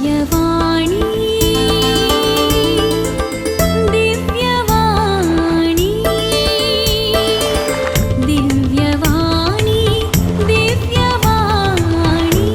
दिव्यवाणी, दिव्यवाणी, दिव्यवाणी, दिव्यवाणी.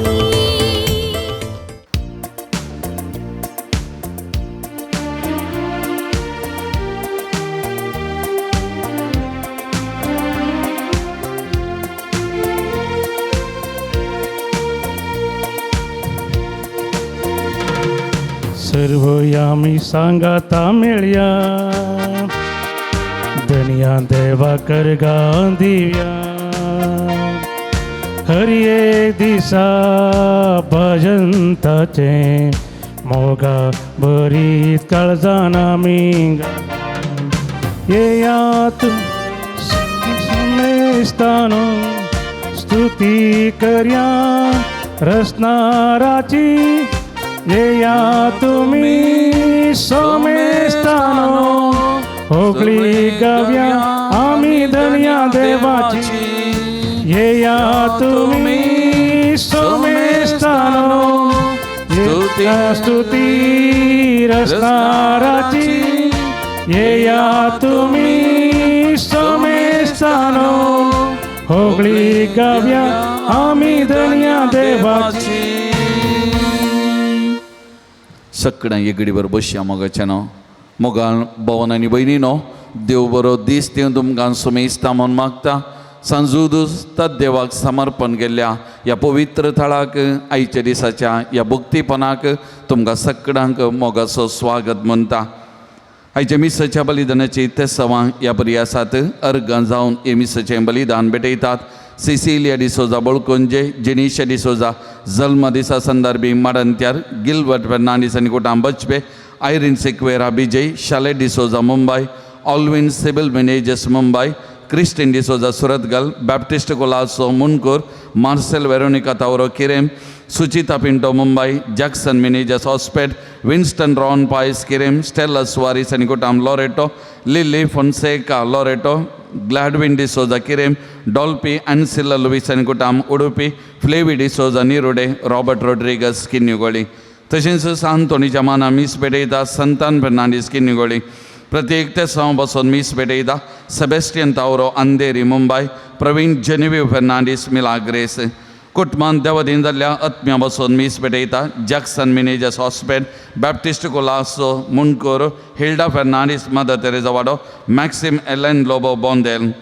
सर्व आमी सांगाता मेळया, धनया देवा करगा दिव्या. हर एक दिसा भजनताचें मोगा भरीत काळजान आमी येयात समेस्तानो, स्तुती करया रसनाराची. येया तुमी समेस्तानो, होगळी गाव्या आमी धनया देवाची. येया तुमी समेस्तानो, स्तुती रसनाराची. येया तुमी समेस्तानो, होगळी गाव्या आमी धनया देवाची. सगळ्यां एगडीवर बसया मोगाच्यानो, मोगाल भवन आनी भयणीनो. देव बरो दीस दिवन तुमकां सुमेस्ता म्हूण मागता. सांजूदूस तत देवाक समर्पण केल्ल्या ह्या पवित्र थळाक आयच्या दिसाच्या ह्या भक्तीपणाक तुमकां सगळ्यांक मोगाचो स्वागत म्हणटा. आयच्या मिसाच्या बलिदानाची तेसवां ह्या बरी आसात. अर्गां जावन हे मिसाचें बलिदान भेटयतात. Cecilia D'Souza Bolkunje, Jenisha D'Souza जल्म दिसा संदर्भी माडंत्यार, गिलबर्ट फेर्नांडीस आनी कुटाम बचपे, आयरीन सिक्वेरा विजय, शाले D'Souza Mumbai, Alvin Sybil Menezes Mumbai, Christine D'Souza Surathkal, Baptist Colaco Mundkur, Marcel Veronica Tauro Quirem, Suchita Pinto Mumbai, Jackson Menezes Hospet, Winston Ron Paes Quirem, Stella Soares आनी कुटाम Loreto, Lily Fonseca Loreto, Gladwin D'Souza Quirem, Dolpy Ancilla Luis आनी कुटाम Udupi, Flavy D'Souza Nirude, Robert Rodrigues Kinnigoli. तशेंच सांतोणीच्या माना मीस भेटयता संतान फेर्नांडीस किन्युगोळी. प्रत्येक तेसांव बसून मीस भेटयता Sebastian तावरो अंधेरी मुंबय, प्रवीण जेनिव्यू Fernandes Milagres. कुटमान देवदीन जाल्ल्या आत्म्या बसून मीस भेटयता Jackson Menezes Hospet, Baptist Colaco Mundkur, Hilda Fernandes mother Teresa Wado, Maxim Allen Lobo Bondel.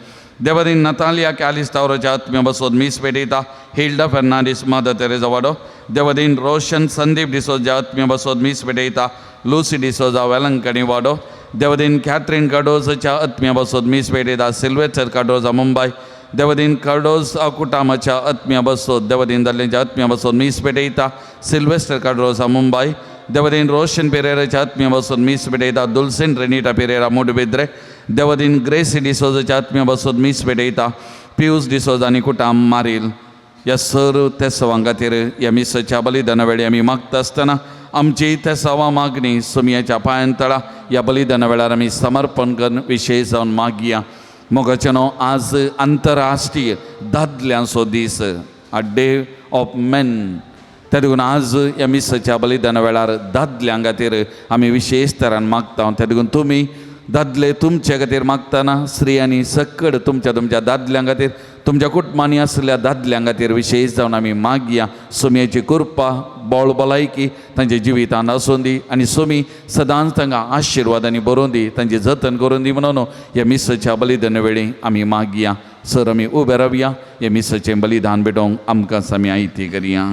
देवदीन Natalia Kallis तावरोच्या आत्म्या बसून मीस भेटयता हिल्डा फेर्नांडीस मदर तेरेजा वाडो. देवदीन रोशन संदीप डिसोजा आत्म्या बसून मीस भेटयता लुसी डिसोजा वेलंकणी वाडो. देवदीन कॅथरीन कार्डोजाच्या आत्म्या बसून मीस भेटयता सिल्वेस्टर कार्डोजा मुंबय. देवदीन कार्डोज कुटामाच्या आत्म्या बसोत देवदीन जाल्ल्यांच्या आत्म्या बसून मीस भेटयता सिल्वेस्टर कार्डोजा मुंबय. देवदीन रोशन पेरेराच्या आत्म्या बसून मीस भेटयता दुलसिन रेनिटा पेरेरा मुडबिद्रे. देवदीन ग्रेसी डिसोजाच्या आत्म्या बसून मीस भेटयता पियूस डिसोजा आनी कुटाम मारील. ह्या सर तेसवां खातीर ह्या मिसाच्या बलिदाना वेळी आमी मागता आसतना आमची तेसावां मागणी सुमयाच्या पांयान तळा ह्या बलिदाना वेळार आमी समर्पण करून विशेश जावन मागया. मोगाचें न्हू, आज आंतरराष्ट्रीय दादल्यांचो दीस, अ डे ऑफ मेन. त्या देखून आज ह्या मिसाच्या बलिदाना वेळार दादल्यां खातीर आमी विशेश तरान मागता. त्या देखून तुमी दादले तुमचे खातीर मागतना स्त्रियांनी सकड तुमच्या तुमच्या दादल्यां खातीर, तुमच्या कुटुंबांनी आसल्या दादल्यां खातीर विशेश जावन आमी मागया. सुमयेची कृपा, बळ, भलायकी तांच्या जिवितांत आसूं दी आनी सुमी सदांच तांकां आशिर्वादांनी बरोवन दी, तांचें जतन करून दी म्हणून ह्या मिसाच्या बलिदान वेळी आमी मागया. सर आमी उबे रावया. ह्या मिसाचें बलिदान भेटोवंक आमकां आमी आयती करया.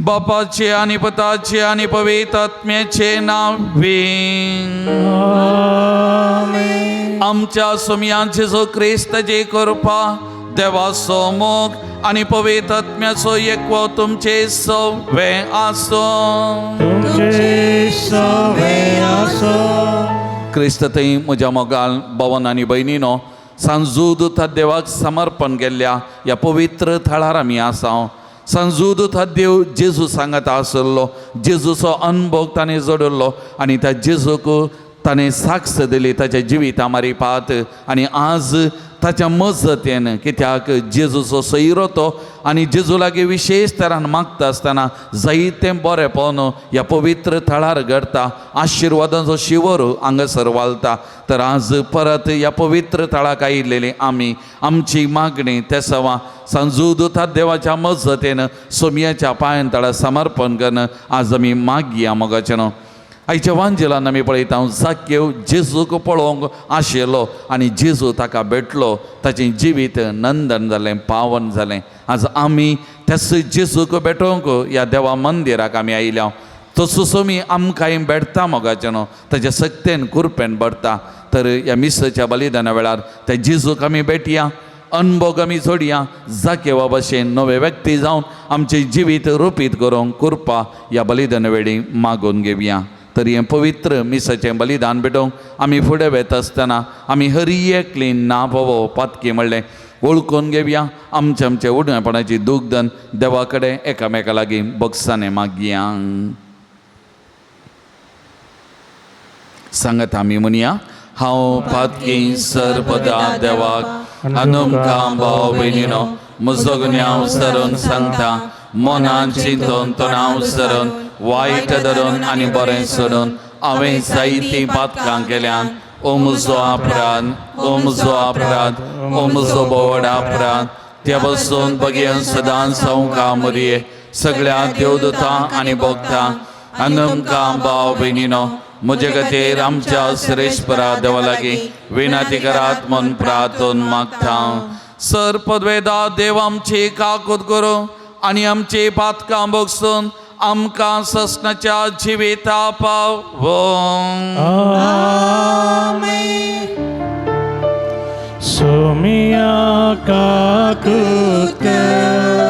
बापाचे आणि पुताचे आणि पवित्र आत्म्याचे नावे. आमच्या सुमया जेजू क्रिस्ताची कृपा, देवाचो मोग आणि पवित्र आत्म्याचो एकवो तुमचे सवे आसो. तुमचे सवे आसो. क्रिस्त थंय म्हज्या मोगाल भवन आनी भयणीनो, सांजूद देवाक समर्पण केल्ल्या ह्या पवित्र थळार आमी आसा. सांजूद देव जेजू सांगत आसलो, जेजूचो अनुभव ताणें जोडिल्लो आनी त्या जेजूक ताणें साक्ष दिली ताच्या जिविता मारिपात आनी आज ताच्या मजतीन, कित्याक जेजूचो सैरो तो आनी जेजू लागीं विशेश तरान मागता आसतना जायतें बरेंपण ह्या पवित्र थळार घडता, आशिर्वादांचो शिवर हांगासर वालता. तर आज परत ह्या पवित्र थळाक आयिल्लेली आमी आमची मागणी तेसवा सांजूदुता देवाच्या मजतीन सोमयाच्या पांयान तळा समर्पण करून आज आमी मागया मोगाचें न्हू. आयच्या वांजेलान आमी पळयता जाक्यव जेजूक पळोवंक आशिल्लो आनी जेजू ताका भेटलो, ताचें जिवीत नंदन जालें, पावन जालें. आज आमी त्याच जेजूक भेटोवंक ह्या देवा मंदिराक आमी आयल्या. तसोच आमी आमकांय भेटता मोगाचें न्हू, ताच्या सक्तेन कुरपेन भरता. तर ह्या मिसाच्या बलिदाना वेळार त्या जेजूक आमी भेटया, अनभोग आमी जोडया, जाकेवा भशेन नवे व्यक्ती जावन आमचें जिवीत रुपीत करूंक कृपा ह्या बलिदाना वेळी मागून घेवया. तर हें पवित्र मिसाचें बलिदान भेटोवंक आमी फुडें वेता आसतना आमी हरी एकली ना पवो पातकी म्हणलें वळखून घेवया. आमचे आमचे उडणेपणाची दुग्धन देवा कडेन एकामेका लागीं बगसाने मागया. सांगत आमी म्हणया, हांव पातकी सर्पदा देवाक आनी भाव भयणीनो म्हजो गुन्यांव सरून सांगता, मनान चिंतून तणाव सरून वायट धरून आनी बरें सोडून हांवें जायतीं पातकां केल्यान. ओ म्हजो अपराध, ओ म्हजो अपराध, ओ म्हजो बोवड अपराध. त्या पासून बगेन सदांच संवका मुरये सगळ्या देवदूतां आनी भोगता आनी तुमकां भाव भयणीनो म्हजे खातीर आमच्या श्रेश्परा देवा लागीं विनंती करात म्हूण प्रार्थून मागता. सर पदवेदा देव आमची काकूत करूं आनी आमची पातकां भोगसून आमकां ससनाच्या जिविता पावों. सोमिया काकूत कर,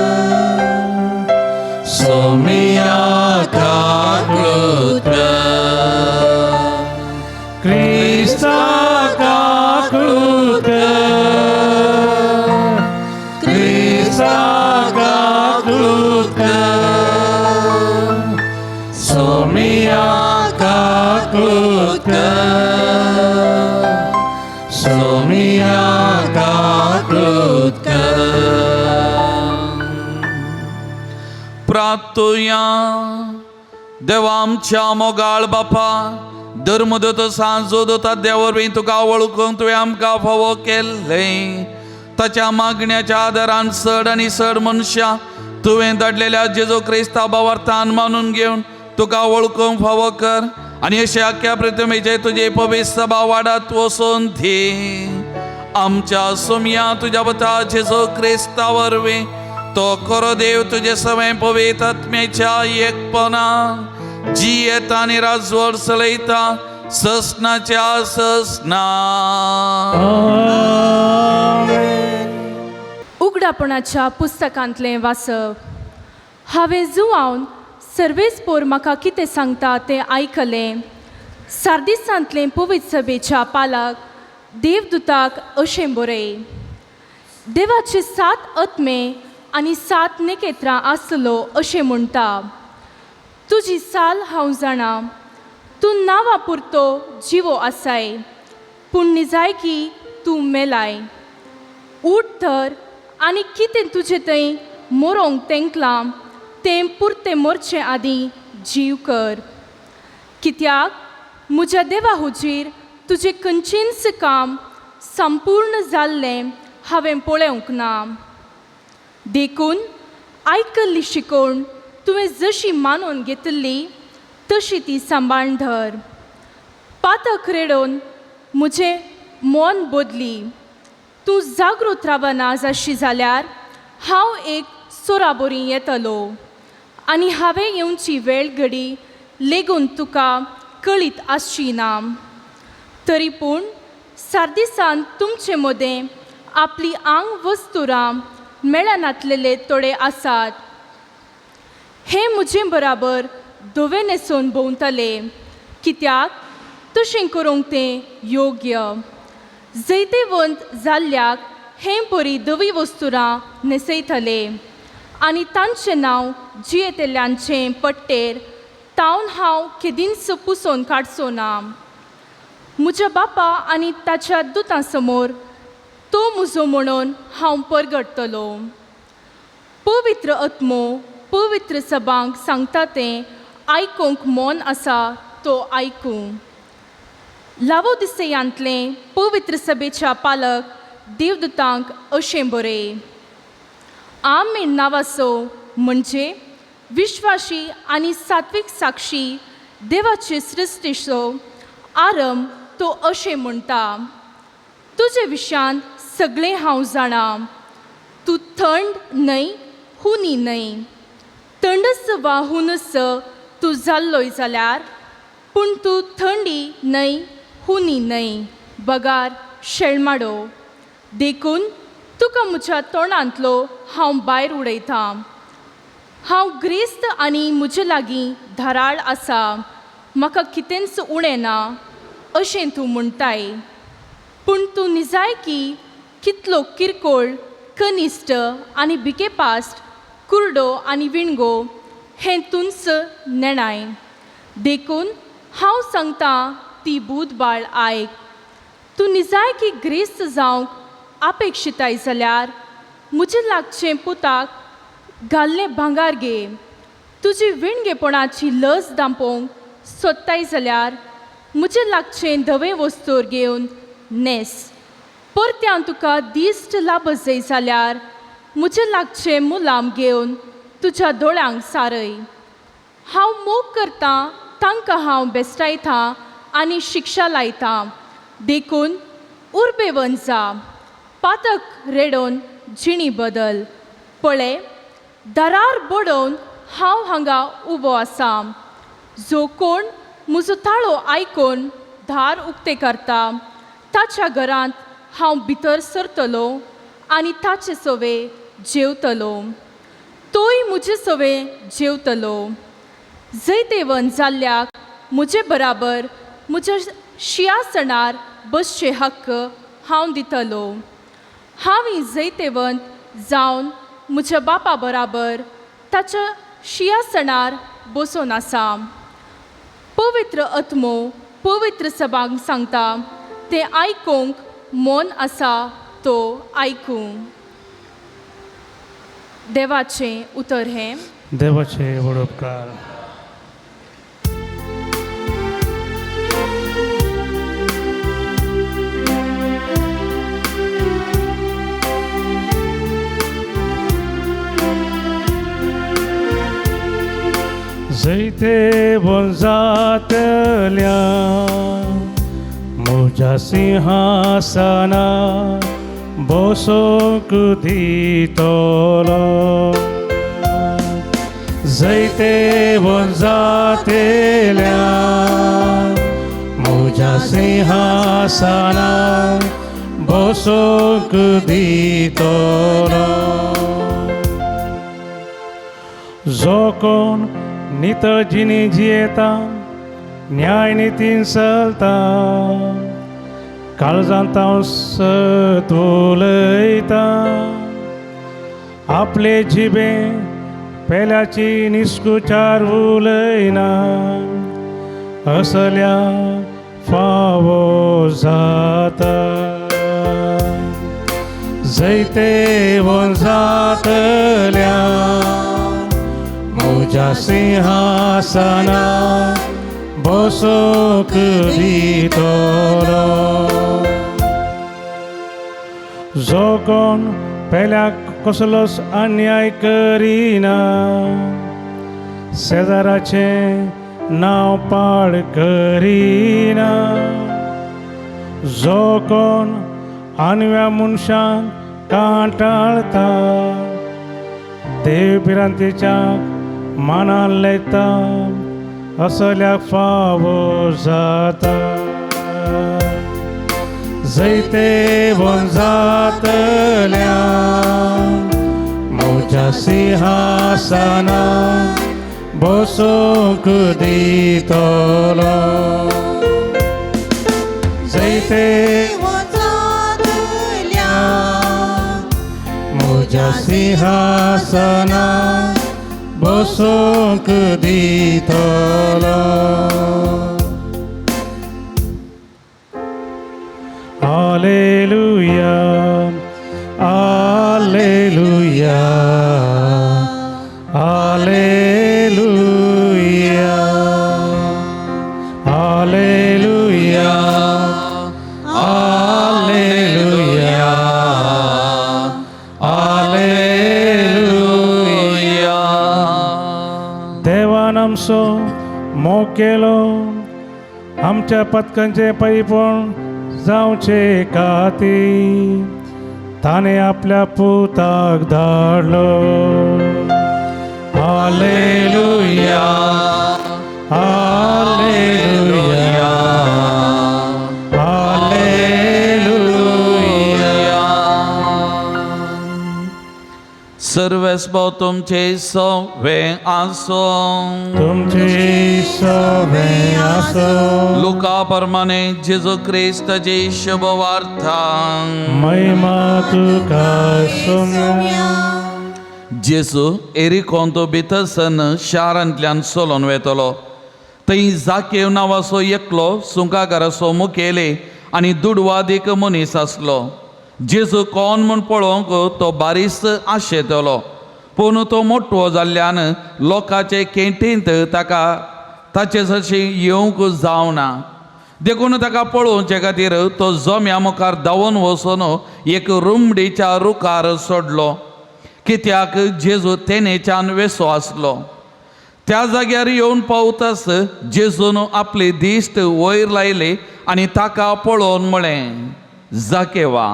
सोमिया काकूत कर, क्रिस्ता काकूत कर, क्रिस्ता काकूत कर, सोमिया काकूत कर, सोमिया काकूत कर. प्रार्थुया. देवा आमच्या मोगाळ बापा, धर्मदूत सांजोदूत देवा वरवीं तुका वळखूंक तुवें आमकां फावो केल्लें. ताच्या मागण्याच्या आदारान चड आनी चड मनशां तुवें धाडलेल्या जेजू क्रिस्ता भावार्थान मानून घेवन तुका वळखूंक फावो कर आनी अशें आख्या प्रतिमेचे तुजे पवित्र सभा वाडात वचून दी. आमच्या सोमया तुज्या पुता जेजू क्रिस्ता वरवीं तो खरो देव तुजे सवें पवित्र आत्म्याच्या एकपणान जियेता आनी राजवट चलयता ससनाच्या ससना. उगडापणाच्या पुस्तकांतलें वाचप. हांवें जुवावन सर्वेस्पोर म्हाका कितें सांगता तें आयकलें. सार्दिसांतलें पवित्र सभेच्या पालाक देवदूताक अशें बरय, देवाचे 7 आत्मे आनी 7 नखेत्रां आसलो अशें म्हणटा. तुजी साल हांव जाणा, तूं नांवा पुरतो जिवो आसाय, पूण निजायकी तूं मेलाय. उठ तर आनी कितें तुजें थंय मोरोंक तेंकलां तें पुरतें मोरचें आदीं जीव कर, कित्याक म्हज्या देवा हुजीर तुजें खंयचेंच काम संपूर्ण जाल्लें हांवें पळोवंक ना. देखून आयकल्ली शिकवण तुवें जशी मानून घेतिल्ली तशी ती सांबाळून धर. पातक रेडोवन म्हजें मन बदली. तूं जागृत रावना जाशी जाल्यार हांव एक सोराबोरी येतलो आनी हांवें येवची वेळ घडी लेगून तुका कळीत आसची ना. तरी पूण सार्दिसान तुमचे मदें आपली आंग वस्तुरां मेळनातलेले थोडे आसात. हे म्हजे बराबर धवे न्हेसून भोंवतले, कित्याक तशें करूंक तें योग्य. जैतेवंत जाल्ल्याक हे परी धवी वस्तुरां न्हेसयतले आनी तांचें नांव जियेतल्यांचें पट्टेर तावन हांव केदींच पुसोवन काडचो ना. म्हज्या बापा आनी ताच्या दुतां समोर तो म्हजो म्हणून हांव परगटतलो. पवित्र आत्मो पवित्र सभांक सांगता तें आयकूंक मन आसा तो आयकूं. लावोदिसेयांतलें पवित्र सभेच्या पालक देवदूतांक अशें बरय, आमेन नांवाचो म्हणजे विश्वाशी आनी सात्वीक साक्षी देवाचे सृश्टीचो आरंभ तो अशें म्हणटा, तुजे विशयांत सगळें हांव जाणा. तूं थंड न्हय हुनी न्हय. थंडस वा हुनस तूं जाल्लोय जाल्यार, पूण तूं थंडी न्हय हुनी न्हय बगार शेळमाडो. देखून तुका म्हज्या तोंडांतलो हांव भायर उडयतां. हांव ग्रेस्त आनी म्हजे लागीं धाराळ आसा, म्हाका कितेंच उणें ना अशें तूं म्हणटाय. पूण तूं निजायकी कितलो किरकोळ, कनिश्ट आनी भिकेपास्ट, कुर्डो आनी विणगो हें तूंच नेणाय. देखून हांव सांगता ती बूद बाळ आयक. तूं निजायकी ग्रेस्त जावंक अपेक्षिताय जाल्यार म्हजे लागचें पुताक घाल्लें भांगार घे. तुजी विणगेपणाची लज दांपोवंक सोदताय जाल्यार म्हजे लागचें धवें वस्तूर घेवन न्हेस. परत्यान तुका दिश्ट लाभत जाय जाल्यार म्हजे लागचें मुलाम घेवन तुज्या दोळ्यांक सारय. हांव मोग करतां तांकां हांव बेस्टायतां आनी शिक्षा लायतां. देखून उर्बेवन जा, पातक रेडोवन जिणी बदल. पळय, दारार बडोवन हांव हांगा उबो आसा. जो कोण म्हजो ताळो आयकून दार उक्तें करता ताच्या घरांत हांव भितर सरतलो आनी ताचे सवे जेवतलो, तोय म्हजे सवे जेवतलो. जैतेवन जाल्ल्याक म्हजे बराबर म्हज्या शिंयासनार बसचे हक्क हांव दितलो. हांव जैतेवंत जावन म्हज्या बापा बराबर ताच्या शिंयासनार बसून आसा. पवित्र आत्मो पवित्र सभांक सांगता तें आयकूंक मन आसा तो आयकूं. देवाचें उतर हें. देवाचे व्हड उपकार. जैतेवन जातल्या म्हज्या सिंहासना बसूंक दितलो. जैतेवन जातल्या म्हज्या सिंहासना बसूंक दितलो. जो कोण नितळ जिणी जियेता, न्याय नितीन चलता, काळजांत हांव सत उलयता, आपले जिबे पेल्याची निस्कुचार उलयना, असल्या फावो जाता. जैतेवन जातल्या म्हज्या सिंहासना बसूंक दितलो. जो कोण पेल्याक कसलोच अन्याय करिना, शेजाराचें नांव पाड करिना, जो कोण आनव्या मनशांक कांटाळता, देव भिरांतेच्या मानान लेता, असल्या फावो जाता. जैतेवन जातल्या म्हज्या सिंहासना बसूंक दितलो. जैतेवन जातल्या म्हज्या सिंहासना बसूंक दितलो. हालेलुया, देवान आमचो मोग केलो आमच्या पतकांचे पैपण जावचे खातीर ताणें आपल्या पुताक धाडलो. Hallelujah, hallelujah, hallelujah. सर्वेस्पो तुमचे सवे आसो. तुमचे सवे आसो. लुका प्रमाणे जेजू क्रिस्ताची शुभ वार्ता. महिमा तुका सोम्या. जेजू एरिकोंत भितरसन शारांतल्यान चलोन वेतलो. थंय जाकेव नांवाचो एकलो सुंकागाराचो मुखेले आनी दुडवादीक मनीस आसलो. जेजू कोण म्हूण पळोवंक तो बारीस आशेतलो, पूण तो मोटवो जाल्ल्यान लोकांचे केंटींत ताका ताचे सरशी येवंक जावना. देखून ताका पळोवचे खातीर तो जम्या मुखार धांवून वचून एक रुमडीच्या रुखार सोडलो, कित्याक जेजू तेनेच्यान वेसो आसलो. त्या जाग्यार येवन पावताच जेजून आपली दिश्ट वयर लायली आनी ताका पळोवन म्हळें, जाकेवा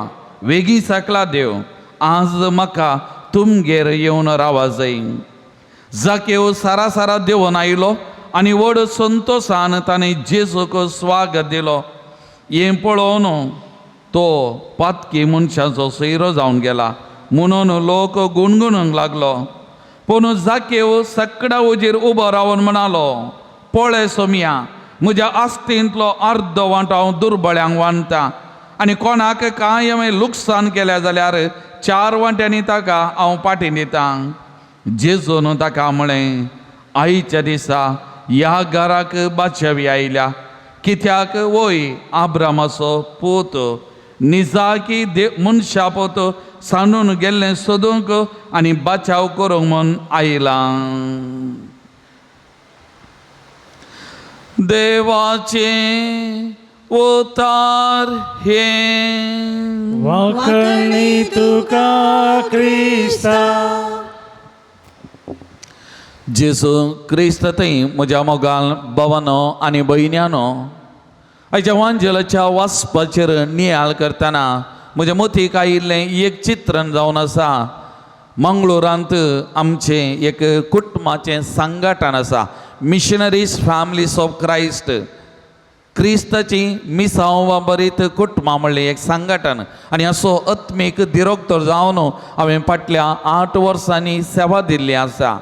वेगीं सकला देव, आज म्हाका तुमगेर येवन रावा जाय. जाकेव सारा सारा देंवन आयलो आनी व्हड संतोशान ताणें जेजूक स्वागत दिलो. हें पळोवन तो पातकी मनशाचो सोयरो जावन गेला म्हणून लोक गुणगुणूंक लागलो. पूण जाकेव सकडा वजीर उबो रावन म्हणालो, पळय सोमया, म्हज्या आस्तींतलो अर्दो वांटो हांव दुर्बळ्यांक वांट्टा आनी कोणाक कांय हांवें लुकसाण केलें जाल्यार 4 वांट्यांनी ताका हांव पाटी दितां. जेजून ताका म्हळें, आयच्या दिसा ह्या घराक बाचावी आयल्या, कित्याक वय आब्रामाचो पूत निजाकी देव मनशा पूत सांडून गेल्लें सोदूंक आनी बाचाव करूंक म्हूण आयलां. देवाचें उतार हें. वाकणी तुका क्रिस्ता. जेजू क्रिस्त थंय म्हज्या मोगाल भावानो आनी भयण्यानो, आयच्या वांजेलाच्या वाचपाचेर नियाळ करतना म्हज्या मतीक आयिल्लें एक चित्रण जावन आसा. मंगळुरांत आमचें एक कुटुंबाचें संघटन आसा, मिशनरीज फॅमिलीज ऑफ क्रायस्ट, क्रिस्ताची मिसांव बरीत कुटुंबां म्हणलें एक संघटन. आनी असो आत्मीक दिरोक्तर जावन हांवें फाटल्या 8 वर्सांनी सेवा दिल्ली आसा.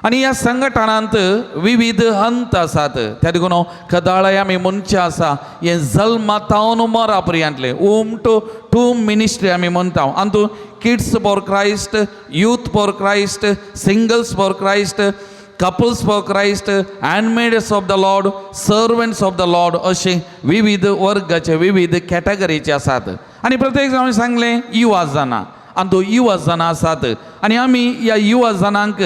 आनी ह्या संघटनांत विविध हंत आसात. त्या देखून कदाळाय आमी मनशां आसा हें जल्मातावन मरा पर्यंतलें ओम टू टूम मिनिस्ट्री आमी म्हणटा. आनी kids for Christ, youth for Christ, singles for Christ, couples for Christ, handmaids of the Lord, servants of the Lord अशे विविध वर्गाचे विविध कॅटेगरीचे आसात. आनी प्रत्येक जाण सांगलें युवा जाणां, आनी तो युवा जाणां आसात. आनी आमी ह्या युवा जाणांक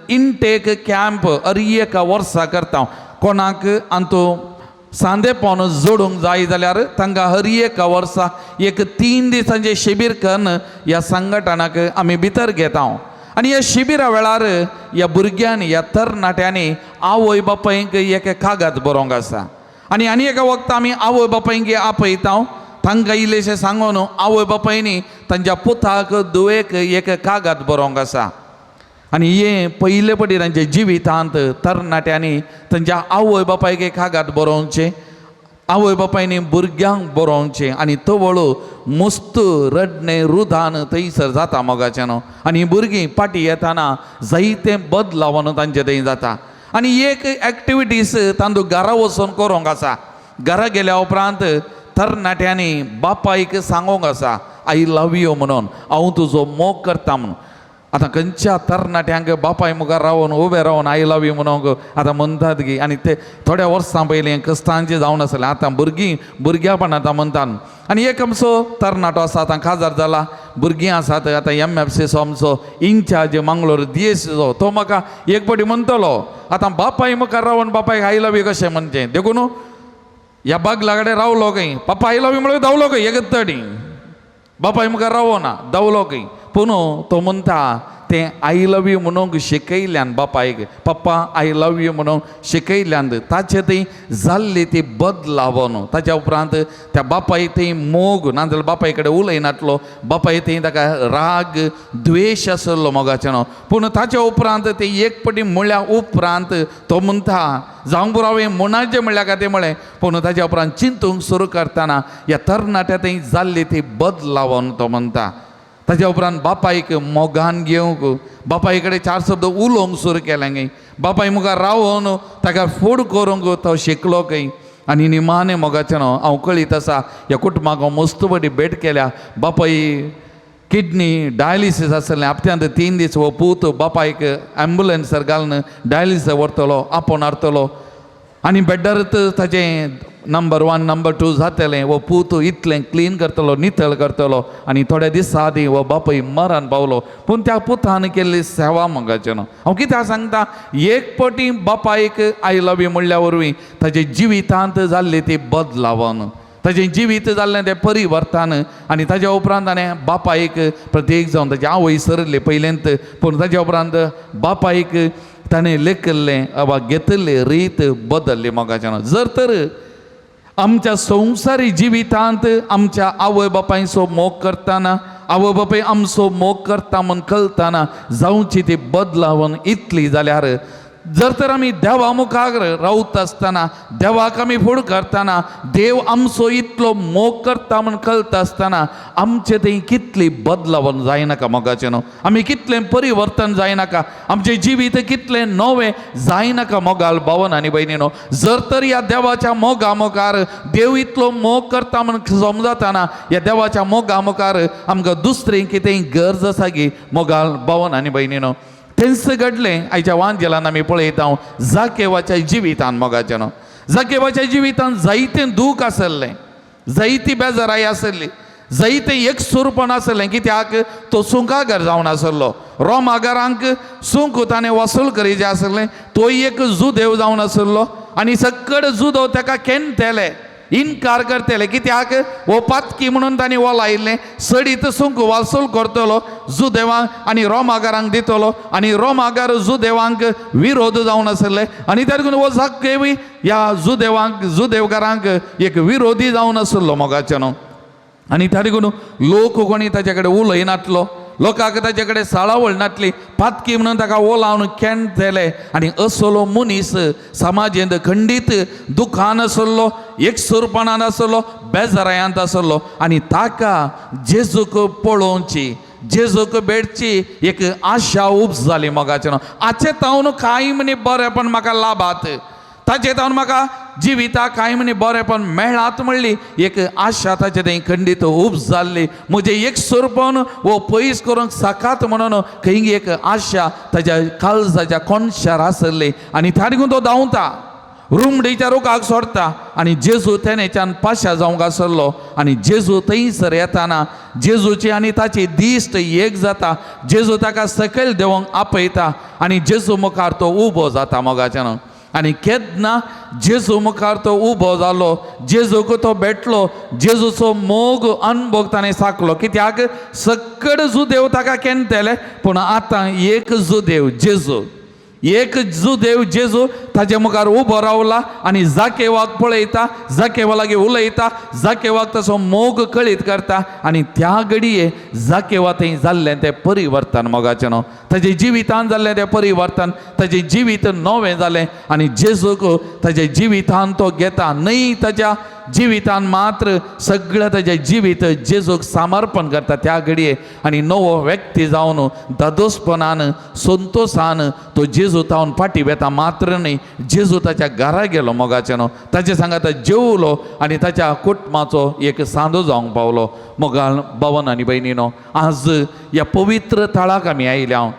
इनटेक कॅम्प हर एका वर्सा करता. कोणाक आनी तो सांदेपण जोडूंक जाय जाल्यार तांकां हर एका वर्सा एक 3 दिसांचें शिबीर करून ह्या संघटनाक आमी भितर घेता. आनी ह्या शिबिरा वेळार ह्या भुरग्यांनी ह्या तरणाट्यांनी आवय बापायंक एक कागद बरोवंक आसा. आनी आनी एका वखत आमी आवय बापायंक आपयता, तांकां इल्लेशें सांगून आवय बापायनी तांच्या पुताक धुवेक एक कागद बरोवंक आसा. आनी हें पयले पटी तांच्या जिवितांत तरणाट्यांनी तांच्या आवय बापायक एक कागद बरोवचें, आवय बापायनी भुरग्यांक बरोवचें. आनी तवळ मस्त रडणें रुदान थंयसर जाता मोगाचें न्हू. आनी भुरगीं फाटीं येताना जायतें बदलावन तांचे थंय जाता. आनी एक एक्टिविटीज तांदू घरा वचून करूंक आसा. घरा गेल्या उपरांत तरणाट्यांनी बापायक सांगूंक आसा, I love you म्हणून, हांव तुजो मोग करता म्हणून. आतां खंयच्या तरणाट्यांक बापाय मुखार रावन उबे रावन I love you म्हणूंक आतां म्हणटात की. आनी ते थोड्या वर्सां पयलीं क्रिस्तांचे जावन आसलें, आतां भुरगीं भुरग्यापण आतां म्हणटात. आनी एक आमचो तरणाटो आसा, आतां काजार जाला, भुरगीं आसात, आतां एम एफ सीचो आमचो इन्चार्ज मंगळूर डीएसीचो, तो म्हाका एक फावटी म्हणटलो, आतां बापाय मुखार रावन बापायक I love you कशें म्हणचें. देखून ह्या बागला कडेन रावलो खंय, पप्पा I love you म्हणल्यार धांवलो खंय, एक तडी बापाय मुखार रावना धांवलो खंय. पूण तो म्हणटा तें I love you म्हणूंक शिकयल्यान बापायक, पप्पा I love you म्हणूंक शिकयल्यान ताचे थंय जाल्ली ती बदलावन. ताच्या उपरांत त्या बापाय थंय मोग नाजाल्यार बापाय कडेन उलयनातलो, बापाय थंय ताका राग द्वेश आसलो मोगाचें न्हू. पूण ताच्या उपरांत ते एक पटी म्हळ्या उपरांत तो म्हणटा जावंक पुरो हांवें म्हणाचें म्हणल्या खातीर म्हळें. पूण ताच्या उपरांत चिंतूंक सुरू करतना ह्या तरणाट्या थंय जाल्ली ती बदलावन तो म्हणटा. ताच्या उपरांत बापायक मोगान घेवंक बापाय कडेन चार शब्द उलोवंक सुरू केलें खंय, बापाय मुखार रावोन ताका फूड करूंक तो शिकलो खंय. आनी निमाणें मोगाचें न्हू हांव कळीत आसा ह्या कुटुंबाक हांव मस्त बरी भेट केल्या. बापाय किडनी डायलिसीस आसलें, हप्त्यांत 3 दीस हो पूत बापायक एम्बुलन्सार घालून डायलिसीस व्हरतलो, आपोवन हाडटलो आनी बेड्डारच ताचें नंबर 1 नंबर 2 जातलें. हो पूत इतलें क्लीन करतलो, नितळ करतलो आनी थोड्या दिसां आदीं हो बापूय मरण पावलो. पूण त्या पुतान केल्ली सेवा मोगाचें न्हू. हांव कित्याक सांगता, एक पटी बापायक I love you म्हणल्या वरवीं ताजे जिवितांत जाल्ली ती बदलावन, ताजें जिवीत जाल्लें तें परिवर्तन. आनी ताज्या उपरांत ताणें बापायक प्रत्येक जावन ताजी आवय सरली पयलेंत, पूण ताज्या उपरांत बापायक ताणें लेखिल्लें वा घेतिल्ली रीत बदल्ली मोगाचें न्हू. जर तर आमच्या संवसारी जिवितांत आमच्या आवय बापायचो मोग करतना, आवय बापाय आमचो मोग करता म्हूण कळतना जावची ती बदलावन इतली जाल्यार, जर तर आमी देवा मुखार रावता आसतना, देवाक आमी फुड करतना, देव आमचो इतलो मोग करता म्हूण कळटा आसतना आमचें थंय कितली बदलावन जायनाका मोगाचें न्हू, आमी कितलें परिवर्तन जायनाका, आमचें जिवीत कितलें नवें जायनाका मोगाल भावन आनी भयणी न्हू. जर तर ह्या देवाच्या मोगा मुखार देव इतलो मोग करता म्हूण समजतना ह्या देवाच्या मोगा मुखार आमकां दुसरें कितेंय गरज आसा गी मोगाल भावन आनी भयणी न्हू. तेंच घडलें आयच्या वांजेलान आमी पळयता जाकेवाच्या जिवितान मोगाचें न्हू. जाकेवाच्या जिवितान जायतें दूख आसलें, जायती बेजाराय आसली, जायतें एकसुरपण आसलें. कित्याक तो सुंकागर जावन आसलो, रोमागारांक सुंक ताणें वसूल करीचें आसलें. तोय एक जुदेव जावन आसलो आनी सकड जुदो ताका केनतेले, इनकार करतले. कित्याक हो पातकी म्हणून तांणी वलायिल्लें, सडीत सुंक वासूल करतलो जुदेवांक आनी रोमागारांक दितलो आनी रोमागार जुदेवांक विरोध जावन आसले आनी त्या देखून हो जाकेवूय ह्या जुदेवांक जुदेवकारांक एक विरोधी जावन आसलो मोगाचें न्हू. आनी त्या देखून लोक कोणी ताचे कडेन उलयनातलो, लोकांक ताचे कडेन साळावळ नातली, पातकी म्हणून ताका ओलावन केंतले. आनी असलो मनीस समाजेंत खंडीत दुखान आसलो, एकसुरपणान आसलो, बेजारायांत आसलो आनी ताका जेजूक पळोवची, जेजूक भेटची एक आशा उब जाली मोगाचें न्हू. आचे तावन कांय म्हणी बरेंपण म्हाका लाभात, ताचे तावन म्हाका जिविताक कांय म्हणी बरेंपण मेळात म्हणली एक आशा ताचे थंय खंडीत उब जाल्ली. म्हजें एकसुरपण वो पयस करूंक साकात म्हणून खंय एक आशा ताज्या काळजाच्या कोनशार आसली आनी त्या देखून तो धांवता, रुमडीच्या रुखाक सोडटा आनी जेजू तेनेच्यान पाशा जावंक आसलो. आनी जेजू थंयसर येताना जेजूची आनी ताची दिश्ट एक जाता. जेजू ताका सकयल देंवोंक आपयता आनी जेजू मुखार तो उबो जाता मोगाचें न्हू. आनी केन्ना जेजू मुखार तो उबो जालो, जेजूक तो भेटलो, जेजूचो मोग अनभोग ताणें साकलो. कित्याक सकड जुदेव ताका केनतेले, पूण आतां एक जुदेव जेजू, एक जुदेव जेजू ताजे मुखार उबो रावला आनी जाकेवाक पळयता, जाकेवा लागीं उलयता, जाकेवाक तसो मोग कळीत करता आनी त्या घडये जाकेवा थंय जाल्लें तें परिवर्तन मोगाचें न्हू, ताजे जिवितान जाल्लें तें परिवर्तन, ताजें जिवीत नवें जालें आनी जेजूक ताजे जिवितान तो घेता. न्हय ताज्या जिवितान मात्र सगळें ताजें जिवीत जेजूक समर्पण करता त्या घडये आनी नवो व्यक्ती जावन दादोसपणान संतोशान तो जेजू तावन फाटी वेता. मात्र न्हय, जेजू ताच्या घरा गेलो मोगाचें न्हू, ताचे सांगाता जेवलो आनी ताच्या कुटुंबाचो एक सांदो जावंक पावलो. मोगाल भवन आनी भयणी न्हू, आज ह्या पवित्र थळाक आमी आयल्या,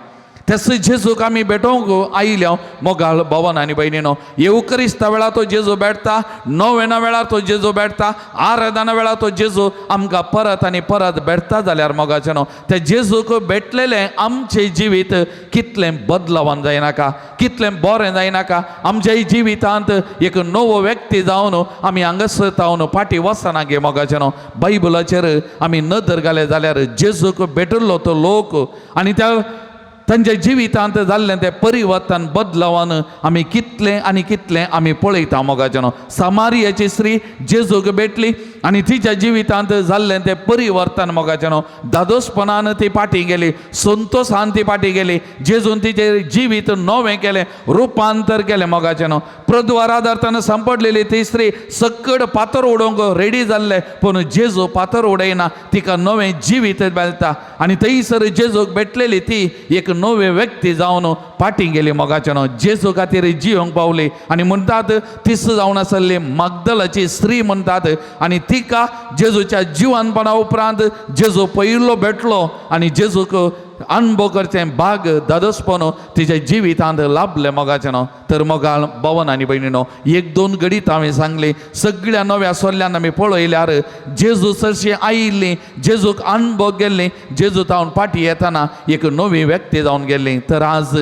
तेस जेजूक आमी भेटोवंक आयल्या. मोगाळ भवन आनी भयणीनो, येवकरिस्ता वेळार तो जेजू भेटता, नोवेना वेळार तो जेजू भेटता, आराधना वेळार तो जेजू आमकां परत आनी परत भेटता. जाल्यार मोगाचें न्हू, त्या जेजूक भेटलेलें आमचें जिवीत कितलें बदलावन जायनाका, कितलें बरें जायनाका. आमच्या जिवितांत एक नवो व्यक्ती जावन आमी हांगासर जावन फाटीं वचना गे मोगाचें न्हू. बायबलाचेर आमी नदर घाले जाल्यार जेजूक भेटिल्लो तो लोक आनी त्या तांच्या जिवितांत जाल्लें तें परिवर्तन बदलावान आमी कितलें आनी कितलें आमी पळयता मोगाच्यानो. सामारियाची स्त्री जेजूक भेटली आनी तिच्या जिवितांत जाल्लें तें परिवर्तन मोगाच्यानो, दादोसपणान ती फाटीं गेली, संतोसान ती फाटीं गेली. जेजून तिचें जिवीत नवें केलें, रुपांतर केलें मोगाच्यानो. प्रद्वार आदारताना सांपडलेली ती स्त्री सक्कड फातर उडोवंक रेडी जाल्ले, पूण जेजू फातर उडयना, तिका नवें जिवीत मेळटा. आनी थंयसर जेजूक भेटलेली ती एक नवी व्यक्ती जावन फाटीं गेली मोगाच्यानो, जेजू खातीर जियोंक पावली. आनी म्हणटात तीस जावन आसली मागदलाची स्त्री म्हणटात, आनी तिका जेजूच्या जिवानपणा उपरांत जेजू पयलो भेटलो आनी जेजूक अनुभव करचें भाग दादोसपण तिच्या जिवितांत लाभलें मोगाच्यानो. तर मोगाळ भवन आनी भयणीनो, एक दोन घडीत हांवें सांगली, सगळ्या नव्या सोल्ल्यान आमी पळयल्यार जेजू सरशी आयिल्ली, जेजूक अनुभव गेल्ली, जेजू तावन फाटीं येतना एक नवी व्यक्ती जावन गेल्ली. तर आज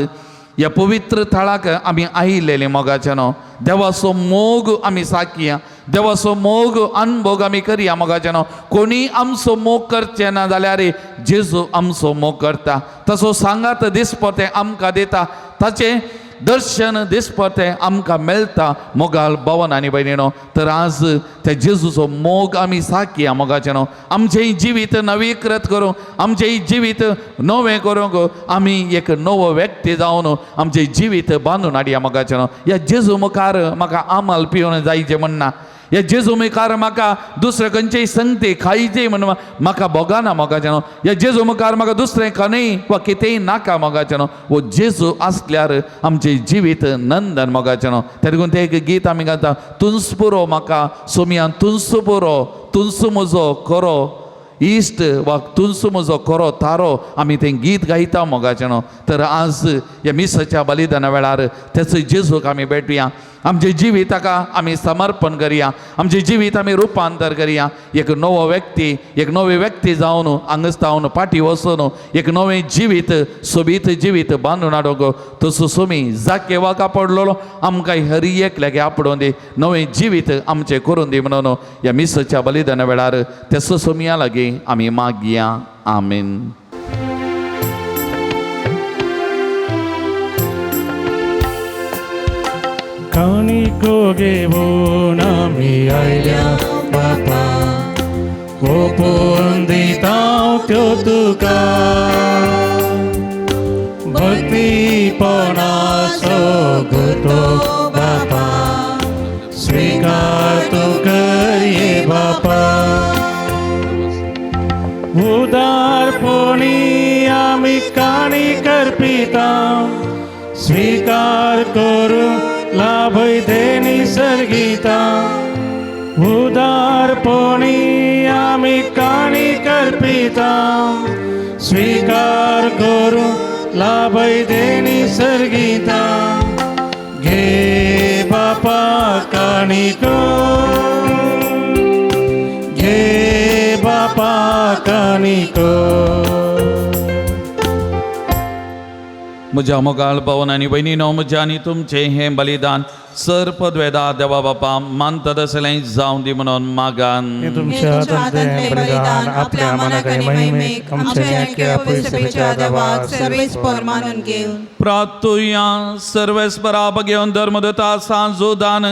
ह्या पवित्र थळाक आमी आयिल्लेली मोगाच्यानो, देवाचो मोग आमी साकया, देवाचो मोग अनभोग आमी करया मोगाच्यानो. कोणी आमचो मोग करचे ना जाल्यार जेजू आमचो मोग करता, तसो सांगात दिसपतें आमकां दिता, ताचें दर्शन दिसपतें आमकां मेळटा मोगाल भवन आनी भयणीनो. तर आज त्या जेजूचो मोग आमी साकया मोगाच्यानो, आमचें जिवीत नवीकृत करूंक, आमचें जिवीत नवें करूंक आमी एक नवो व्यक्ती जावन आमचें जिवीत बांदून हाडया मोगाच्यानो. ह्या जेजू मुखार म्हाका आमाल पिवन जायचें म्हणना, ह्या जेजू मुखार म्हाका दुसरें खंयचेय संगती खायचें म्हण म्हाका भोगाना मोगाच्यानो. ह्या जेजू मुखार म्हाका दुसरें खंय वा कितेंय नाका मोगाच्यानो. वो जेजू आसल्यार आमचें जिवीत नंदन मोगाच्यानो. तेका तें एक गीत आमी गाता, तुंस पुरो म्हाका सोमयान, तुंस पुरो, तुंस म्हजो खरो इश्ट वा तुंस म्हजो खरो थारो, आमी तें गीत गायता मोगाच्यानो. तर आज ह्या मिसाच्या बलिदाना वेळार तेचो जेजूक आमी भेटुया, आमचें जिवीत ताका आमी समर्पण करया, आमचें जिवीत आमी रुपांतर करया. एक नवो व्यक्ती, एक नवी व्यक्ती जावन हांगासतावन फाटीं वचून एक नवें जिवीत, सोबीत जिवीत बांदून हाडूंक तसो सोमी जाकेवाक आपडलेलो आमकां हरी एकल्याक आपडोवन दी, नवें जिवीत आमचें करून दी म्हणून ह्या मिसाच्या बलिदाना वेळार तेसो सोमया लागीं आमी मागया. आमेन. काणिको घेवन आमी आयल्या बापा, ओपून दिता त्यो तुका, भक्तीपणाचो गुतो बापा, स्विकार तूं करये बापा. उदारपणी आमी काणी करपिता, स्विकार करूं लाभय दे निसर्गिता. उदारपणी आमी काणी करपिता, स्विकार करूं लाभय दे निसर्गिता. घे बापा काणिको, घे बापा काणिको. म्हज्या मोगाळ भवन आनी भयणीनो, म्हज्या आनी तुमचें हें बलिदान सर पदवेदा देवा बापा मानता तसलें जावं दी म्हणून मागान. हे तुमच्या हातांतलें बलिदान आपल्या मनाक आनी महिमेक आमच्या पवित्र देवाक सर्वेस्पर मानून घेवन प्रातुया सर्वेस्परा घेवन धर्मदता सांजोदान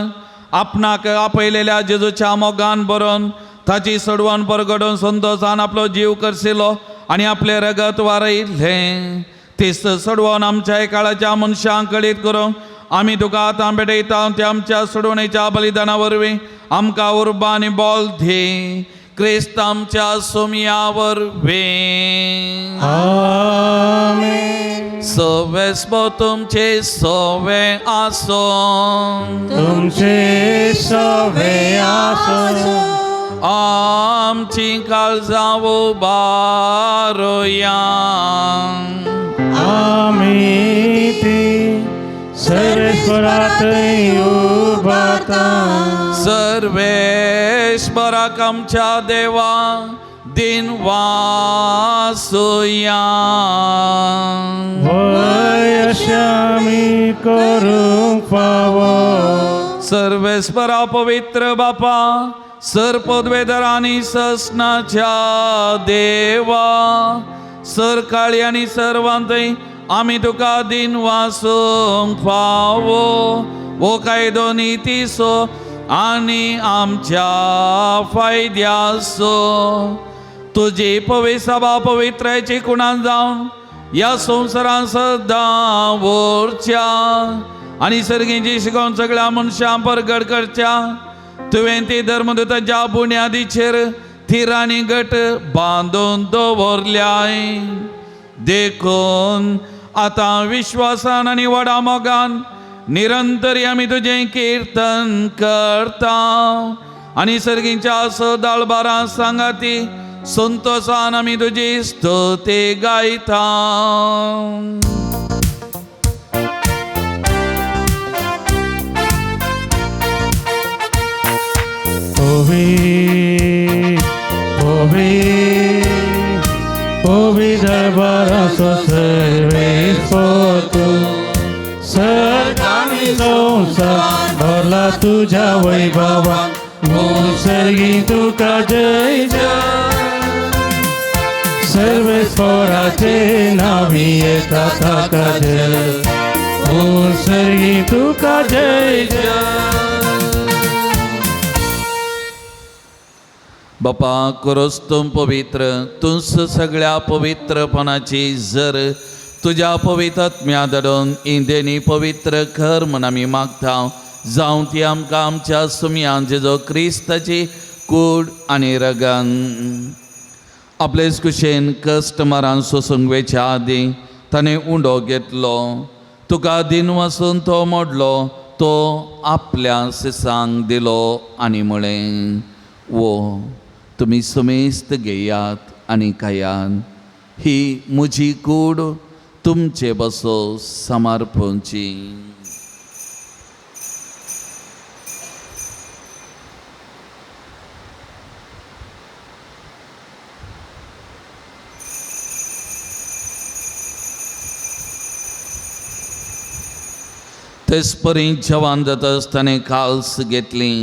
आपणाक आपयलेल्या जेजूच्या मोगान बरोवन ताची सडवण परगडून संतोशान आपलो जीव करसिलो आनी आपलें रगत वारयलें. तीस सडवण आमच्या काळाच्या मनशांक कळीत करूंक आमी तुका आतां भेटयता त्या आमच्या सोडवणेच्या बलिदाना वरवीं आमकां उर्बा आनी बोल दी, क्रिस्त आमच्या सोमया वरवीं. आमेन. सवेस्पो तुमचे सवे आसों, तुमचे सवे आसो, आमची काळजां उबारुया. आमी ती सर्वेस्परात उबारता. सर्वेश्वराक आमच्या देवा दिन वासुया. वय आमी करूंक फावो. सर्वेस्परा पवित्र बापा, सर पदवेदर आनी ससनाच्या देवा, सर काळी आनी सर्वांतय आमी तुका दिन वासूंक फावो वो कायदो नितीचो आनी आमच्या फायद्याचो. तुजी पवित्र सभा पवित्रायची कुणान जावन ह्या संवसारान सदां उरच्या आनी सर्गींची शिकोवन सगळ्या मनशां परगट करच्या. तुवें ती धर्मदूताच्या बुन्यादीचेर थीर आनी घट बांदून दवरल्याय. देखून आतां विश्वासान आनी व्हडा मोगान निरंतर आमी तुजें किर्तन करता आनी सर्गींच्या सदाळबारां सांगाती संतोसान आमी तुजी स्तुती गायता. ओवी ओवी ओवी दरबाराचो सर्वेस्पर तूं, सर्गांनी संवसार भरला तुज्या वैभवान, सर्गी तुका जय जय. सर्वेस्पराचे नावी येता ताका जय, ओ सर्गी तुका जय जय. बापा करोस तूं पवित्र, तूंच सगळ्या पवित्रपणाची जर तुज्या पवित्र आत्म्या धाडून इंदेनी पवित्र कर म्हूण आमी मागता. जावं ती आमकां आमच्या सुमयान जेजो क्रिस्ताची कूड आनी रगन. आपलेच कुशेन कस्टमरान सोसूंक वेच्या आदीं ताणें उंडो घेतलो, तुका दिन वासून तो मोडलो, तो आपल्या सिसांक दिलो आनी म्हळें, वो तुमी समेस्त घेयात आनी खायात, ही म्हजी कूड तुमचे बसो समर्पणची. तेच परी जवान जाता आसतना काल्स घेतली,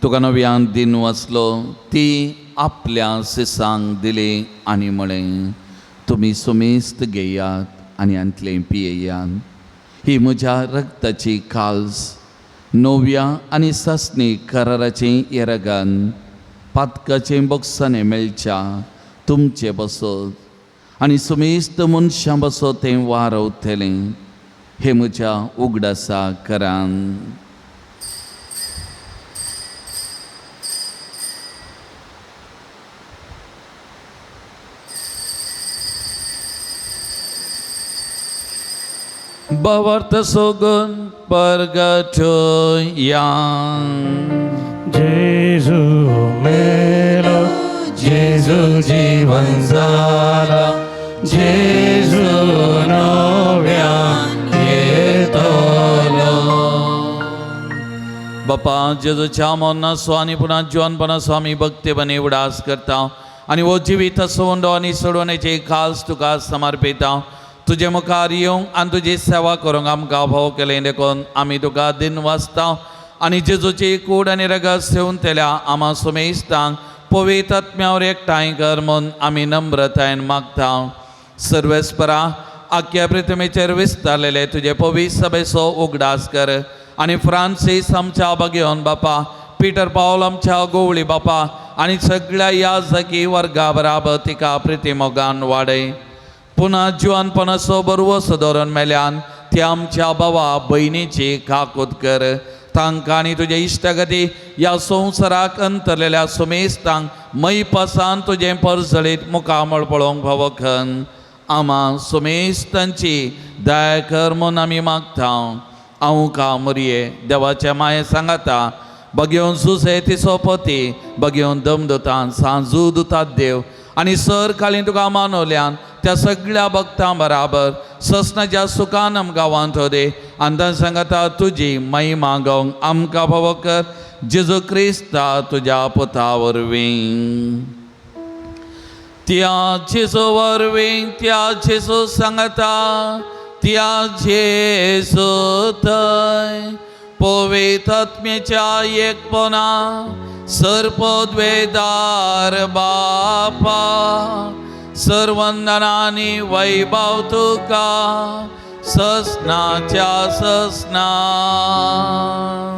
तुका नव्यान दिन वाचलो, ती आपल्या सिसांक दिली आनी म्हळें, तुमी सुमेस्त घेयात आनी हांतलें पियेयात, ही म्हज्या रक्ताची काल्स, नव्या आनी सासणी कराराचें येरगान, पातकाचें बोगसाणें मेळच्या तुमचे बसत आनी सुमेस्त मनशां बसत तें वारवतलें, हे म्हज्या उगडासा करान. भवर्त सोगून परगटया. जेजू मेलो, जेजू जीवन जाला, जेजू नव्यान येतलो. बापा जेजूच्या मरणाचो आनी पुन्हा जिवनपणाचो आमी भक्तीपणी उडास करता आनी हो जिवीत सोंडो आनी सोडवण्याची खास तुका समर्पिता. तुजे मुखार येवंक आनी तुजी सेवा करूंक आमकां भाव केलें देखून आमी तुका दिन वाचता आनी जेजूची कूड आनी रगत सेवन तेल्या आमा सुमेस्तांक पवित्र आत्म्यावर एकठांय कर म्हूण आमी नम्रतायेन मागता. सर्वेस्परा आख्या पृथ्वीचेर विस्तारलेले तुजे पवित्र सभेचो उगडास कर आनी फ्रांसीस आमच्या बगेवन बापा, पिटर पावल आमच्या गोवळी बापा आनी सगळ्या ह्या जगी वर्गा बराबर तिका प्रिती मोगान वाडय. पुन्हा जिवनपणाचो बरवसो दवरून मेल्यान ती आमच्या भावा भयणीची काकूत कर. तांकां आनी तुजे इश्टागती ह्या संवसाराक अंतरलेल्या सुमेस्तांक मैपासान तुजें परजळीत मुखामळ पळोवंक फावो खन आमा सुमेस्तांची दया कर म्हूण आमी मागता. हांव का मुरये देवाच्या माये सांगाता बगेवन सुसे तिचो पती बगेवन दमदुतान सांजू दुतात देव आनी सर खाली तुका मानवल्यान त्या सगळ्या भक्तां बराबर ससनाच्या सुखान आमकां वांटो दे आनी सांगता तुजी महिमा गावंक आमकां फावो कर जेजू क्रिस्ता तुज्या पुता वरवीं. त्या जेजू वरवीं, त्या जेजू सांगता, त्या जेजू थंय पवित्र आत्म्याच्या एकपणा सर्पद्वेदार बापा सर्वंदनानी वैभव तुका ससनाच्या ससना.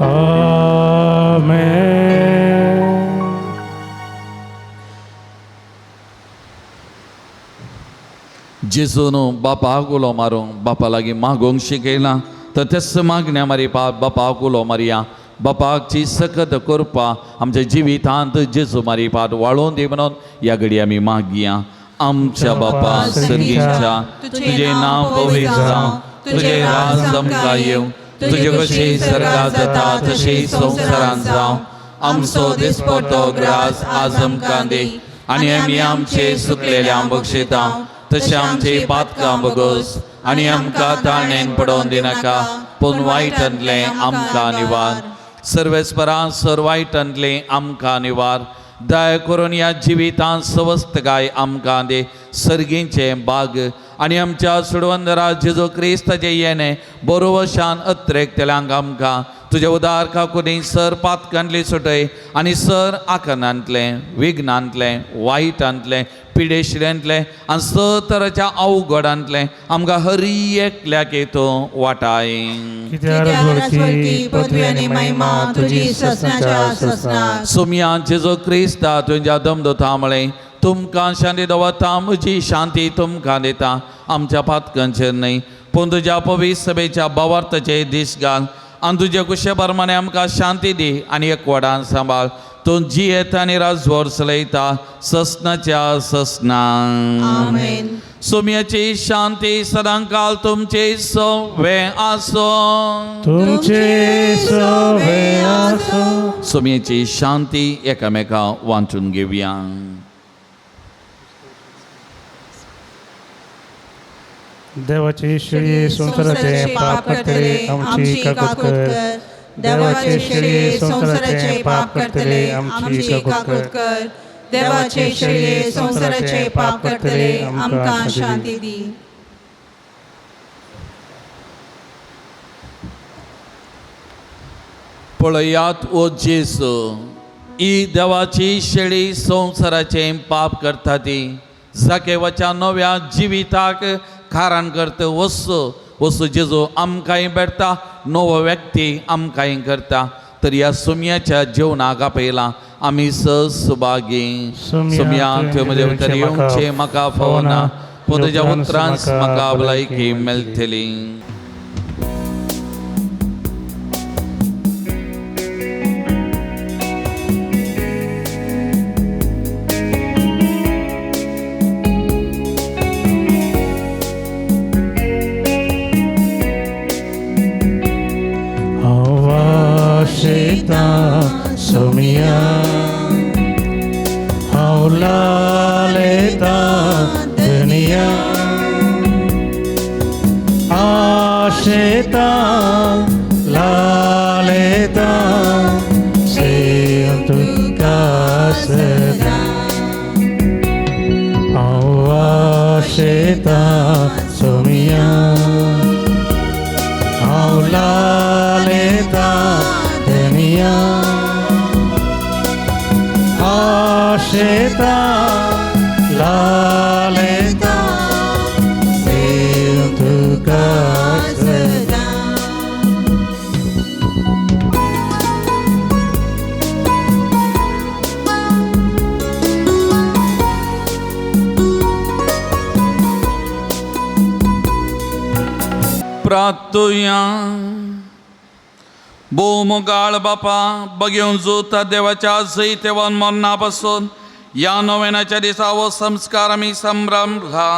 आमेन. जेजून बापाक उलो मारूंक बापा लागीं मागूंक शिकयलां तर तेच मागण्या मारी बापाक उलो मारया. बापाची सकत करपा आमच्या जिवितांत जेजू मारी पाट वाळोवन दी म्हणून ह्या घडी आमी मागया. आमच्या बापा सर्गीच्या, तुजें नांव पवित्र जावं, तुजें राज आमकां येवं, तुजें कशें सर्गात जाता तशें संवसारांत जावं. आमचो दिसपटो ग्रास आज आमकां दी आनी आमी आमचे सुकलेल्या बक्षिता तशें आमचे पातकां बगस आनी आमकां ताळणेन पडोवन दिनाका, पूण वायटांतलें आमकां निवार. सर्वेस्परा सर वायटांतलें आमकां निवार. दया करून ह्या जिवितांत सवस्तकाय आमकां दी, सर्गींचें बाग आनी आमच्या सुडवंदरा जेजू क्रिस्ताचें येणें बरोवशान अत्रेकतल्यांक आमकां तुज्या उदार काकुनी सर पातकांतली सुटय आनी सर आकनांतलें विघ्नांतलें वायटांतलें पिडेशिल्यांतलें आनी स तराच्या अवघडांतलें आमकां हरी एकल्याक तूं वाटाय. कित्याक वरकी पदवी आनी महिमा तुजी ससनाच्या ससनाक. सोमया जेजू क्रिस्ता तुज्या दमदता म्हळें तुमकां शांती दवरता, म्हजी शांती तुमकां दिता, आमच्या पातकांचेर न्हय पूण तुज्या पवित्र सभेच्या भावार्थाचे दीस घाल आनी तुज्या कुशे प्रमाणे आमकां शांती दी आनी एकवटान सांबाळ. तूं जियेता आनी राजवर चलयता ससनाच्या ससना. आमेन. सोम्याची शांती सदांकाल तुमचे सवे आसो. तुमचे सवे आसो. सोम्याची शांती एकामेका वांटून घेवया. देवाची शेळी संवसाराचे पाप करतले आमची काकूत कर. देवाचे शेळये संवसाराचे पाप करतले आमची काकूत कर. देवाचे शेळये संवसाराचे पाप करतले आमकां शांती दी. पळयात ओ जेजू, ही देवाची शेळी संवसाराचें पाप करता ती जाकेवाच्या नव्या जिविताक कारण करता. वसो वसो जेजू आमकांय भेटता, नवो व्यक्ती आमकांय करता. तर ह्या सुमयाच्या जेवणाक आपयला आमी सुभागी. सुमया तुवें म्हज्या भितर येवचें म्हाका फावना, पूण तुज्या उतरांच म्हाका भलायकी मेळटली. सोमिया हांव लालेता धनिया आशेता लालेता सेम तुका सदां. हांव आशेता सोमिया हांव लालेता धनिया आशेता लालेता सेम तुका सदां. प्रार्थुया. भोवमुगाळ बापा बगेवन जोता देवाच्या जैतेवन मरणा पासून ह्या नोवेनाच्या दिसा हो संस्कार आमी संभ्रमला.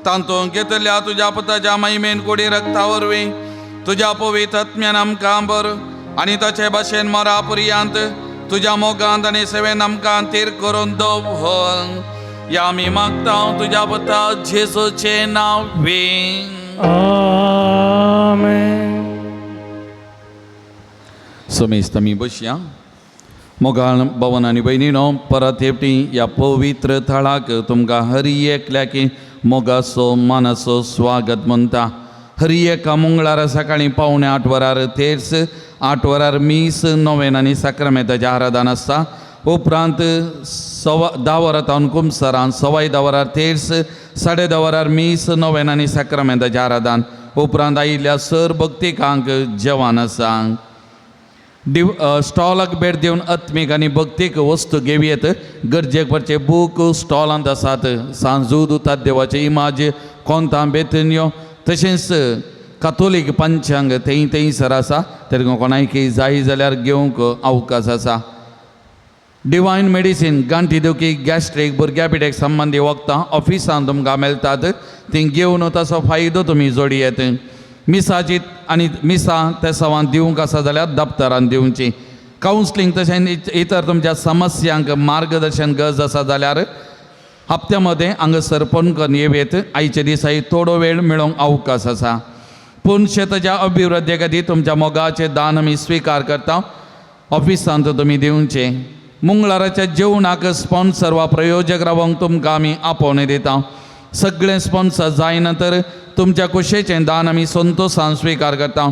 तातूंत घेतल्या तुज्या पुताच्या महिमेन कुडी रक्ता वरवीं तुज्या पवित्र आत्म्यान आमकां बर आनी ताचे भाशेन मरा पर्यंत तुज्या मोगांत आनी सेवेन आमकां तीर करून दवर. ह्या आमी मागता तुज्या पुता जेजूचें नांव. आमेन. समेस्त आमी बसया. मोगाळ भवन आनी भयणीनो, परत एकटी ह्या पवित्र थळाक तुमकां हरी एकल्याकी मोगाचो मानाचो स्वागत म्हणटा. हरी एका मंगळारा सकाळीं 7:45 वरार तेर्स, 8 वरार मीस, नोवेन आनी साक्रामेंताचें आराधन आसता. उपरांत 10:15 वरां तावन कुमसरान, 10:15 वरार तेर्स, 10:30 वरार मीस, नोवेन आनी साक्रामेंताचें आराधन. उपरांत आयिल्ल्या सर भक्तिकांक जेवण आसा. स्टॉलाक भेट दिवन आत्मीक आनी भक्तीक वस्तू घेवयेत. गरजेक पडचे बूक स्टॉलांत आसात. सांजू देवाचे इमाज, कोंतां बेतन्यो, तशेंच कातोलीक पंचांग थंय थंयसर आसा. तरी कोणायकी जाय जाल्यार घेवंक अवकाश आसा. डिवायन मेडिसीन, गांठी दुखी, गॅस्ट्रीक, भुरग्या पिठेक संबंदी वखदां ऑफिसांत तुमकां मेळटात. ती घेवन ताचो फायदो तुमी जोडयेत. मिसाची आनी मिसां तेसांवान दिवंक आसा जाल्यार दप्तरान दिवची. कावन्सलींग तशें इतर तुमच्या समस्यांक मार्गदर्शन गरज आसा जाल्यार हप्त्या मदें हांगासर फोन करून येवयेत. आयच्या दिसाय थोडो वेळ मेळोवंक अवकाश आसा. पूण शेताच्या अभिवृद्धी खातीर तुमच्या मोगाचें दान आमी स्विकार करता. ऑफिसांत तुमी दिवचें. मंगळाराच्या जेवणाक स्पॉन्सर वा प्रयोजक रावंक तुमकां आमी आपोवणें दिता. सगळें स्पॉन्सर जायना तर तुमच्या कुशेचें दान आमी संतोशान स्विकार करता.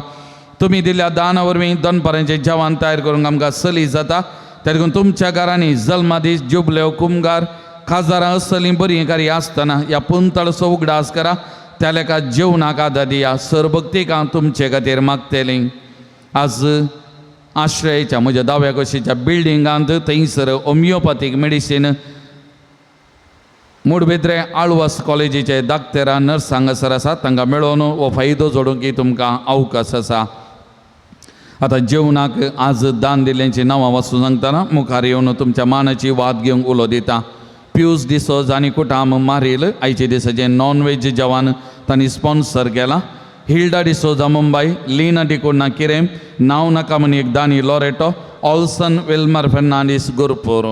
तुमी दिल्ल्या दाना वरवीं दनपारांचें जेवण तयार करूंक आमकां सली जाता. देखून तुमच्या घरांनी जल्मादीस, जुबल्यो, कुमगार, खाजदारां असलीं बरीं कार्यां आसतना ह्या पुंतळचो उगडास करा. त्या लेखा जेवणाक आदार दिया. सरभक्तिकां तुमचे खातीर मागतलीं. आज आश्रयाच्या म्हज्या दाव्या कुशीच्या बिल्डिंगांत थंयसर होमियोपॅथीक मेडिसीन मुडबेद्रे आळवास कॉलेजीचे दाक्तेरां नर्स हांगासर आसात. तांकां मेळोवन हो फायदो जोडूंक तुमकां अवकाश आसा. आतां जेवणाक आज दान दिल्ल्यांची नांवां वाचून सांगतना मुखार येवन तुमच्या मानाची वाद घेवंक उलो दिता. पियूस डिसोज आनी कुटाम मारील आयचे दिसाचें नॉन वेज जेवण तांणी स्पॉन्सर केलां. हिल्डा डिसोजा मुंबय, लीना डिकोडना किरेम, नांव नाका म्हण एक दानी लॉरेटो, ऑल्सन वेलमर फेर्नांडीस गुरपूर.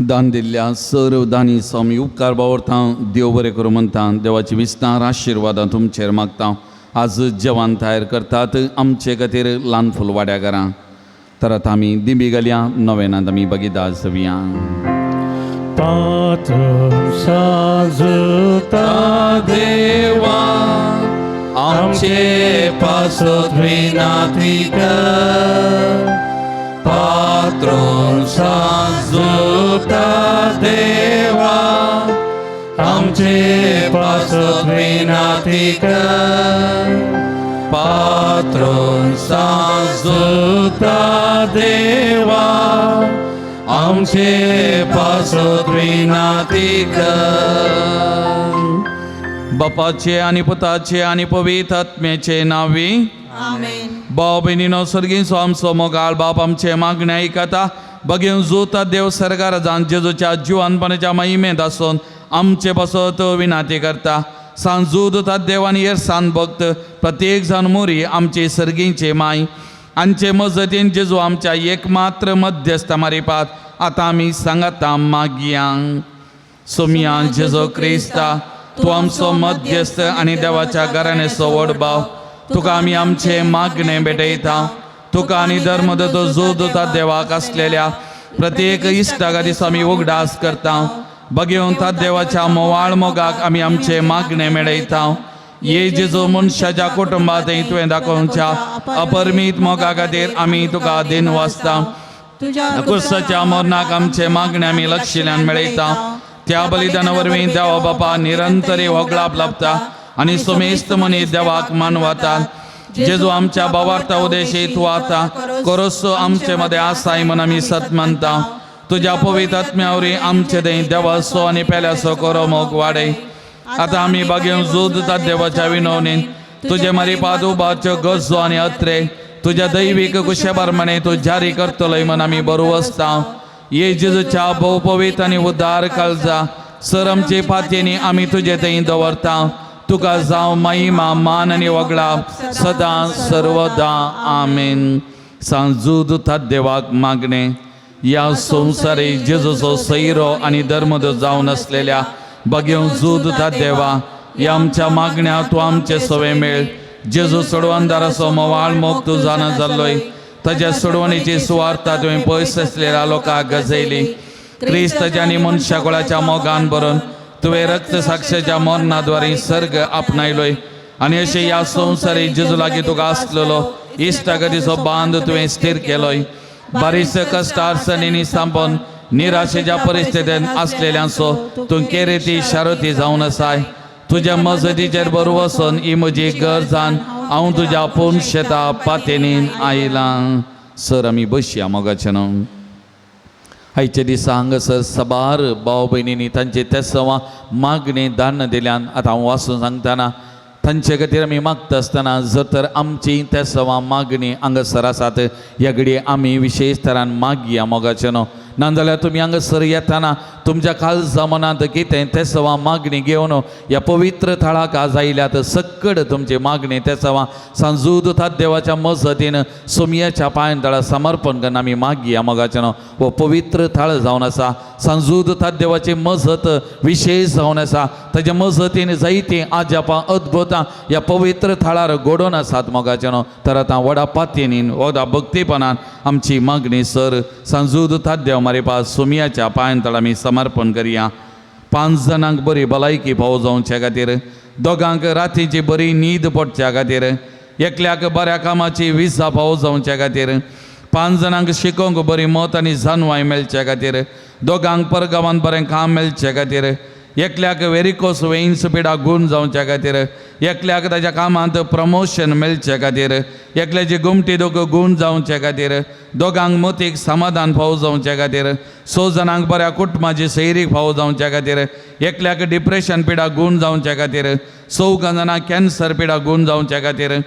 दान दिल्ल्या सर्व दानी स्वामी उपकार बावरता. देव बरें करूं म्हणटा. देवाची विस्तार आशिर्वादां तुमचेर मागता. आज जेवण तयार करतात आमचे खातीर ल्हान फुलवाड्या घरां. तर आतां आमी दिंबी घालया. नवेनांत आमी बगीदा जावया. देवा आमचे पासत विनाती कर, पात्रोन साजुता देवा आमचे पासत विनाती कर, पात्रोन साजुता देवा आमचे पासत विनाती कर. बापाचे आनी पुताचे आनी पवित्र आत्म्याचे नांवी आमेन. भाव भयणीनो, सर्गींचो आमचो मोगाळ बाप आमचे मागणें आयकता. बगेवन जोता देव सरकार जावन जेजूच्या जिवानपणाच्या महिमेंत आसून आमचे पासत विनाती करता. सांजूद देव आनी येरसान भक्त प्रत्येक जाण मोरी आमचे सर्गींचे माय आमचे मजतीन जेजू आमच्या एकमात्र मध्यस्थ मारिपात आतां आमी सांगाता मागयांक. सोमिया जेजू क्रिस्ता, तूं आमचो मध्यस्थ आनी देवाच्या घराण्याचो व्हड भाव. तुका आमी आमचे मागणें भेटयता. तुका आनी धर्मदत्तो जो दुता देवाक आसलेल्या प्रत्येक इश्टा दिसा आमी उगडास करता. बगेवन ता देवाच्या मोवाळ मोगाक आमी आमचे मागणें मेळयता. ये जेजू मनशाच्या कुटुंबांत तुवें दाखोवच्या अपरमीत मोगा खातीर आमी तुका दिन वाचता. कुर्साच्या मरणाक आमचे मागणें आमी लक्षिल्यान मेळयता. त्या बलिदाना वरवीं देवा बापा निरंतरी होगळाप लाभता आनी सुमेस्त मनीस देवाक मानवता. जेजू आमच्या भावार्था उदेशी तूं आतां कोरोसो आमचे मदें आसाय म्हूण आमी सत मानता. तुज्या पवित्र आत्म्या वरवीं आमचे थंय देवाचो आनी पेल्याचो करो मोग वाडय. आतां आमी बागेवन जोद देवाच्या विनवणीन तुजे मारिपाद उबारच्यो गरजो आनी अत्रे तुज्या दैवीक कुशे प्रमाणे तूं जारी करतलोय म्हूण आमी बरो आसता. ये जेजूच्या भोवपवीत आनी उद्धार काळजा सर आमचे पातयेनी आमी तुजे थंय दवरता. तुका जावं महिमा मान आनी वगळा सदां सर्वदां. आमेन. सांजूद देवाक मागणें. ह्या संवसारी जेजूचो सैरो आनी धर्मदूत जावन आसलेल्या बगेव जूद देवा, ह्या आमच्या मागण्या तूं आमचे सवे मेळ. जेजू सोडवणदाराचो मोवाळ मोग तूं जाणा जाल्लोय, ताज्या सोडवणीची सुवार्ता तुवें पयस आसलेल्या लोकांक गजयली. क्रिस्ताच्या आनी मनशाकुळाच्या मोगान भरून तुवें रक्त साक्षाच्या मरणाद्वारे सर्ग आपणायलोय आनी अशें ह्या संवसारी जेजू लागीं तुका आसलेलो इश्टागतीचो बांद तुवें स्थीर केलोय. बारीस कश्ट अडचणींनी सांपोन निराशेच्या परिस्थितीन आसलेल्यांचो तूं केरेती शारती जावन आसाय. तुज्या मजतीचेर बरो वचून ही म्हजी गरजान हांव तुज्या पूर्ण शेता पातेनीन आयलां. सर आमी बसया मोगाचें न्हू. आयच्या दिसा हांगासर साबार भाव भयणींनी तांचे तेसवां मागणी दान दिल्यान. आतां हांव वाचून सांगतना तांचे खातीर आमी मागता आसतना जर तर आमची तेसवां मागणी हांगासर आसात, ह्या घडये आमी विशेश तरान मागया मोगाचें न्हू. नाजाल्यार तुमी हांगासर येतना तुमच्या काळजा मनांत कितें तेसवां मागणी घेवन ह्या पवित्र थळाक आज आयल्यात, सक्कड तुमची मागणी तेसवां सांजूद देवाच्या मजतीन सोमयाच्या पांयान तळा समर्पण करून आमी मागया मोगाचें न्हू. हो पवित्र थळ जावन आसा, सांजूद देवाची मजत विशेश जावन आसा. ताच्या मजतीन जायतीं आजापां अद्भुतां ह्या पवित्र थळार घडोवन आसात मोगाचें न्हू. तर आतां व्हडा पातयेनीन व्हडा भक्तीपणान आमची मागणी सर सांजूद देव मारिपा सोमयाच्या पांयान तळा आमी समर्पण करया. 5 जाणांक बरी भलायकी फावो जावचे खातीर, दोगांक रातीची बरी न्हीद पडच्या खातीर, एकल्याक बऱ्या कामाची विजा फावो जावचे खातीर, 5 जाणांक शिकोवंक बरी मत आनी जानवाय मेळचे खातीर, दोगांक परगांवांत बरें काम मेळचे खातीर, एकल्याक वेरिकोस वेन्स पिडा गूण जावच्या खातीर, एकल्याक ताच्या कामांत प्रमोशन मेळचे खातीर, एकल्याची गुमटी दुख गूण जावचे खातीर, दोगांक मतीक समाधान फावो जावचे खातीर, 6 जाणांक बऱ्या कुटुंबाची सैरीक फावो जावच्या खातीर, एकल्याक डिप्रेशन पिडा गूण जावच्या खातीर, 4 जाणांक कॅन्सर पिडा गूण जावच्या खातीर,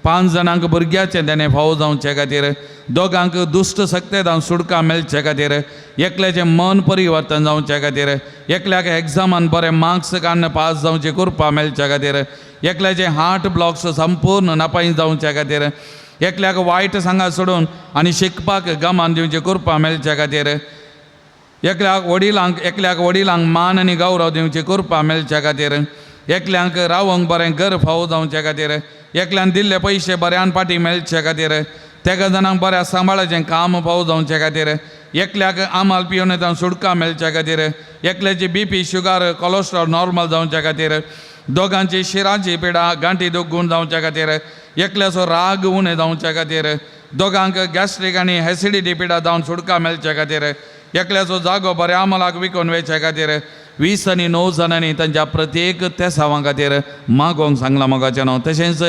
5 जाणांक भुरग्याचें देणें फावो जावचे खातीर, दोगांक दुश्ट सक्तेदान सुटका मेळचे खातीर, एकल्याचें मन परिवर्तन जावचे खातीर, एकल्याक एग्जामान बरे मार्क्स काडून पास जावची कृपा मेळचे खातीर, एकल्याचें हार्ट ब्लॉक्स संपूर्ण नापाय जावचे खातीर, एकल्याक वायट सांगा सोडून आनी शिकपाक गमान दिवची कृपा मेळचे खातीर, एकल्याक वडिलांक मान आनी गौरव दिवची कृपा मेळचे खातीर, एकल्यांक रावंक बरें घर फावो जावचे खातीर, एकल्यान दिल्ले पयशे बऱ्यान फाटीं मेळचे खातीर, तेगा जाणांक बऱ्या सांबाळाचें काम फावो जावचे खातीर, एकल्याक आमाल पिवन येता सुटका मेळचे खातीर, एकल्याची BP sugar cholesterol normal जावचे खातीर, दोगांची शिराची पिडा गांठी दूख गूण जावचे खातीर, एकल्याचो राग उणें जावचे खातीर, दोगांक गॅस्ट्रीक आनी एसिडिटी पिडा जावन सुटका मेळचे खातीर, एकल्याचो जागो बऱ्या आमलाक विकून वयचे खातीर, 20 आनी 9 जाणांनी तांच्या प्रत्येक तेसावां खातीर मागोवंक सांगलां मोगाचें न्हू. तशेंच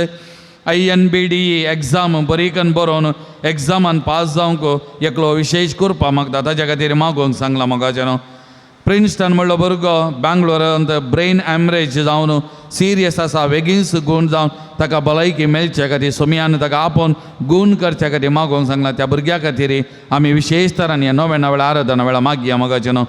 INBDE exam बरी कन्न बरोवन एग्जामान पास जावंक एकलो विशेश कृपा मागता, ताच्या खातीर मागोवंक सांगलां मोगाचें न्हू. प्रिन्स्टन म्हणलो भुरगो बेंगलोरांत ब्रेन हॅमरेज जावन सिरियस आसा, बेगीनच गूण जावन ताका भलायकी मेळचे खातीर सोमयान ताका आपोवन गूण करच्या खातीर मागोवंक सांगलां. त्या भुरग्या खातीर आमी विशेश तरान ह्या नव्या वेळा आराधना वेळा मागया मोगाचें न्हू.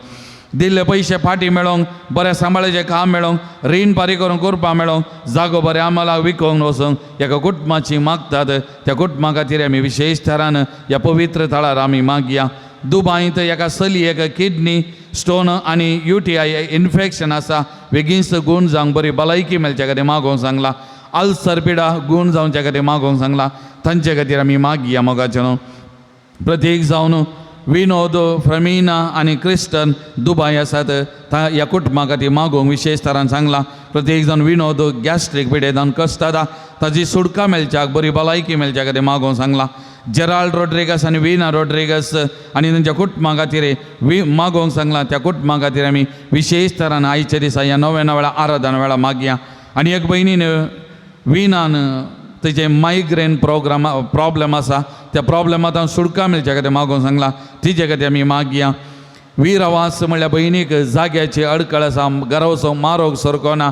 दिल्ले पयशे फाटीं मेळोवंक, बरें सांबाळाचें काम मेळोवंक, रीण फारीक करूंक कृपा मेळोवंक, जागो बरें आमलाक विकोंक वचूंक एका कुटुंबाची मागतात, त्या कुटुंबा खातीर आमी विशेश तरान ह्या पवित्र थळार आमी मागया. दुबायंत एका चलयेक किडनी स्टोन आनी UTI infection आसा, बेगीनच गूण जावंक बरी भलायकी मेळच्या खातीर मागोवंक सांगलां. अल्सर पिडा गूण जावच्या खातीर मागोवंक सांगलां, तांचे खातीर आमी मागया मोगाचें न्हू. प्रत्येक जावन विनोद फ्रमीना आनी क्रिस्टन दुबाय आसात, ह्या कुटुंबा खातीर मागोवंक विशेश तरान सांगलां. प्रत्येक जावन विनोद गॅस्ट्रीक पिडेदान कश्ट ताजी सुटका मेळच्याक बरी भलायकी मेळच्या खातीर मागोवंक सांगलां. जेराल्ड रोड्रिगस आनी विना रोड्रिगस आनी तांच्या कुटुंबा खातीर मागोवंक सांगलां. त्या कुटुंबा खातीर आमी विशेश तरान आयच्या दिसा ह्या नव्या वेळा आराधना वेळा मागया. आनी एक भयणीन विनान तेजे मायग्रेन प्रॉब्लम आसा, त्या प्रॉब्लमांत सुटका मेळच्या खातीर मागोवंक सांगलां, तिजे खातीर आमी मागया. वीरवास म्हणल्यार भयणीक जाग्याची अडकळ आसा, घराचो मारोग सारको ना,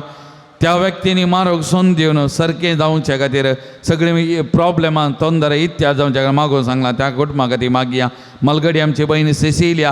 त्या व्यक्तींनी मारोग सोन दिवन सारकें जावचे खातीर सगळीं प्रॉब्लमान तोंदर इत्या जावचे खातीर मागोवंक सांगलां, त्या कुटुंबा खातीर मागया. मलगडी आमची भयण सिसिलिया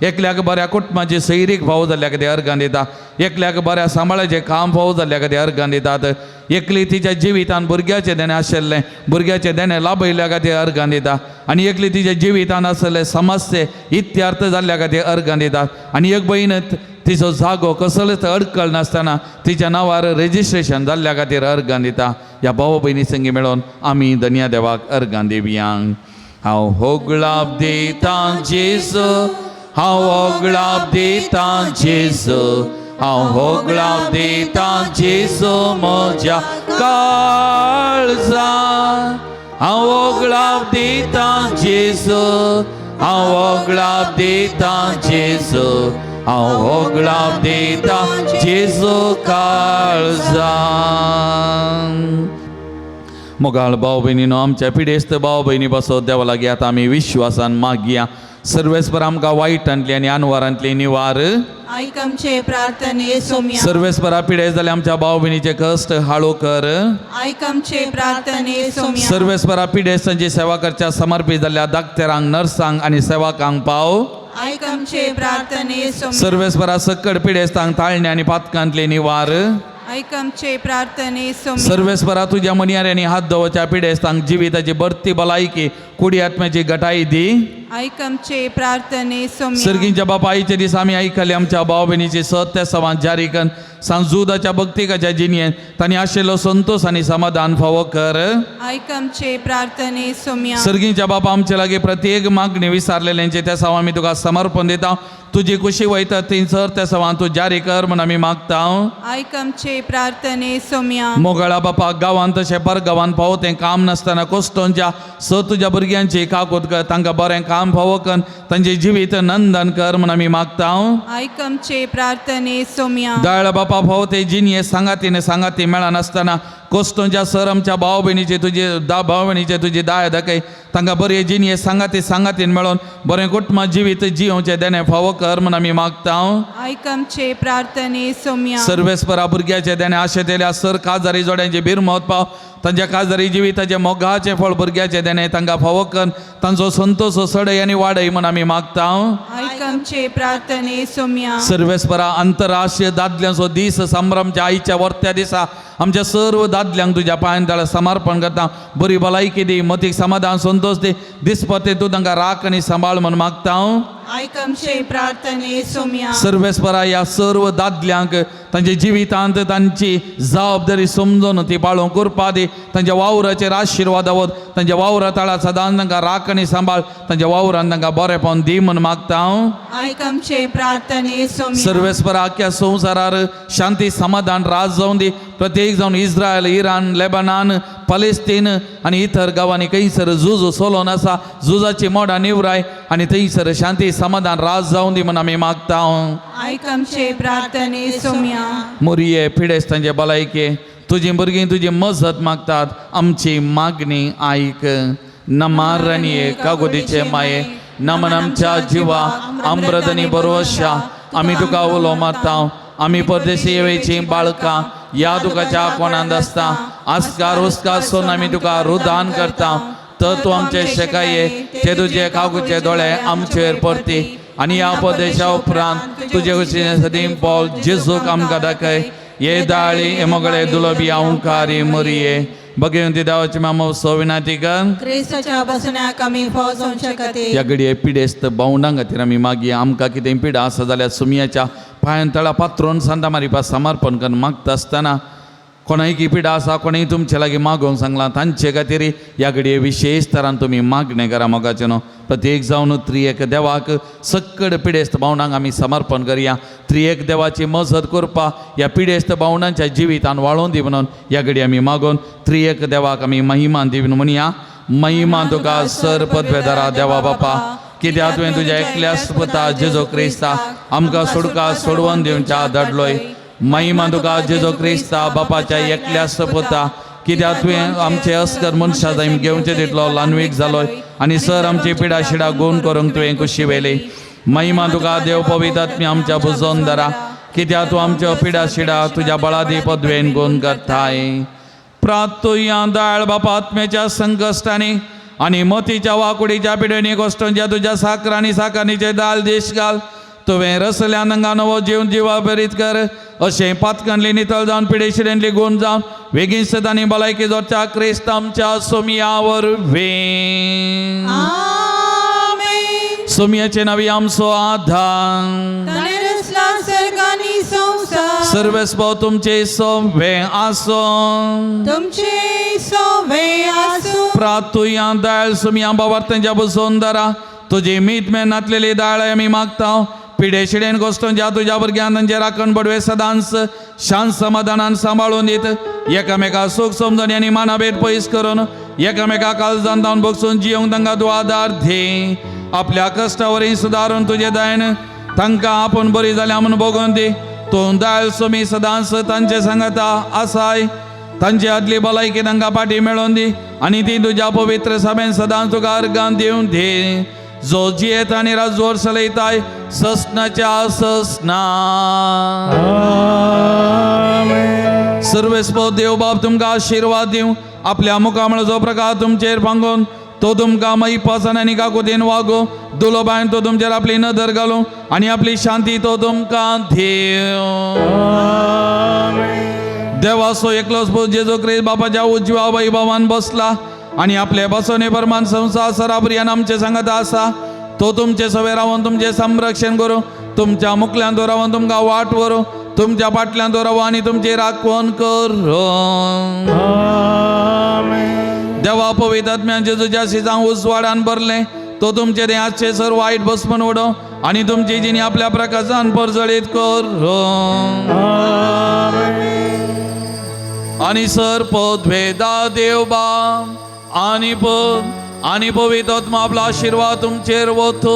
एकल्याक बऱ्या कुटुंबाची सैरीक फावो जाल्ल्या खातीर अर्गां दिता. एकल्याक बऱ्या सांबाळाचें काम फावो जाल्ल्या खातीर अर्गां दितात. एकली तिच्या जिवितान भुरग्याचें देणें आशिल्लें भुरग्याचें देणें लाभयल्ल्या खातीर अर्गां दिता. आनी एकली तिच्या जिवितान आशिल्ले समस्ये इत्यार्थ जाल्ल्या खातीर अर्गां दितात. आनी एक भयण तिचो जागो कसलोच अडकळ नासतना तिच्या नांवार रेजिस्ट्रेशन जाल्ल्या खातीर अर्गां दिता. ह्या भाव भयणी संगी मेळोन आमी धनया देवाक अर्गां दिवया. हांव होगळाप दितां जेजू, हांव होगळाप दितां जेजू, हांव होगळाप दितां जेजू म्हज्या काळजा. हांव होगळाप दितां जेजू, हांव होगळाप दितां जेजू, हांव होगळाप दितां जेजू काळजा. मोगाळ भाव भयणीनो, आमच्या पिडेस्त भाव भयणी पासत देवा लागीं आतां आमी विश्वासान मागया. सर्वेस्पर आमकां वायटांतली आनी अनवारांतली निवार. आयक आमचे प्रार्थने सोम्या. सर्वेस्परा पिडेस्त जाल्या आमच्या भाव भयणीचे कश्ट हाळो कर. आयक आमचे प्रार्थने सोम्या. सर्वेस्परा पिडेस्तांची सेवा करच्या समर्पित जाल्ल्या दाक्तेरांक, नर्सांक आनी सेवकांक पाव. आयक आमचे प्रार्थने सोम्या. सर्वेस्परा सक्कड पिडेस्तांक ताळणे आनी पातकांतली निवार. आयक आमचे प्रार्थने सोम्या. सर्वेस्परा तुज्या मनियाऱ्यांनी हात दवरच्या पिडेस्तांक जिविताची बर्ती भलायकी, कुडी आत्म्याची गटाई दी. आयक आमचे प्रार्थने सोम्या. सर्गींच्या बापा, आईचे दीस आमी आयकले आमच्या भाव भयणीची सत्य सवान जारी करून सांजुदाच्या भक्तिकाच्या जिणयेन तांणी आशिल्लो संतोष आनी समाधान फावो कर. आयक आमचे प्रार्थने सोम्या. सर्गींच्या बापा, आमचे लागीं प्रत्येक मागणी विसारलेल्यांचे त्या सवा आमी तुका समर्पण दिता. तुजी कुशी वयता थंयसर त्या सवान तूं जारी कर म्हूण आमी मागता. आयक आमचे प्रार्थने सोम्या. मोगळा बापा, गांवांत तशें परगांवांत फावो तें काम नासतना कोश्टोंच्या स तुज्या भुरग्यांची काकूत कर. तांकां बरें काम फावो कर, तांचें जिवीत नंदन कर म्हूण आमी मागता. आयक आमचे प्रार्थने सोम्या. दयाळ बापा, फावो ते जिणये सांगातीने सांगाती मेळनासतना कोश्टोंच्या सर आमच्या भाव भयणीचे तुजी दा भाव भयणीचे तुजी दाय दाखय. तांकां बरें जिणये सांगाती सांगातीन मेळोन बरें कुटुंबा जिवीत जियोवचें देणें फावो कर म्हूण आमी मागता. आयक आमचे प्रार्थने सोम्या. सर्वेस्परा भुरग्याचे देणे आशेतेल्या सर काजारी जोड्यांचे बिरमत पाव. तांच्या काजारी जिविताचे मोगाचें फळ भुरग्याचें देणें तांकां फावो कर, तांचो संतोष सडय आनी वाडय म्हूण आमी मागता. आयक आमचे प्रार्थने सोम्या. सर्वेस्परा आंतरराष्ट्रीय दादल्यांचो दीस संभ्रमच्या आईच्या वर्त्या दिसा आमच्या सर्व दादल्यांक तुज्या पांयान तळा समर्पण करता. बरी भलायकी दी, मतीक समाधान संतोष दी, दिसपते तूं तांकां राख आनी सांबाळ म्हूण मागता. आयक आमचे प्रार्थने सोम्या. सर्वेस्परा ह्या सर्व दादल्यांक तांच्या जिवितांत तांची जबाबदारी समजून ती पाळोवंक करपा दी. तांच्या वावराचेर आशिर्वाद आवत, तांच्या वावरा तळा सदांच तांकां राख आनी सांबाळ, तांच्या वावरान तांकां बरेंपण दी म्हूण मागता. आयक आमचे प्रार्थने सोम्या. सर्वेस्परा आख्या संवसारार शांती समाधान राज जावन दी. प्रत्येक जावन इस्रायल, इराण, लेबनान, पलेस्तीन आनी इतर गांवांनी खंयसर झूज सोलोन आसा झुजाची मोडां निवराय आनी थंयसर शांती समाधान राज जावन दी म्हूण आमी मागता. आयक आमचे प्रार्थने सोम्या. मोरये पिडेस्तांचे भलायके तुजी भुरगीं तुजी मजत मागतात, आमची मागणी आयक. नमारणये कागोदीचे माये, नमन आमच्या जिवा अमृत आनी बरोवशा आमी तुका उलो मारता. आमी परदेशी येवची बाळकां ह्या तुकाच्या कोणांत आसता आस्कार उस्कार सोन आमी तुका रुदान करता. तर तूं आमचे शेकाये ते तुजे कागूचे दोळे आमचेर परती आनी ह्या परदेशा उपरांत तुजे कुशीन सदीं पावल जेजूक आमकां दाखय. ये दाळी हे मोगळे दुलोबी अंकारी मोरये बघेवन ती देवाची मामो सविनाती कर. क्रिस्ताच्या बसण्याक आमी फाव जावंक शकते. ह्या घडये पिडेस्त भावंडां खातीर आमी मागीर आमकां कितें पिडा आसा जाल्यार सुमयाच्या पांयान तळा पात्रोन सांता मारिपा समर्पण करून मागता आसतना कोणायकी पिडा आसा कोणीय तुमचे लागीं मागोवंक सांगलां तांचे खातीर ह्या घडये विशेश तरान तुमी मागणें करा मोगाचें न्हू. प्रत्येक जावन त्रियेक देवाक सक्कड पिडेस्त भावंडांक आमी समर्पण करया. त्रियेक देवाची मजत करपा ह्या पिडेस्त भावंडांच्या जिवितान वाळोवन दी म्हणून ह्या घडये आमी मागोवन त्रियेक देवाक आमी महिमा दिवन म्हणया. महिमा तुका सर पदवेदारा देवा बापा, कित्याक तुवें तुज्या एकल्याच पुता जेजो क्रिस्ता आमकां सोडका सोडवून दिवच्या धाडलोय. महिमा तुका जेजो क्रिस्ता बापाच्या एकल्याच पुता, कित्याक तुवें आमचे अस्कर मनशां जाय घेवचे तितलो ल्हानवीक जालोय आनी सर आमची पिडा शिडा गुण करूंक तुवें कुशी व्हेली. महिमा तुका देव पवित्र आमच्या बुजोन दरा, कित्याक तूं आमच्यो पिडा शिडा तुज्या बळादी पदवेन गुण करताय. प्रातुया दाळ बापा आत्म्याच्या संकश्टांनी आनी मतीच्या वाकुडीच्या पिडेनी गोश्टांच्या तुज्या साकर आनी साकरणीचे दाल देश घाल. तुवें रसल्या नंगा नवो जीवन जिवा प्रेरीत कर अशें पातकांतली नितळ जावन पिडेशिडेंतली गुण जावन वेगीन सदांनी भलायकी जोडच्या क्रिस्त आमच्या सोमया वरवीं. आमेन. सोमयाचे नांवी आमचो आधार. ताणें रचला सर्ग आनी संवसार. सर्वेस्पो तुमचे सोवे आसो. तुमचे सोवे आसूं. प्रातुया दाळ सुमया बाबार तेंच्या बसोवन दरा तुजी मीत मेन नातलेली दाळ आमी मागता. पिडे शिडेन गोश्टोंच्या तुज्या भुरग्यान तांचे राखण बडवे सदांच शांत समाधानान सांबाळून दीत एकामेका सूख समजून आनी मानाभेद पयस करून एकामेका काळजान धांवन बगसून जियोंक तांकां तूं आदार दी. आपल्या कश्टावरी सुदारून तुजे दयन तांकां आपूण बरी जाल्या म्हूण बगोवन दी. तूं दायल सुमी सदांच तांचे सांगता आसाय. तांची आदली भलायकी तांकां पाटी मेळोवन दी आनी ती तुज्या पवित्र सभेन सदांच तुका अर्गान दिवन दी. जो जियेत आनी राजवर चलयताय ससनाच्या ससना. आमेन. सर्वेस्पो देव बाप तुमकां आशिर्वाद दिवं. आपल्या मुखामळाचो प्रकार तुमचेर पांगोवन तो तुमकां मैपासान आनी काकुतीन वागो. दुलोबायन तो तुमचेर आपली नदर घालूं आनी आपली शांती तो तुमकां दिवं. आमेन. देवाचो एकलोच पूत जेजू क्रिस्त बापाच्या उजव्या वैभवान बसला आनी आपले बसवणे प्रमाण संवसार सराबरियान आमचे सांगत आसा. तो तुमचे सवे रावन तुमचें संरक्षण करूं. तुमच्या मुखल्यान तो रावन तुमकां वाट व्हरूं. तुमच्या फाटल्यान तो रावो आनी तुमची राखवण करूं. आमेन. देवा पवित्र आत्म्यान जेजूच्या सिजांक उजवाडान भरलें तो तुमचे तें आजचे सर वायट बसमन उडोवं आनी तुमची जिणी आपल्या प्रकाशान परजळीत करूं. आमेन. आनी सर पदवेदा देव बाप आनी पद आनी पवित्र आत्मा आपलो आशिर्वाद तुमचेर वतो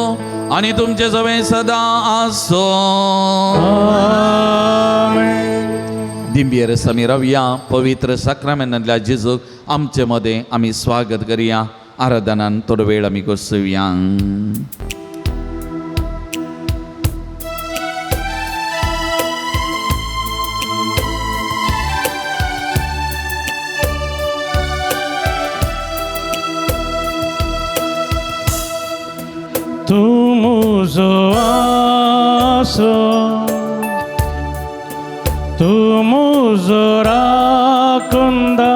आनी तुमचे सवें सदां आसो. आमेन. दिंबियर आमी रावया. पवित्र साक्रामेंतांतल्या जेजूक आमचे मदें आमी स्वागत करया. आराधनान थोडो वेळ आमी गोसुया. तूं म्हजो आसरो, तूं म्हजो राखणदार,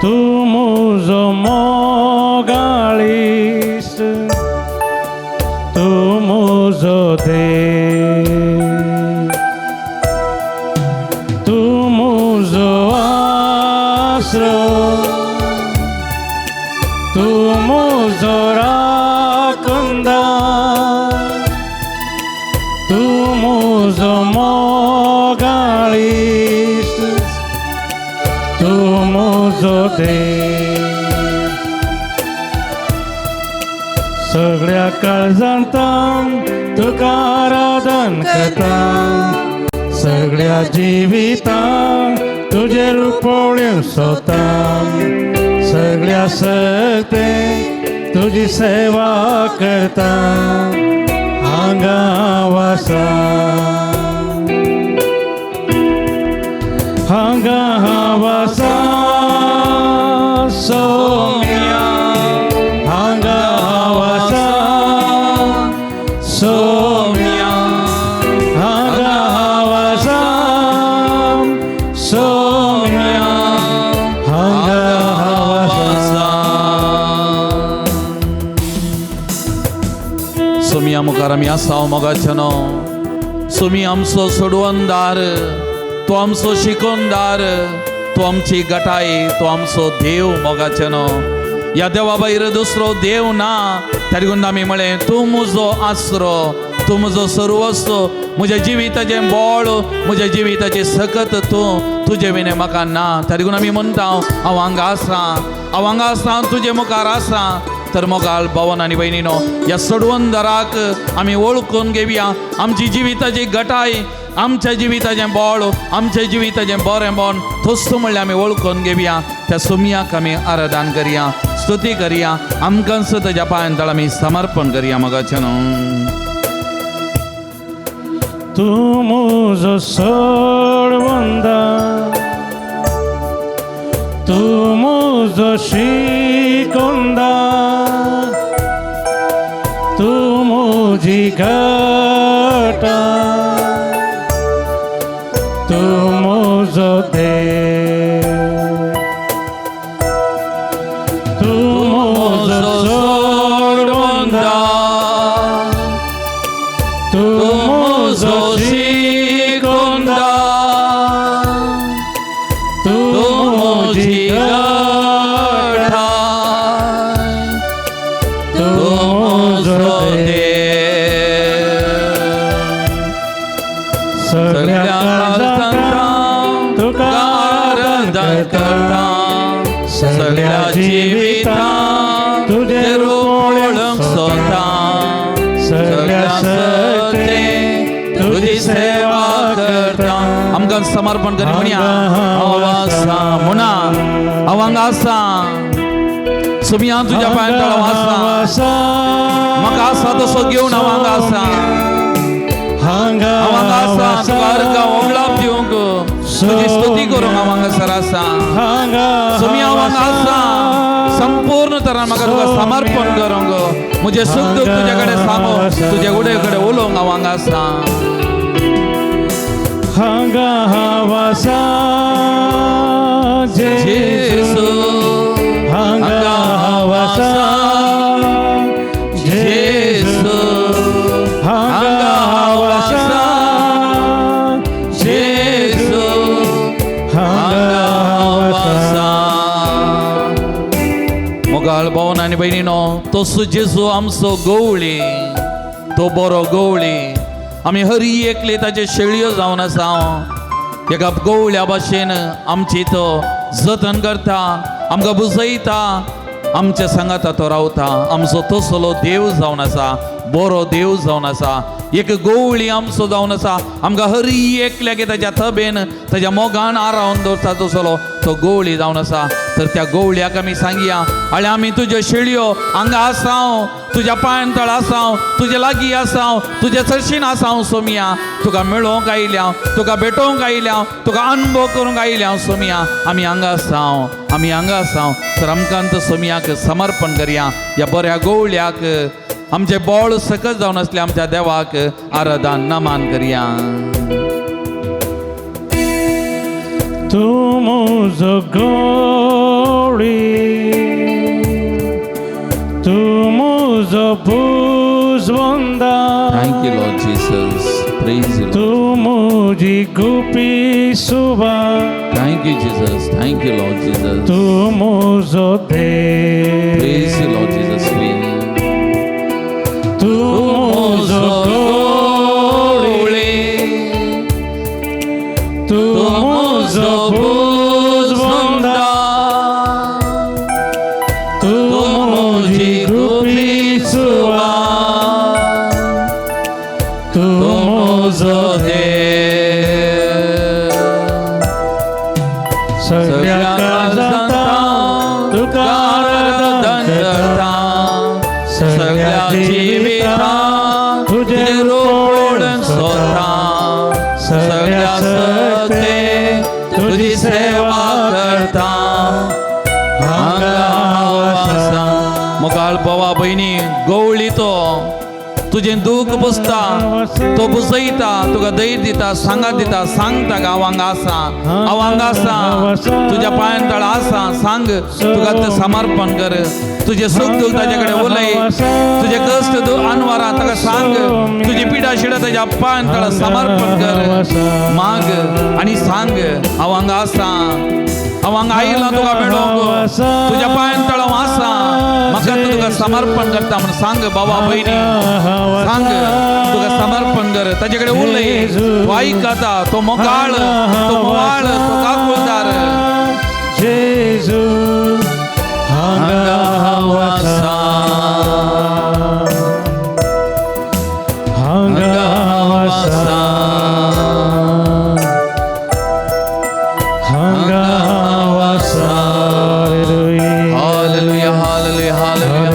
तूं म्हजो मोगाळीस, तूं म्हजो देव. तूं म्हजो आसरो, तूं म्हजो राखणदार, तूं म्हजो मोगाळीस, तूं म्हजो देव. सगळ्या काळजांतान तुका आराधन करता. सगळ्या जिवितान तुजें रूप पळोवंक सोदता. सगळ्या सकते तुजी सेवा करता. हांगा वासा, हांगा वासा सोम्या, हांगा वासा सोम्या, हांगा वासा सोम्या, हांगा वासा. सोमया मुखार आमी आसा मोगाच्यानो. सोमी आमचो सोडवणदार, तो आमचो शिकोवणदार, तो आमची गटाय, तो आमचो देव मोगाच्यानो. ह्या देवा भायर दुसरो देव ना. ताका आमी म्हळें तूं म्हजो आसरो, तूं म्हजो सर्वस्व, म्हज्या जिविताचें बळ, म्हज्या जिविताचें सकत तूं, तुजे विणें म्हाका ना. ताका आमी म्हणटा हांव हांगा आसा, हांव हांगा आसा, तुजे मुखार आसा. तर मोगाळ भावन आनी भयणीनो, ह्या सोडवणदाराक आमी वळखून घेवया. आमची जिविताची गटाय, आमच्या जिविताचें बळ, आमच्या जिविताचें बरेंपण तोच म्हणल्यार आमी वळखून घेवया. त्या सुमयाक आमी आराधन करया, स्तुती करया. आमकां ताच्या पांयां तळ आमी समर्पण करया मोगाचें न्हू. तूं म्हजो सोडवणदार, तूं म्हजो शिकोंदा तूं म्हजी घटा तूं म्हजो देव तूं म्हजो सोडवंदा तूं म्हजो शिकोंदा तूं म्हजी घटा तूं म्हजो देव सगळ्या काळजांत तुका आराधन करता सगळ्या जिवितांत तुजें रूप पळोवंक सोदता सगळ्या सत्तेन तुजी सेवा करता. आमकां समर्पण करी म्हणया हांव आसा म्हणा हांव हांगा आसा सुमिया तुज्या पांयां तळा हांव आसा म्हाका आसा तसो घेवन हांव हांगा आसा हांगा हांव हांगा आसा तुका अर्गां होगळाप दिवंक तुजी स्तुती करूंक हांव हांगासर आसा. हांगा सुमिया हांव हांगा आसा संपूर्ण तरान म्हाका तुका समर्पण करूंक म्हजें सुख दुख तुजे कडेन सांगो तुजे उडे कडेन उलोवंक हांव हांगा आसा. हांगा हांव आसा जेजू जेजू हांगा हांव आसा जेजू जेजू हांगा हांव आसा जेजू जेजू हांगा हांव आसा. मोगाळ भोवन आनी भयणीनो तसो जेजू आमचो गवळी तो बरो गवळी आमी हरी एकले ताचे शेळयो जावन आसा एका गवळ्या भाशेन आमची तो जतन करता आमकां बुजयता आमच्या सांगाता तो रावता. आमचो तसलो देव जावन आसा बरो देव जावन आसा एक गवळी आमचो जावन आसा आमकां हरी एकल्याक ताच्या थबेन ताच्या मोगान आरावन दवरता तसलो तो गवळी जावन आसा. तर त्या गवळ्याक आमी सांगया आनी आमी तुज्यो शेळयो हांगा आसा तुज्या पांयां तळ आसा तुजे लागीं आसा तुजे चडशीन आसा सोमिया तुका मेळोवंक आयल्या तुका भेटोवंक आयल्या तुका अनुभव करूंक आयल्या सोमिया आमी हांगा आसा आमी हांगा आसा. तर आमकां तो सोमियाक समर्पण करया ह्या बऱ्या गवळ्याक आमचें बोळ सकत जावन आसलें आमच्या देवाक आराधन नमान करया. तूं म्हजो गवळी तूं म्हजो बुजवंदा Thank you Lord Jesus. Praise you. तूं म्हजी गुपी सुवा Thank you Jesus. Thank you Lord Jesus. तूं म्हजो देव Praise you Lord Jesus. तूं म्हजो गवळी तूं म्हजो बुजवंदा तूं म्हजी गुपी सुवा तूं म्हजो देव सगळ्या काळजांत तुका आराधन करता सगळ्या जिवितांत तुजें रूप पळोवंक सोदता सगळ्या सत्तेन तुजी सेवा करता हांगा हांव आसा. मोगाळ भावा भयणी गवळी तो तुजें दूख पुसता तो पुसयता तुका धैर्य दिता सांगात दिता सांगता हांव हांगा आसा हांव हांगा आसा तुज्या पांयां तळा आसा सांग तुका तें समर्पण कर तुजें सुख दुख ताजे कडेन उलय तुजे कश्ट अनवारा ताका सांग तुजी पिडा शिडा ताज्या पांयां तळा समर्पण कर माग आनी सांग हांव हांगा आसा हांव हांगा आयला तुका मेळोवंक तुज्या पांयां तळा हांव आसा म्हाका तूं तुका समर्पण करता म्हण सांग बाबा भयणी सांग तुका समर्पण कर ताजे कडेन उलय तो आयकता तो मोगाळ तो मोवाळ तो काकुळदार. जेजू हांगा हांव आसा हांगा हांव आसा हांगा हांव आसा. Hallelujah hallelujah hallelujah.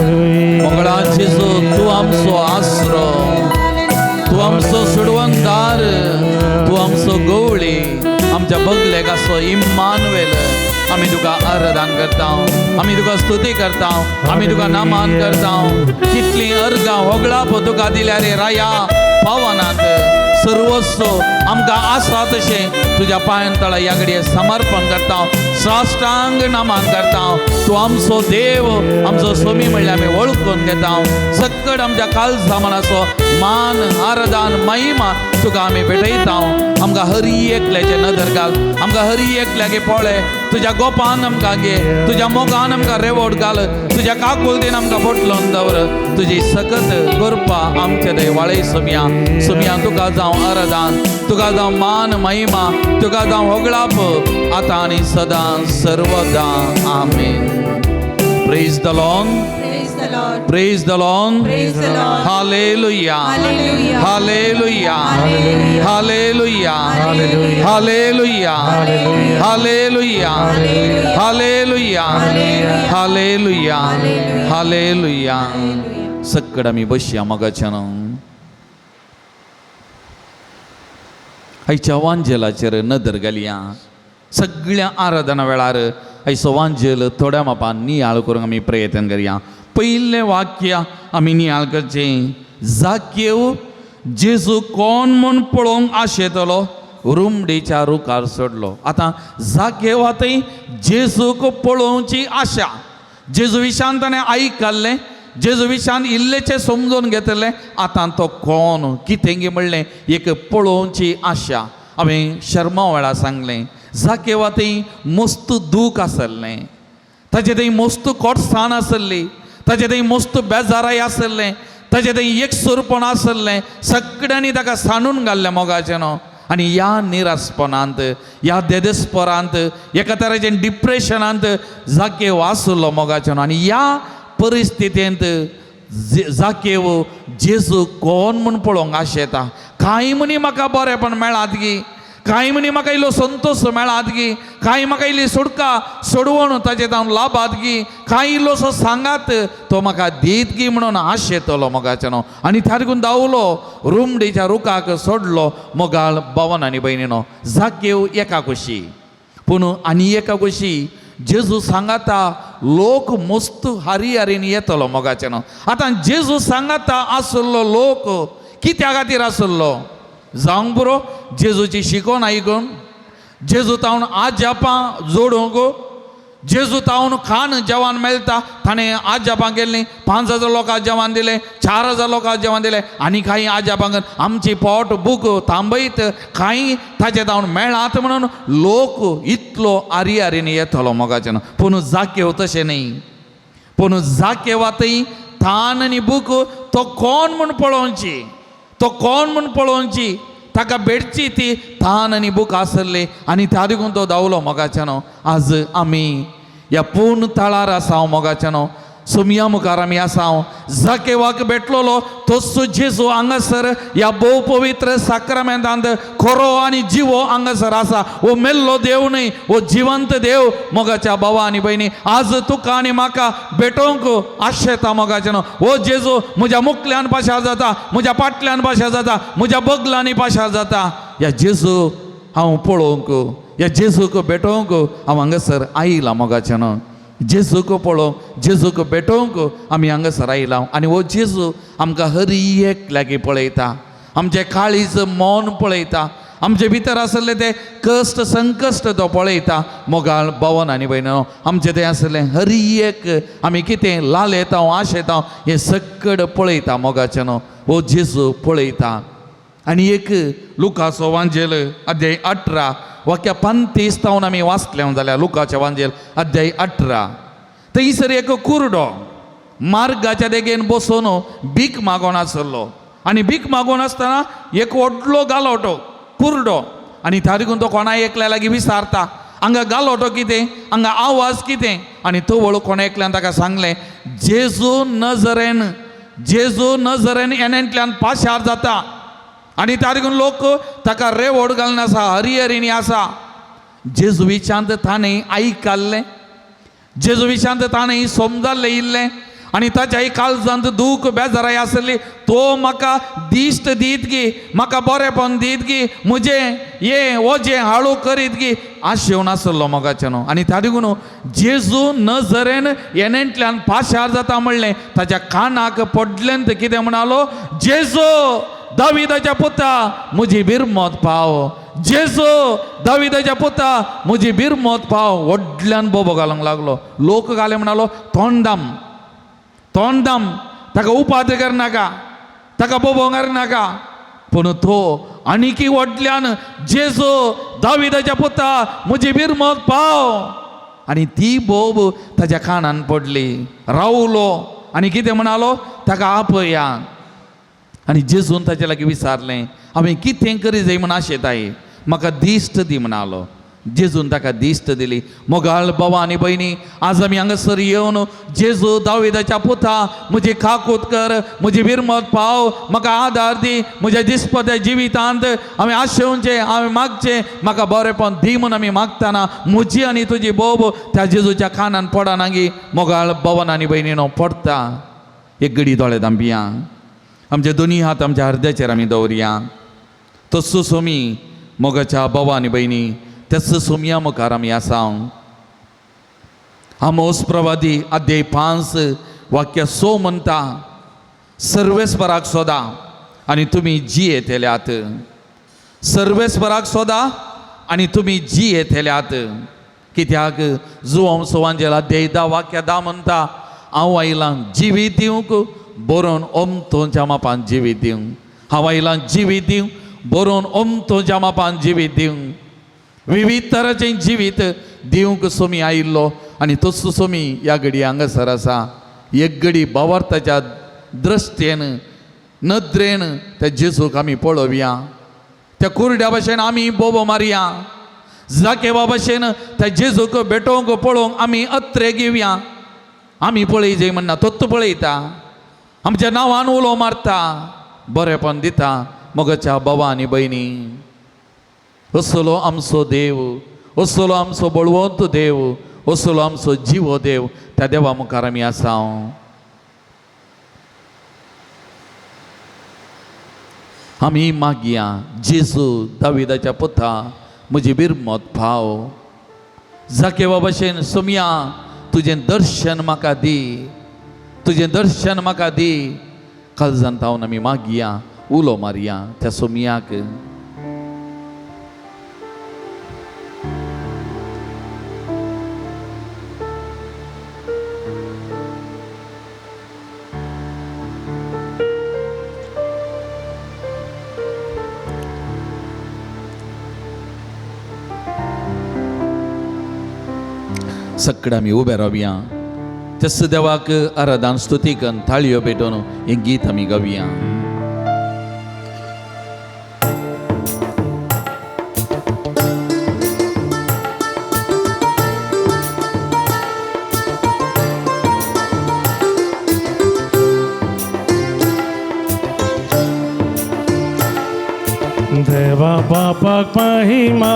मंगळा जेजू तूं आमचो आसरो तूं आमचो सुडवंदार तूं आमचो गवळी आमच्या बगलेक आसो इम्मानुएल आमी तुका आराधन करता, आमी तुका स्तुती करता, आमी तुका नामान करता. कितलीं अर्गां होगळाप तुका दिल्या रे राया पावनात. सर्वस्व आमकां आसा तशें तुज्या पांयां तळा ह्या घडये समर्पण करता, साष्टांग नमन करता. तूं आमचो देव, आमचो स्वामी म्हणल्यार आमी वळखून घेता. सक्कड आमच्या काळजा मनाचो मान आराधन महिमा तुका आमी भेटयता. आमकां हरी एकल्याचे नदर घाल, आमकां हरी एकल्यागे पळय, तुज्या गोपान आमकां घे, तुज्या मोगान आमकां रेवोट घाल, तुज्या काकुलतीन आमकां पोटलोन दवर. तुजी सकत कृपा आमचे दय वाळय सोमया. सोमया तुका जावं आराधन, तुका जावं मान महिमा, तुका जावं होगळाप आतां आनी सदां सर्वदां. आमेन. Praise the Lord. Praise the Lord. Praise the Lord. Praise the Lord. Hallelujah. Hallelujah. Hallelujah. Hallelujah. Hallelujah. Hallelujah. Hallelujah. Hallelujah. Hallelujah. सक्कड आमी बसया मोगाच्यान. आयच्या वांजेलाचेर नदर घालया. सगळ्या आराधना वेळार आयचो वांजेल थोड्या मापान नियाळ करूंक आमी प्रयत्न करया. पयलें वाक्य आमी नियाळ करचें, जाकेव जेजू कोण म्हूण पळोवंक आशेतलो रुमडीच्या रुखार सोडलो. आतां जाकेव आतां जेजूक पळोवची आशा, जेजू विशान ताणें आयकल्लें, जेजू विशान इल्लेचें समजून घेतलें. आतां तो कोण कितें गी म्हणलें एक पळोवची आशा. हांवें शर्मा वेळार सांगलें, जाकेवा थंय मस्त दूख आसलें, ताजे थंय मस्त कोटसाण आसली, ताजे थंय मस्त बेजाराय आसलें, ताजे थंय एकसुरपण आसलें. सगळ्यांनी ताका सांडून घाल्लें मोगाचें न्हू. आनी ह्या निरासपणांत, ह्या देदेस्परांत, एका तरेचें डिप्रेशनांत जाकेव आसलो मोगाचें न्हू. आनी ह्या परिस्थितींत जाकेव जेजू कोण म्हूण पळोवंक आशेता. कांय म्हणी म्हाका बरेंपण मेळात गी, कांय म्हणी म्हाका इल्लो संतोश मेळात गी, कांय म्हाका इल्ली सुटका सोडवण ताजे जावन लाभात गी, कांय इल्लोसो सांगात तो म्हाका दीत गी म्हणून आशेतलो मोगाचें न्हू. आनी त्या देखून धांवलो रुमडीच्या रुखाक सोडलो मोगाळ भवन आनी भयणीनो. जाकेव एका कुशी, पूण आनी एका कुशी जेजू सांगाता लोक मस्त हारी हारीन येतलो मोगाचें न्हू. आतां जेजू सांगाता आसलो लोक कित्या खातीर आसलो जावंक पुरो जेजूची शिकोवन आयकून, जेजू तावन आजापां जोडूंक, जेजू तावन खाण जेवण मेळटा. ताणें आजापां केल्लीं, 5,000 लोकांक जेवण दिलें, 4,000 लोकांक जेवण दिलें. आनी कांय आजापांक आमची पोट भूक थांबयत कांय ताचे तावन मेळात म्हणून लोक इतलो आरी आरीन येतलो मोगाचें न्हू. पूण जाकेव तशें न्ही. पूण जाकेवा थंय तान आनी भूक तो कोण म्हूण पळोवची, तो कोण म्हूण पळोवची, ताका भेटची ती तान आनी भूक आसली. आनी त्या देखून तो धांवलो मोगाचें न्हू. आज आमी ह्या पूर्ण तळार आसा मोगाचें न्हू, सोमया मुखार आमी आसा. जाकेवाक भेटलेलो तोच जेजू हांगासर ह्या भोव पवित्र साक्रामेंतांत खरो आनी जिवो हांगासर आसा. हो मेल्लो देव न्हय, हो जिवंत देव मोगाच्या भावा आनी भयणी. आज तुका आनी म्हाका भेटोवंक आशेता मोगाचें न्हू. हो जेजू म्हज्या मुखल्यान पाशार जाता, म्हज्या फाटल्यान पाशार जाता, म्हज्या बगलांनी पाशार जाता. ह्या जेजू हांव पळोवंक, ह्या जेजूक भेटोवंक हांव हांगासर आयलां मोगाचें न्हू. जेजूक पळोवंक, जेजूक भेटोवंक आमी हांगासर आयला. आनी हो जेजू आमकां हरी एक लागीं पळयता, आमचें काळीज मन पळयता, आमचे भितर आसले ते कश्ट संकश्ट तो पळयता. मोगाळ भवन आनी भयणो, आमचें तें आसलें हरी एक आमी कितें लाल येता आशेता हें सक्कड पळयता मोगाचें न्हू. हो जेजू पळयता. आनी एक लुकाचो वांजेल अध्याय 18 वाक्या 35 तावन आमी वाचलें जाल्यार लुकाचें वांजेल अध्याय 18 थंयसर एक कुरडो मार्गाच्या देगेन बसून भीक मागोन आसलो. आनी भीक मागोन आसतना एक व्हडलो गालोटो कुरडो, आनी त्या देखून तो कोणा एकल्या लागीं विचारता, हांगा गालोटो कितें, हांगा आवाज कितें. आनी तवळ कोणा एकल्यान ताका सांगलें, जेजू नजरेन, जेजू नजरेन येण्यांतल्यान पाशार जाता. आनी त्या देखून लोक ताका रेवोड घालून आसा, हरिहरिणी आसा. जेजू विचांत ताणें आयकल्लें, जेजू विशांत ताणें समजाल्लें इल्लें. आनी ताच्या काळजांत दूख बेजाराय आसली तो म्हाका दिश्ट दीत गी म्हाका बरेंपण दीत गी म्हजें हें ओजें हाळू करीत गी आशेवन आसलो मोगाचें न्हू. आनी त्या देखून जेजू नजरेन येणेंतल्यान पाशार जाता म्हणलें ताच्या कानाक पडलें ते कितें म्हणालो जेजू दाविदाच्या पुता म्हजी बिरमत पाव जेजू दाविदाच्या पुता म्हजी बिरमत पाव. व्हडल्यान बोबो घालूंक लागलो. लोक घाले म्हणालो तोंडाम तोंडाम ताका उपाद करनाका ताका बोबो करनाका. पूण तो आनीकी व्हडल्यान जेजू दाविदाच्या पुता म्हजी बिरमत पाव. आनी ती बोब ताच्या कानान पडली. रावलो आनी कितें म्हणालो ताका आपया. आनी जेजून ताचे लागीं विचारलें हांवें कितें करी जाय म्हूण आशेताय म्हाका दिश्ट दी म्हणालो. जेजून ताका दिश्ट दिली. मोगाळ बाबा आनी भयणी आज आमी हांगासर येवन जेजू दाविदाच्या पुता म्हजी काकूत कर म्हजी बिरमत पाव म्हाका आदार दी म्हज्या दिसपत्या जिवितांत हांवें आशेवचें हांवें मागचें म्हाका बरेंपण दी म्हूण आमी मागतना म्हजी आनी तुजी बोब त्या जेजूच्या कानान पडना गी. मोगाळ बाबान आनी भयणीनो पडटा. एक गडी दोळे धांपया आमचे दोनी हात आमच्या हृदयाचेर आमी दवरया. तस्सो सोमी मोगाच्या बाबा आनी भयणी त्याच सोमया मुखार आमी आसा. आमोस प्रवादी अध्याय 5 वाक्य 6 म्हणटा सर्वेस्पराक सोदा आनी तुमी जियेतल्यात. सर्वेस्पराक सोदा आनी तुमी जियेतल्यात. कित्याक जुवांव सोवांजेल अध्याय 10 वाक्य 10 म्हणटा हांव आयलां जिवीत दिवंक बरोवन ओमतोच्या मापान जिवीत दिवंक. हांव आयलां जिवीत दिवंक बरोवन ओमतोच्या मापान जिवीत दिवंक. विविध तराचें जिवीत दिवंक सोमी आयिल्लो आनी तसो सोमी ह्या घडी हांगासर आसा. एक घडी भावार्थाच्या दृश्टेन नदरेन त्या जेजूक आमी पळोवया. त्या कुरड्या भशेन आमी बोबो मारया. जाकेवा भशेन त्या जेजूक भेटोवंक पळोवंक आमी अत्रे घेवया. आमी पळय जाय म्हणना तोच पळयता आमच्या नांवान उलो मारता बरेंपण दिता. मोगाच्या बाबा आनी भयणी असलो आमचो देव असलो आमचो बळवंत देव असलो आमचो जिवो देव त्या देवा मुखार आमी आसा. आमी मागया जेजू दाविदाच्या पुता म्हजी बिरमत पाव. जाकेवा भशेन सोमया तुजें दर्शन म्हाका दी तुजें दर्शन म्हाका दी. काळजान तावन आमी मागया उलो मारया त्या सोमयाक. सगळे आमी उबे रावया त्याच देवाक आराधन स्तुती करून थाळयो पेटोवन हें गीत आमी गावया. देवा बापाक महिमा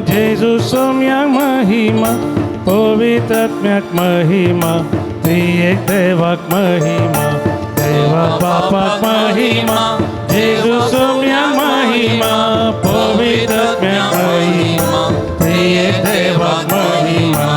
जेजू सोम्याक महिमा पवित्रात्म्याक महिमा त्रिएक देवाक महिमा. देवा बापाक महिमा जेजू सोम्याक महिमा पवित्रात्म्याक महिमा त्रिएक देवाक महिमा.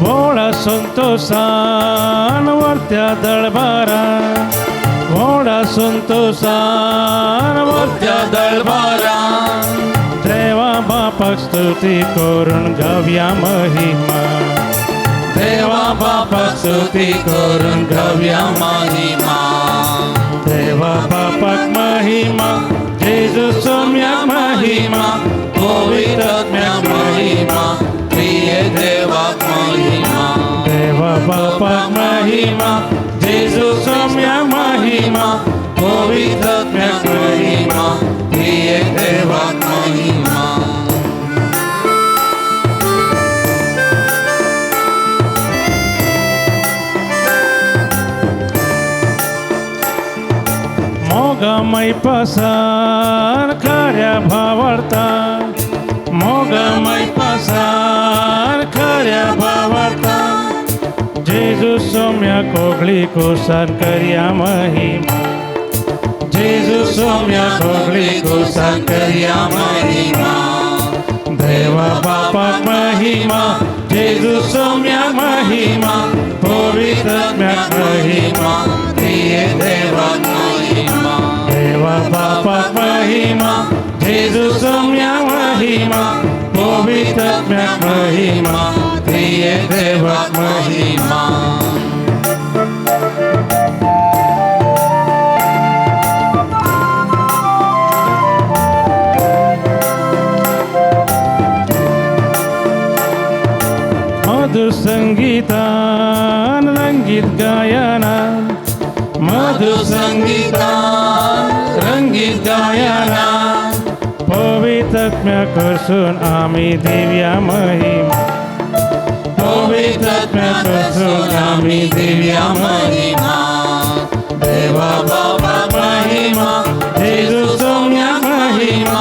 व्हडा संतोषान वरत्या दळबारान व्हडा संतोषान वरत्या दळबारान देवा बापाक स्तुती करून गावया महिमा देवा बापाक स्तुती करून गावया महिमा. देवा बापाक महिमा जेजू सोम्याक महिमा पवित्रात्म्याक महिमा प्रिय देवाक महिमा. देवा बापाक महिमा जेजू सोम्याक महिमा पवित्रात्म्याक महिमा प्रिय देवाक महिमा. मोगमय पसार खऱ्या भावार्थान, मोगमय पसार खऱ्या भावार्थान, जेजू सोम्या कोगळी कुसान करया महिमा, जेजू सोम्या कोगळी कुसान करया महिमा, देवा बापाक महिमा, जेजू सोम्या महिमा, पवित्र आत्म्याक महिमा, त्रिये देवाक महिमा, देवा बापाक महिमा, जेजू सोम्या महिमा, पवित्र आत्म्याक महिमा, त्रिये देवाक महिमा. मधुर संगीतान रंगीत गायनान, मधुर संगीतान रंगीत गायनान, पवित्र आत्म्या करसून आमी दिव्या महिमा, पवित्र आत्म्या करसून आमी दिव्या महिमा, देवा बाबा महिमा, जेजू सोम्या महिमा,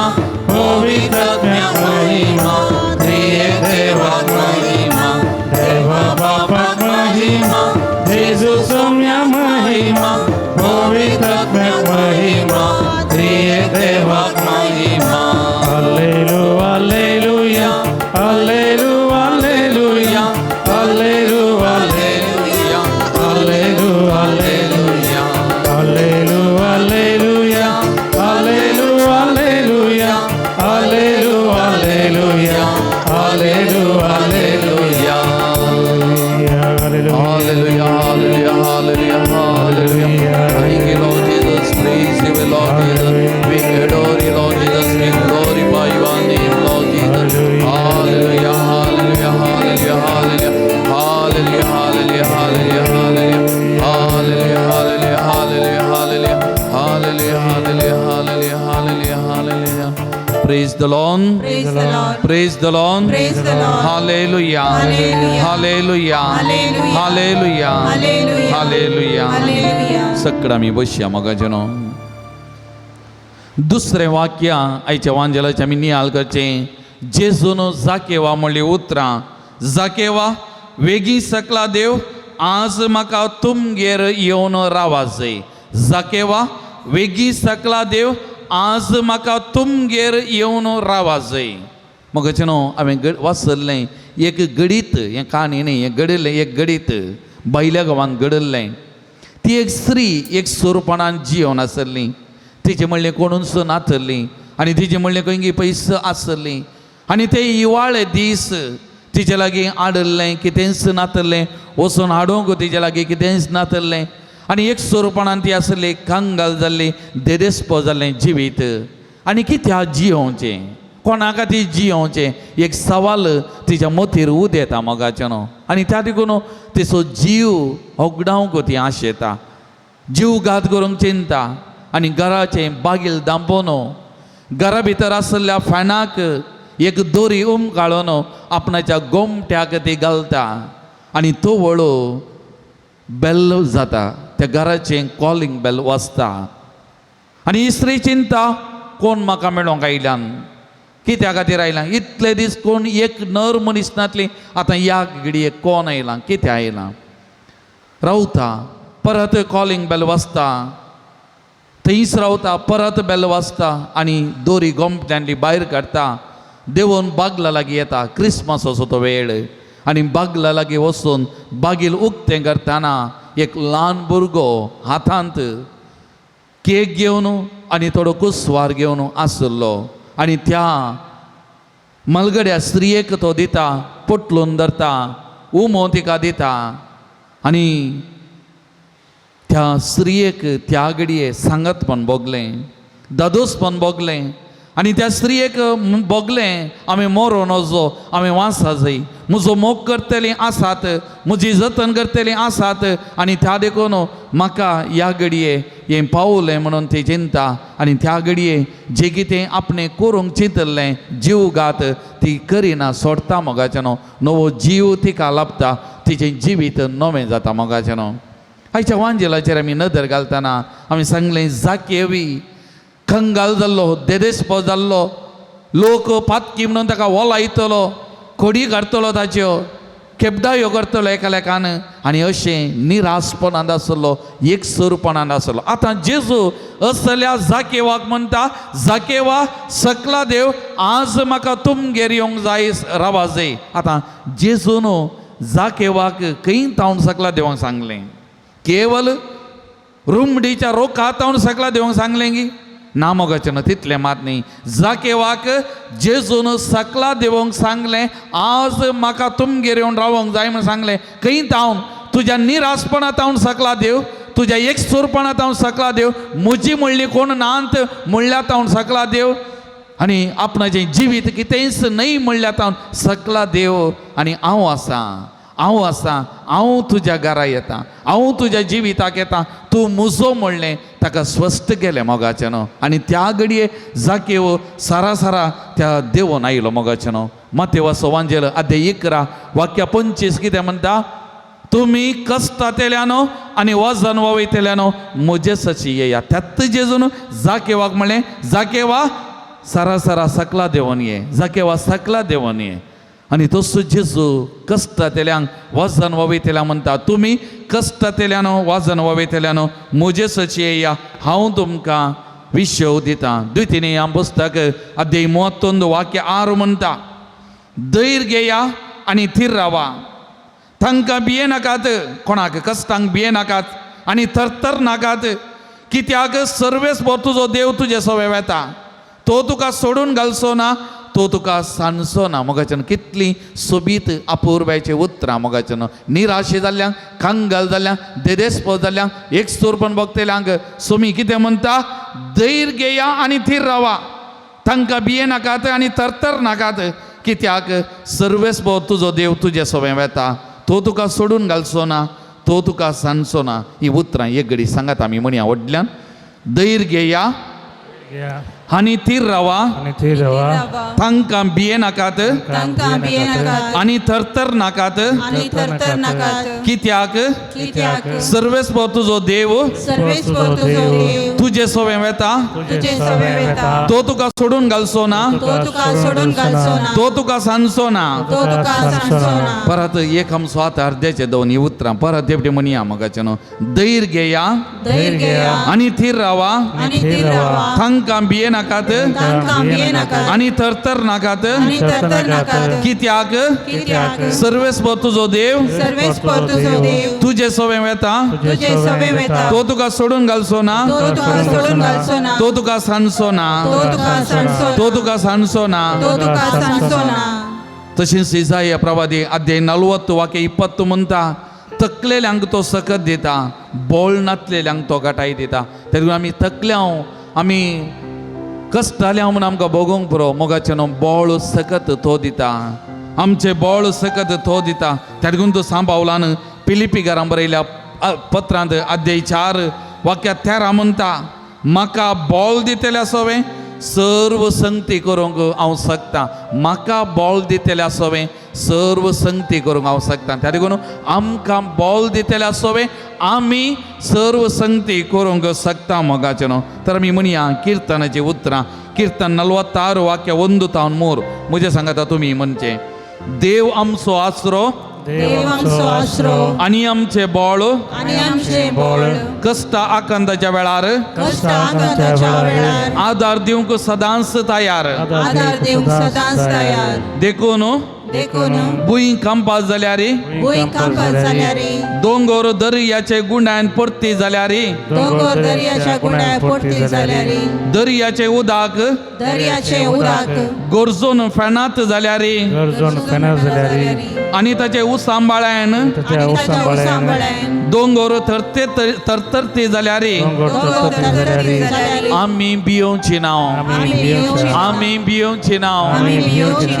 पवित्र आत्म्या महिमा, त्रिये देवा महिमा, देवा बाबा महिमा, जेजू सोम्या महिमा, पवित्र आत्म्या महिमा, त्रिये देवा महिमा. Hallelujah, hallelujah, hallelujah, hallelujah, hallelujah, hallelujah, hallelujah, hallelujah, hallelujah, hallelujah, hallelujah, hallelujah, hallelujah. Hallelujah, hallelujah, hallelujah, hallelujah. Thank you, Lord Jesus. Praise you, Lord Jesus. We adore you, Lord Jesus. We glorify your name, Lord Jesus. Hallelujah, hallelujah, hallelujah, hallelujah. Hallelujah, hallelujah, hallelujah, hallelujah. Hallelujah, hallelujah, hallelujah, hallelujah. Hallelujah, hallelujah, hallelujah, hallelujah, hallelujah. Praise the Lord. Praise the Lord. Praise the Lord. Praise the Lord. Hallelujah. Hallelujah. Hallelujah. Hallelujah. Hallelujah. Hallelujah. Hallelujah. Hallelujah. सगळं आमी बसया मोगाचेनो. दुसरें वाक्य आयच्या वांजेलाचें आमी नियाळ करचें. जेजून जाकेवा म्हणली उतरां, जाकेवा वेगीं सकला देव, आज म्हाका तुमगेर येवन रावा जाय. जाकेवा वेगीं सकला देव, आज म्हाका तुमगेर येवन रावा जाय. मोगाचें न्हू, हांवें वाचल्लें एक घडीत, हें काणी न्ही, हें घडिल्लें एक घडीत भायल्या गांवांत घडिल्लें. ती एक स्त्री एक सुरपणान जियोन आसली. तिचे म्हणलें कोणूच नातली आनी तिचे म्हणलें खंय पयस आसली आनी ते हिवाळे दीस तिचे लागीं आडल्लें कितेंच नातलें, वचून हाडूंक तिचे लागीं कितेंच नातलें आनी एक सुरपणान ती आसली, कंगाल जाल्ली, देदेस्पो जाल्लें जिवीत. आनी कित्याक जियोवचें, कोणा खातीर जियोवचें, एक सवाल तिच्या मतीर उदेता मोगाचें न्हू. आनी त्या देखून तिचो जीव होगडावंक ती आशेता, जीव घात करूंक चिंता आनी घराचें बागील दांपोवन घरा भितर आशिल्ल्या फॅनाक एक दोरी उमकाळून आपणाच्या गोमट्याक ती घालता आनी तो वळो बेल जाता, त्या घराचें कॉलिंग बेल वाजता आनी ही स्त्री चिंता, कोण म्हाका मेळोंक आयल्यान, कित्या खातीर आयला, इतले दीस कोण एक नर मनीस नातली, आतां ह्या घडयेक कोण आयला, कित्या आयला. रावता, परत कॉलिंग बेल वाजता, थंयच रावता, परत बेल वाजता आनी दोरी गोमट्यांतली भायर काडटा, देंवोन बागला लागीं येता. क्रिसमसाचो तो वेळ आनी बागला लागीं वचून बागील उक्तें करतना एक ल्हान भुरगो हातांत केक घेवन आनी थोडो कुसवार घेवन आशिल्लो आनी त्या मलगड्या स्त्रियेक तो दिता, पोटलून धरता, उमो तिका दिता आनी त्या स्त्रियेक त्या घडये सांगतपण भोगलें, दादोसपण भोगलें आनी त्या स्त्रियेक भोगलें, आमी मरोन वचो, आमी वासा जाय, म्हजो मोग करतलीं आसात, म्हजी जतन करतलीं आसात आनी त्या देखून म्हाका ह्या घडये हें पावलें म्हणून ती चिंता आनी त्या घडये जें कितें आपणें करूंक चिंतलें जीवघात ती करिना, सोडटा मोगाचें न्हू. नवो जीव तिका लाभता, तिचें जिवीत नवें जाता मोगाचें न्हू. आयच्या वांजेलाचेर आमी नदर घालतना आमी सांगलें जाकेवी कंगाल जाल्लो, देदेस्पो जाल्लो, लोक पातकी म्हणून ताका वोलायतलो, खोडी काडटलो, ताच्यो खेपडायो करतलो एकालेकान आनी अशें निराशपणांत आसलो, एकसुरपणांत आसलो. आतां जेजू असल्या जाकेवाक म्हणटा, जाकेवा सकला देव आज म्हाका तुमगेर येवंक जाय रावा जाय. आतां जेजून जाकेवाक खंय तावन सकला देवांक सांगलें? केवल रुमडीच्या रोखा तावन सकला देवंक सांगलें की ना मोगाचें न्हू, तितलें मात न्ही. जाकेवाक जेजून सकला देवंक सांगलें आज म्हाका तुमगेर येवन रावंक जाय म्हूण सांगलें. खंय तावन? तुज्या निराशपणा तावन सकला देव, तुज्या एकसुरपणा तावन सकला देव, म्हजी म्हणली कोण नांत म्हणल्या तावन सकला देव, आनी आपणाचें जिवीत कितेंच न्हय म्हणल्या तावन सकला देव, आनी हांव आसा, हांव आसा, हांव तुज्या घरा येता, हांव तुज्या जिविताक येता, तूं मुजो म्हणलें ताका स्वस्थ गेलें मोगाचें न्हू. आनी त्या घडये जाकेव सारा सारा त्या देवून आयलो मोगाचें न्हू. मातेवाचो वांजेल अध्याय 11 वाक्य 25 कितें म्हणटा? तुमी कश्टांतल्यानो आनी वजन वयतल्यानो म्हजे सची येया. त्यात जेजून जाकेवाक म्हणलें जाकेवा सारा सारा सकला देवून ये, जाकेवा सकला देवून ये. आनी तसो जेजू कश्टांतल्यांक वजन वयतल्यांक म्हणटा तुमी कश्टांतल्यानो वजन वयतल्यानो म्हजे सची येया, हांव तुमकां विशव दिता. द्वितीय पुस्तक अध्याय 31 वाक्य 6 म्हणटा धैर्य घेया आनी थीर रावा, तांकां भियेनाकात, कोणाक कश्टांक भियेनाकात आनी थरथर नाकात, कित्याक सर्वेस्पर तुजो देव तुजे सवे वेता, तो तुका सोडून घालचो ना, तो तुका सांडचो ना. मोगाच्यान कितली सोबीत अपुर्बायची उतरां मोगाच्यान. निराशे जाल्ल्यांक, कंगाल जाल्ल्यांक, देदेस्पो जाल्ल्यांक, एकसुरपण भोगतल्यांक सोमी कितें म्हणटा? धैर्य घेया आनी थीर रावा, तांकां भियेनाकात आनी थरथर नाकात, कित्याक सर्वेस्पर तुजो देव तुजे सवे वेता, तो तुका सोडून घालचो ना, तो तुका सांडचो ना. ही उतरां एक घडी सांगात आमी म्हणया व्हडल्यान, धैर्य घेया आनी थीर रावा, तांकां भियेनाकात आनी थरथर नाकात, कित्याक सर्वेस्पर तुजो देव तुजे सवे वेता, तो तुका सोडून घालचो ना, तो तुका सांडचो ना. परत एक आमचो आतां अर्द्याचे दोन ही उतरां परत तेपटी म्हणया मोगाचें न्हू. धैर्य घेया आनी थीर रावा, तांकां भियेनाकात आनी थरथर नाकात, कित्याक सर्वेस्पर तुजो देव तुजे सवे वेता, तो तुका सोडून घालचो ना, तो तुका सांडचो ना, तो तुका सांडचो ना. तशेंच इसाया प्रवादी अध्याय 40 वाक्य 20 म्हणटा तकलेल्यांक तो सकत दिता, बोळ नातलेल्यांक तो गटाय दिता. तेन्ना आमी तकल्यांव आमी कश्टाल्या म्हूण आमकां भोगोवंक पुरो मोगाचें न्हू, बोळ सकत तो दिता, आमचें बोळ सकत तो दिता. त्या तो सांबावलान पिलिपी घरां बरयल्या पत्रांत अध्याय 4 वाक्य 13 म्हणटा म्हाका बोळ दितल्या सवें सर्व संगती करूंक हांव शकता, म्हाका बोळ दितल्या सवें सर्व संगती करूंक हांव शकता. त्या देखून आमकां बोळ दितल्या सवें आमी सर्व संगती करूंक शकता मोगाचें न्हू. तर आमी म्हणया किर्तनाची उतरां, किर्तन 46 वाक्य 1 तावन 3 म्हजें सांगता तुमी म्हणचें देव आमचो आसरो आनी आमचें बोळ कश्टा आकांताच्या वेळार आदार दिवंक सदांच तयार, देखून भूंय कंपास जाल्यार, दोंगर दर्याचे गुंडान परती जाल्यार, दर्याचे उदक गरजून फेणात जाल्यार आनी ताचे उसांबाळ्यान दोंगर थरथरते जाल्यार आमी भियोवची ना, आमी भियोवची ना,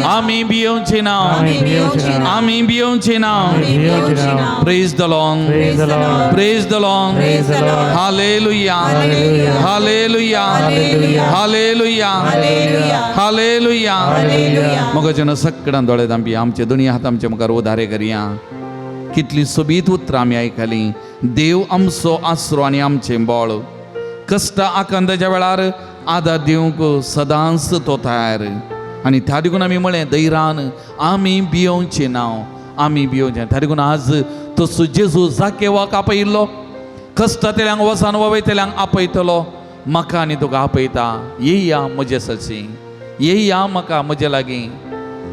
आमी भियोवची ना, आमी भियोवची ना. Praise the Lord, praise the Lord, hallelujah, hallelujah, hallelujah, hallelujah. मग जन सगळ्यां दोळे दांपी आमचे दोनी हात आमचे मुखार उधारे करया. कितली सोबीत उतरां आमी आयकलीं. देव आमचो आसरो आनी आमचें बळ, कश्ट आकांताच्या वेळार आदार दिवंक सदांच तो तयार. आनी त्या देखून आमी म्हळें दैरान आमी भियोवचें ना, आमी भियोवचें. त्या देखून आज तसो जेजू जाकेवाक आपयिल्लो, कश्टांतल्यांक वसान वयतल्यांक आपयतलो. म्हाका आनी तुका आपयता, येया म्हजे सची, येया म्हाका म्हजे लागीं.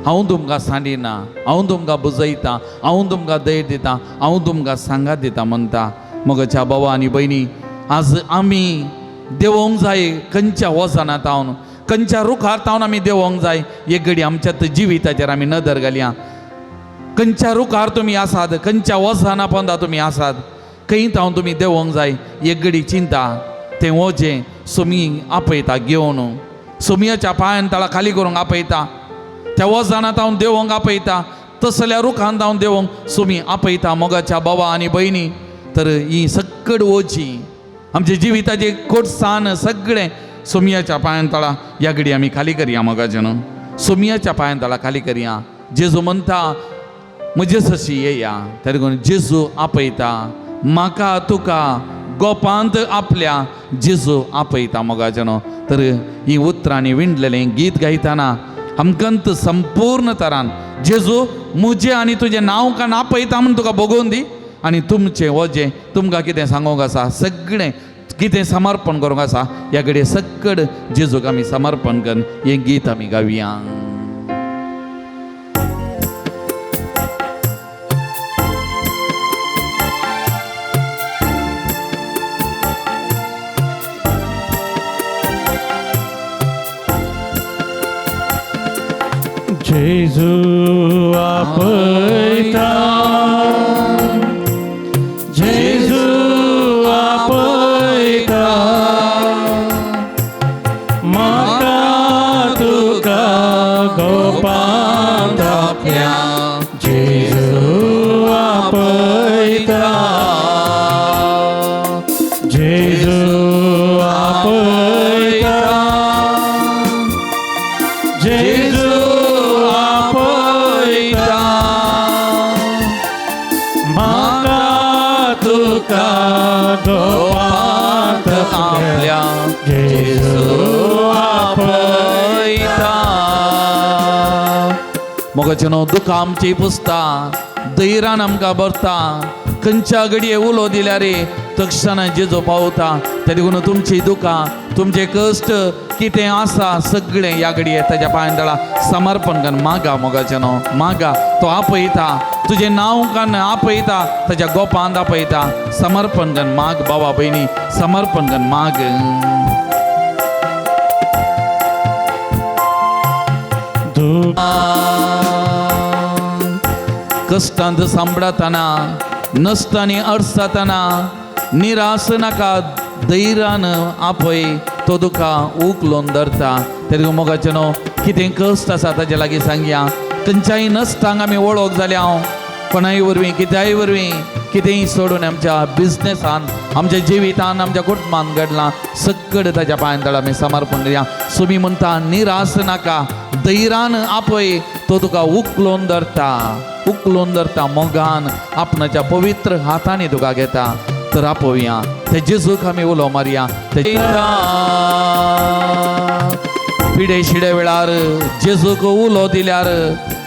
हांव तुमकां सांडिना, हांव तुमकां बुजयतां, हांव तुमकां धैर्य दितां, हांव तुमकां सांगात दितां म्हणटा. म्हज्या बाबा आनी भयणी, आज आमी देंवोंक जाय खंयच्या वजनां तावन, खंयच्या रुखार तावन आमी देंवोंक जाय. एक घडी आमच्या जिविताचेर आमी नदर घालया. खंयच्या रुखार तुमी आसात, खंयच्या वजना पोंदा तुमी आसात, खंय तावन तुमी देंवोंक जाय. एक घडी चिंता तें वजें सुमी आपयता घेवन, सुमयाच्या पांयान तळा खाली करूंक आपयता, त्या वजनां तावन देंवोंक आपयता, तसल्या रुखान तावन देंवोंक सुमी आपयता. मोगाच्या बाबा आनी भयणी, तर ही सक्कड वजी आमच्या जिविताचे कोटसान सगळें सोमयाच्या पांयान तळा ह्या घडी आमी खाली करया. मोगाचे न्हू, सोमयाच्या पांयान तळा खाली करया. जेजू म्हणटा म्हजे सशी येया. त्या देखून जेजू आपयता म्हाका तुका गोपांत आपल्या जेजू आपयता. मोगाचे न्हू, तर ही उतरांनी विणलेलें गीत गायतना आमकां संपूर्ण तरान जेजू म्हजें आनी तुजें नांव कान आपयता म्हूण तुका भोगोवन दी. आनी तुमचें वजें तुमकां कितें सांगूंक आसा, सगळें कितें समर्पण करूंक आसा, ह्या घडये सक्कड जेजूक आमी समर्पण करून हें गीत आमी गावया. जेजू आपयता, जेजू आपयता, म्हाका तुका गोपांत आपल्या जेजू आपयता, जेजू आपयता, जेजू आपयता, म्हाका तुका गोपांत आपल्या जेजू आपयता. मोगाचे न्हू, दुखां आमची पुसता, धैर्यान आमकां भरता. खंयच्या घडये उलो दिल्यार तक्षणा जेजू पावता. त्या देखून तुमची दुखां, तुमचे कश्ट कितें आसा सगळें ह्या घडये ताच्या पांयान तळा समर्पण करून मागा. मोगाचे न्हू, मागा, तो आपयता, तुजें नांव कान आपयता, ताच्या गोपांत आपयता. समर्पण करून माग बाबा भयणी, समर्पण करून माग. कश्टांत सांबळातना, नसतानी अडसातना निराश नाका, धैर्यान आपय, तो तुका उखलून धरता. तरी मोगाचें न्हू, कितें कश्ट आसा ताजे लागीं सांगया. खंयच्याय नसतांक आमी वळख जाल्या हांव कोणाय वरवीं, कित्याय वरवीं, कितेंय सोडून आमच्या बिजनेसान, आमच्या जिवितान, आमच्या कुटुंबान घडलां, सक्कड ताच्या पांयान तळा आमी समर्पण करया. सुमी म्हणटा निराश नाका, धैर्यान आपय, तो तुका उखलून धरता, उखलून धरता मोगान, आपणाच्या पवित्र हातांनी तुका घेता. तर आपोवया ते जेजूक आमी उलो मारया. पिडे शिडे वेळार जेजूक उलो दिल्यार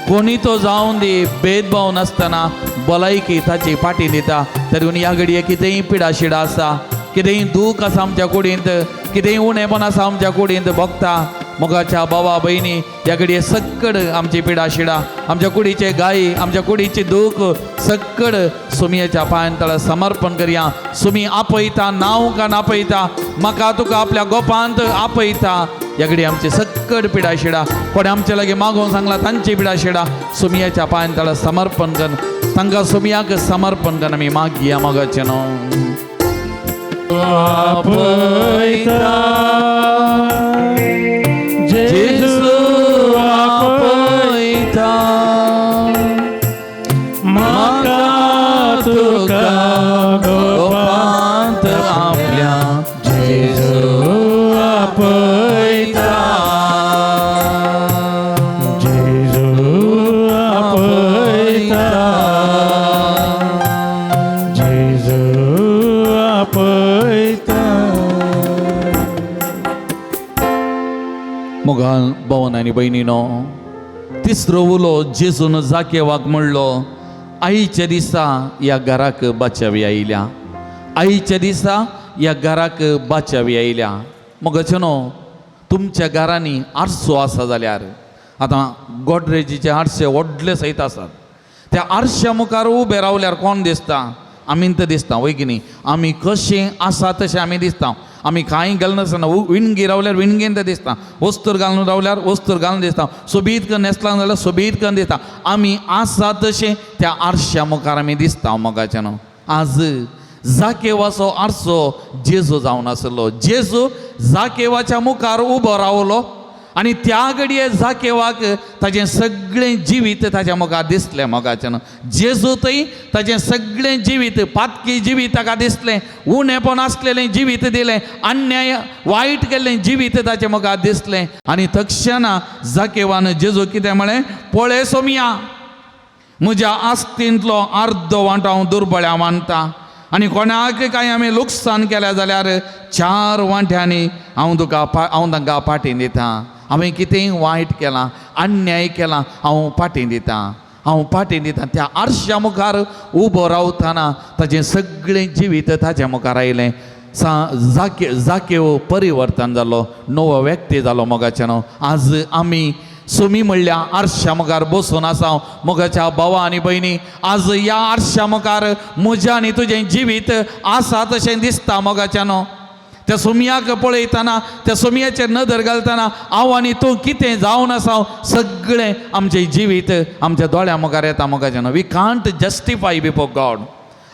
कोणी तो जावन दी, भेदभाव नासतना भलायकी ताची फाटी दिता. तरी ह्या घडये कितेंय पिडा शिडा आसा, कितेंय दूख आसा आमच्या कुडींत, कितेंय उणेपण आसा आमच्या कुडींत भोगता. मोगाच्या बाबा भयणी, ह्या घडये सक्कड आमची पिडा शिडा, आमच्या कुडीचे गायी, आमच्या कुडीची दूख सक्कड सुमयेच्या पांयान तळा समर्पण करया. सुमी आपयता, नांव कान आपयता, म्हाका तुका आपल्या गोपांत आपयता. ह्या घडये आमची सक्कड पिडा शिडा, कोणें आमचे लागीं मागोवन सांगला तांची पिडा शिडा सुमयेच्या पांयान तळा समर्पण कर, तांकां सुमयाक समर्पण कर आमी मागया. मोगाचें न्हू आपयता, जेजू आपयता, म्हाका तुका गोपांत आपल्या जेजू आपयता, जेजू आपयता, मोगाल भवन आनी भयणीनो, तिसरो उलो जेजून जाकेवाक म्हणलो, आईच्या दिसा ह्या घराक बाचावी आयल्या, आईच्या दिसा ह्या घराक बाचावी आयल्या. मोगाचे न्हू, तुमच्या घरांनी आरसो आसा जाल्यार, आतां गोडरेजीचे आरशे व्हडले सयत आसात, त्या आरश्या मुखार उबे रावल्यार कोण दिसता? आमी तर दिसता वय की न्ही? आमी कशें आसा तशें आमी दिसता. आमी कांय घालनासतना विणगी रावल्यार विणगेन तें दिसता, वस्तूर घालून रावल्यार वस्तूर घालून दिसता, सोबीत करून न्हेसला जाल्यार सोबीत करून दिसता. आमी आसा तशें त्या आरश्या मुखार आमी दिसता. मोगाचें न्हू, आज जाकेवाचो आरसो जेजू जावन आसलो. जेजू जाकेवाच्या मुखार उबो रावलो आनी त्या घडये जाकेवाक ताजें सगळें जिवीत ताज्या मुखार दिसलें. मोगाचें न्हू, जेजू थंय ताजें सगळें जिवीत, पातकी जिवीत ताका दिसलें, उणेपण आसलेलें जिवीत दिलें, अन्याय वायट केल्लें जिवीत ताचे मुखार दिसलें. आनी तक्षणा जाकेवान जेजू कितें म्हळें? पळय सोमया, म्हज्या आस्तींतलो अर्दो वांटो हांव दुर्बळ्या मानता आनी कोणाक कांय आमी लुकसाण केलें जाल्यार 4 वांट्यांनी हांव तुका हांव तांकां पाटी दिता. हांवें कितेंय वायट केलां, अन्याय केलां, हांव पाटी दिता, हांव पाटी दिता. त्या आरश्या मुखार उबो रावतना ताजें सगळें जिवीत ताज्या मुखार आयलें. सा जाके जाकेव परिवर्तन जालो, नवो व्यक्ती जालो. मोगाचें न्हू, आज आमी सुमी म्हणल्या आरश्या मुखार बसून आसा. मोगाच्या भावा आनी भयणी, आज ह्या आरश्या मुखार म्हजें आनी तुजें जिवीत आसा तशें दिसता. मोगाचें न्हू, त्या सुमयाक पळयतना, त्या सुमयाचेर नदर घालतना हांव आनी तूं कितें जावन आसा सगळें आमचें जिवीत आमच्या दोळ्या मुखार येता. मोगाचें न्हू, we can't justify before God.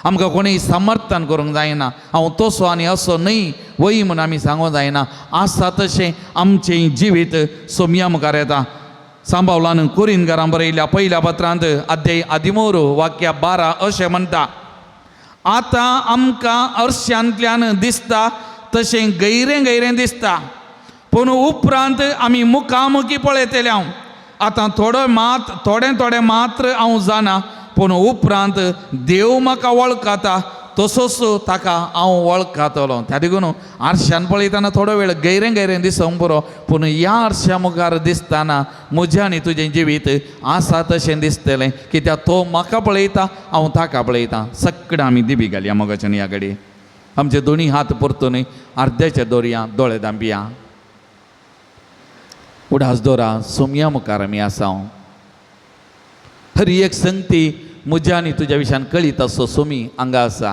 आमकां कोणीय समर्थन करूंक जायना, हांव तसो आनी असो न्हय वय म्हूण आमी सांगूंक जायना. आसा तशें आमचें जिवीत सोमया मुखार येता. सांबावलान कोरीन घरां बरयल्या पयल्या पत्रांत अध्याय आदिमोर वाक्य 12 अशें म्हणटा, आतां आमकां अर्श्यांतल्यान दिसता तशें गैरें गैरें दिसता, पूण उपरांत आमी मुखामुखी पळयतले. हांव आतां थोडो मात थोडें थोडें मात्र हांव जाणा, पूण उपरांत देव म्हाका वळखता तसोच ताका हांव वळखतलो. त्या देखून आरशान पळयतना थोडो वेळ गैरें गैरें दिसूंक पुरो, पूण ह्या आरशा मुखार दिसतना म्हजें आनी तुजें जिवीत आसा तशें दिसतलें, कित्याक तो म्हाका पळयता, हांव ताका पळयता. सगळें आमी दिबी घालया मोगाच्यान. ह्या घडये आमचे दोनी हात परतून अर्द्याचे दोरया, दोळे दांपया, उडास दोरा सोमया मुखार आमी आसा. हर एक संगती म्हज्या आनी तुज्या विशयान कळीत आसो सोमी हांगा आसा.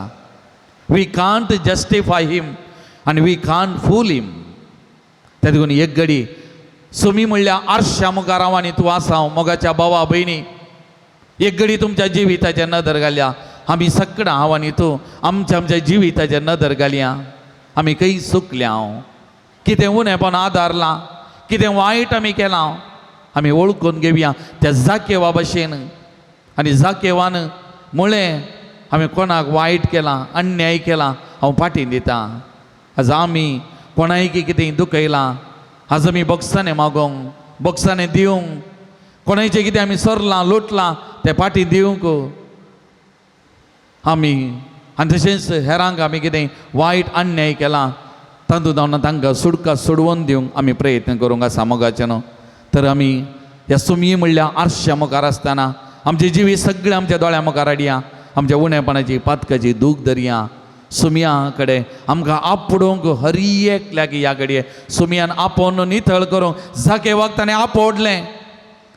We can't justify him आनी we can't fool हिम. त्या देखून एक घडी सोमी म्हणल्यार आरश्या मुखार हांव आनी तूं आसा. मोगाच्या भावा भयणी, एक घडी तुमच्या जिविताचेर नदर घालया. आमी सगळां हांव आनी तूं आमच्या आमच्या जिविताचेर नदर घालया. आमी खंय चुकल्या, हांव कितें उणेपण आदारलां, कितें वायट आमी केलां, आमी वळखून घेवया त्या जाकेवा भशेन. आनी जाकेवान म्हळें, हांवें कोणाक वायट केलां, अन्याय केला, हांव फाटीं दिता. आज आमी कोणायकी कितें दुखयलां, आज आमी बक्षांनी मागोवंक, बक्षांनी दिवंक, कोणायचें कितें आमी सरलां लुटलां तें फाटीं दिवंक आमी, आनी तशेंच हेरांक आमी कितें वायट अन्याय केला तातूंत जावन तांकां सुटका सोडवून दिवंक आमी प्रयत्न करूंक आसा. मोगाचें न्हू, तर आमी ह्या सुमये म्हणल्या आरश्या मुखार आसतना आमचे जिवीत सगळें आमच्या दोळ्या मुखार हाडया, आमच्या उणेपणाची पातकाची दूख धरया. सुमया कडेन आमकां आपोवंक हर एकल्याक ह्या घडये सुमयान आपोवन नितळ करूंक. जाकेवाक ताणें आपोडलें,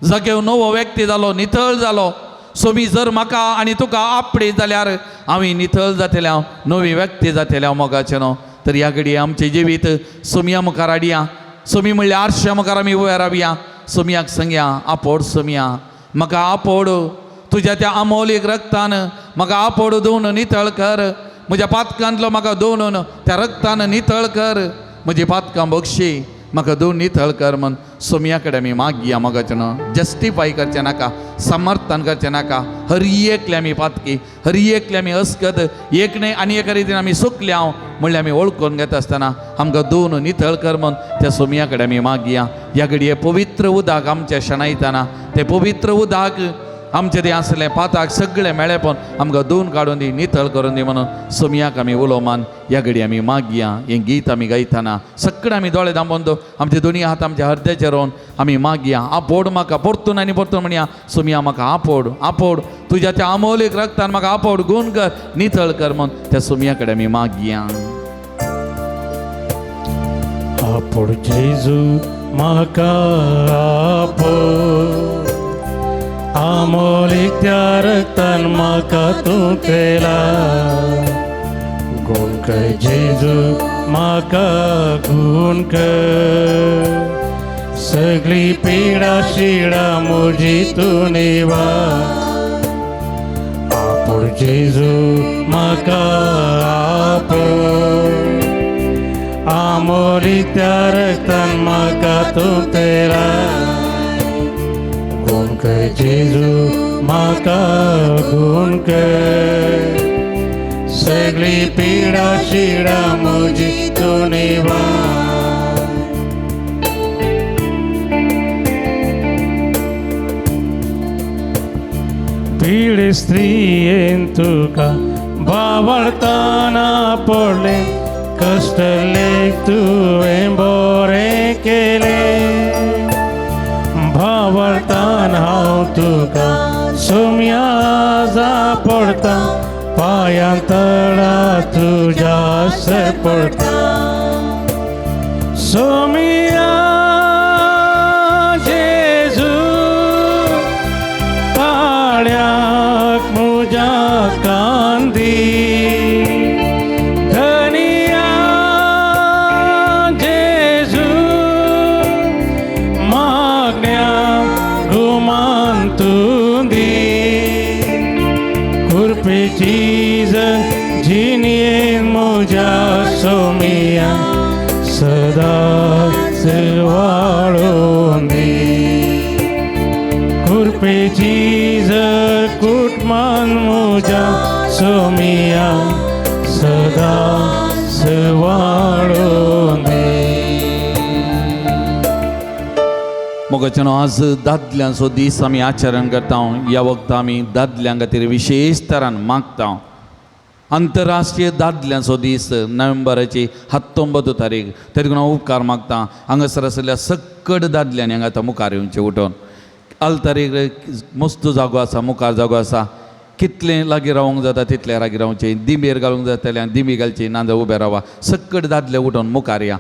जाकेव नवो व्यक्ती जालो, नितळ जालो. सोमी जर म्हाका आनी तुका आपडे जाल्यार आमी नितळ जातले, हांव नवी व्यक्ती जातले. हांव मोगाचें न्हू, तर ह्या घडये आमचें जिवीत सोमया मुखार हाडया. सोमी म्हणल्यार आरश्या मुखार आमी उबे रावया. सोमयाक सांगया, आपोड सोमया, म्हाका आपोड तुज्या त्या अमोलीक रक्तान, म्हाका आपोड धुवन नितळ कर, म्हज्या पातकांतलो म्हाका धुवन त्या रक्तान नितळ कर, म्हजी पातकां बक्षी, म्हाका धुवन नितळ कर म्हण सोमया कडेन आमी मागया. मोगाचें न्हू, जस्टिफाय करचें नाका, समर्थन करचें नाका. हर एकले आमी पातकी, हर एकले आमी अस्कत, एक न्हय आनी एका रितीन आमी सुकल्या हांव म्हणल्यार आमी वळखून घेता आसतना आमकां धुवन नितळ कर म्हण त्या सोमया कडेन आमी मागया. ह्या घडये पवित्र उदक आमच्या शेणायतना तें पवित्र उदक आमचे ते आसलें पाताक सगळें मेळें पण आमकां धुवन काडून दी, नितळ करून दी म्हणून सोमयाक आमी उलो मान ह्या घडी आमी मागया. हें गीत आमी गायतना सगळें आमी दोळे दांबोवन दवर, आमचे दोनी हात आमच्या हरद्याचेर रोवन आमी मागया. आपोड म्हाका परतून आनी परतून म्हणया, सोमया म्हाका आपोड, आपोड तुज्या त्या आमोलीक रक्तान म्हाका आपोड, गुण कर, नितळ कर म्हूण त्या सोमया कडेन आमी मागया. आपोड जेजू म्हाका आपोड, आमोलीक त्या रक्तान म्हाका तूं केला. गुण कर जेजू म्हाका गुण कर, सगळी पिडा शिडा म्हजी तूं निवार. आपोड जेजू म्हाका आपोड, आमोलीक त्या रक्तान म्हाका तूं तेरा. गुण कर जेजू म्हाका गुण कर, सगळी पिडा शिडा म्हजी तूं निवार. पिडे स्त्रियेन तुका बावळताना पडलें, कश्ट लेख तुवें बरें केलें. भावळतान हांव तुका सोम्या पडटा, पांयां तळा तुज्या पडटा. सोमिया जेजू ताळ्याक म्हज्या कांदी, धनिया जेजू मागण्या गुमान तूं दी. कुरपेची जिणेन म्हज्या सोमिया सदांच वाळोवन दी. कुरपेची कुटमान म्हज्या सोमिया सदांच वाळोवन दी. मोगाच्यानो, आज दादल्यांचो दीस आमी आचरण करता. ह्या वखदां आमी दादल्यां खातीर विशेश तरान मागता. आंतरराष्ट्रीय दादल्यांचो दीस नोव्हेंबराची 19 तारीख, तरी हांव उपकार मागता हांगासर आशिल्ल्या सक्कड दादल्यांनी हांगा आतां मुखार येवचें उठोवन. आल्तारीक मस्त जागो आसा, मुखार जागो आसा, कितलें लागीं रावंक जाता तितलें लागीं रावचें. दिंबेर घालूंक जाता जाल्यार दिंबी घालची, नाजाल्यार उबें रावा. सक्कड दादले उठोवन मुखार या.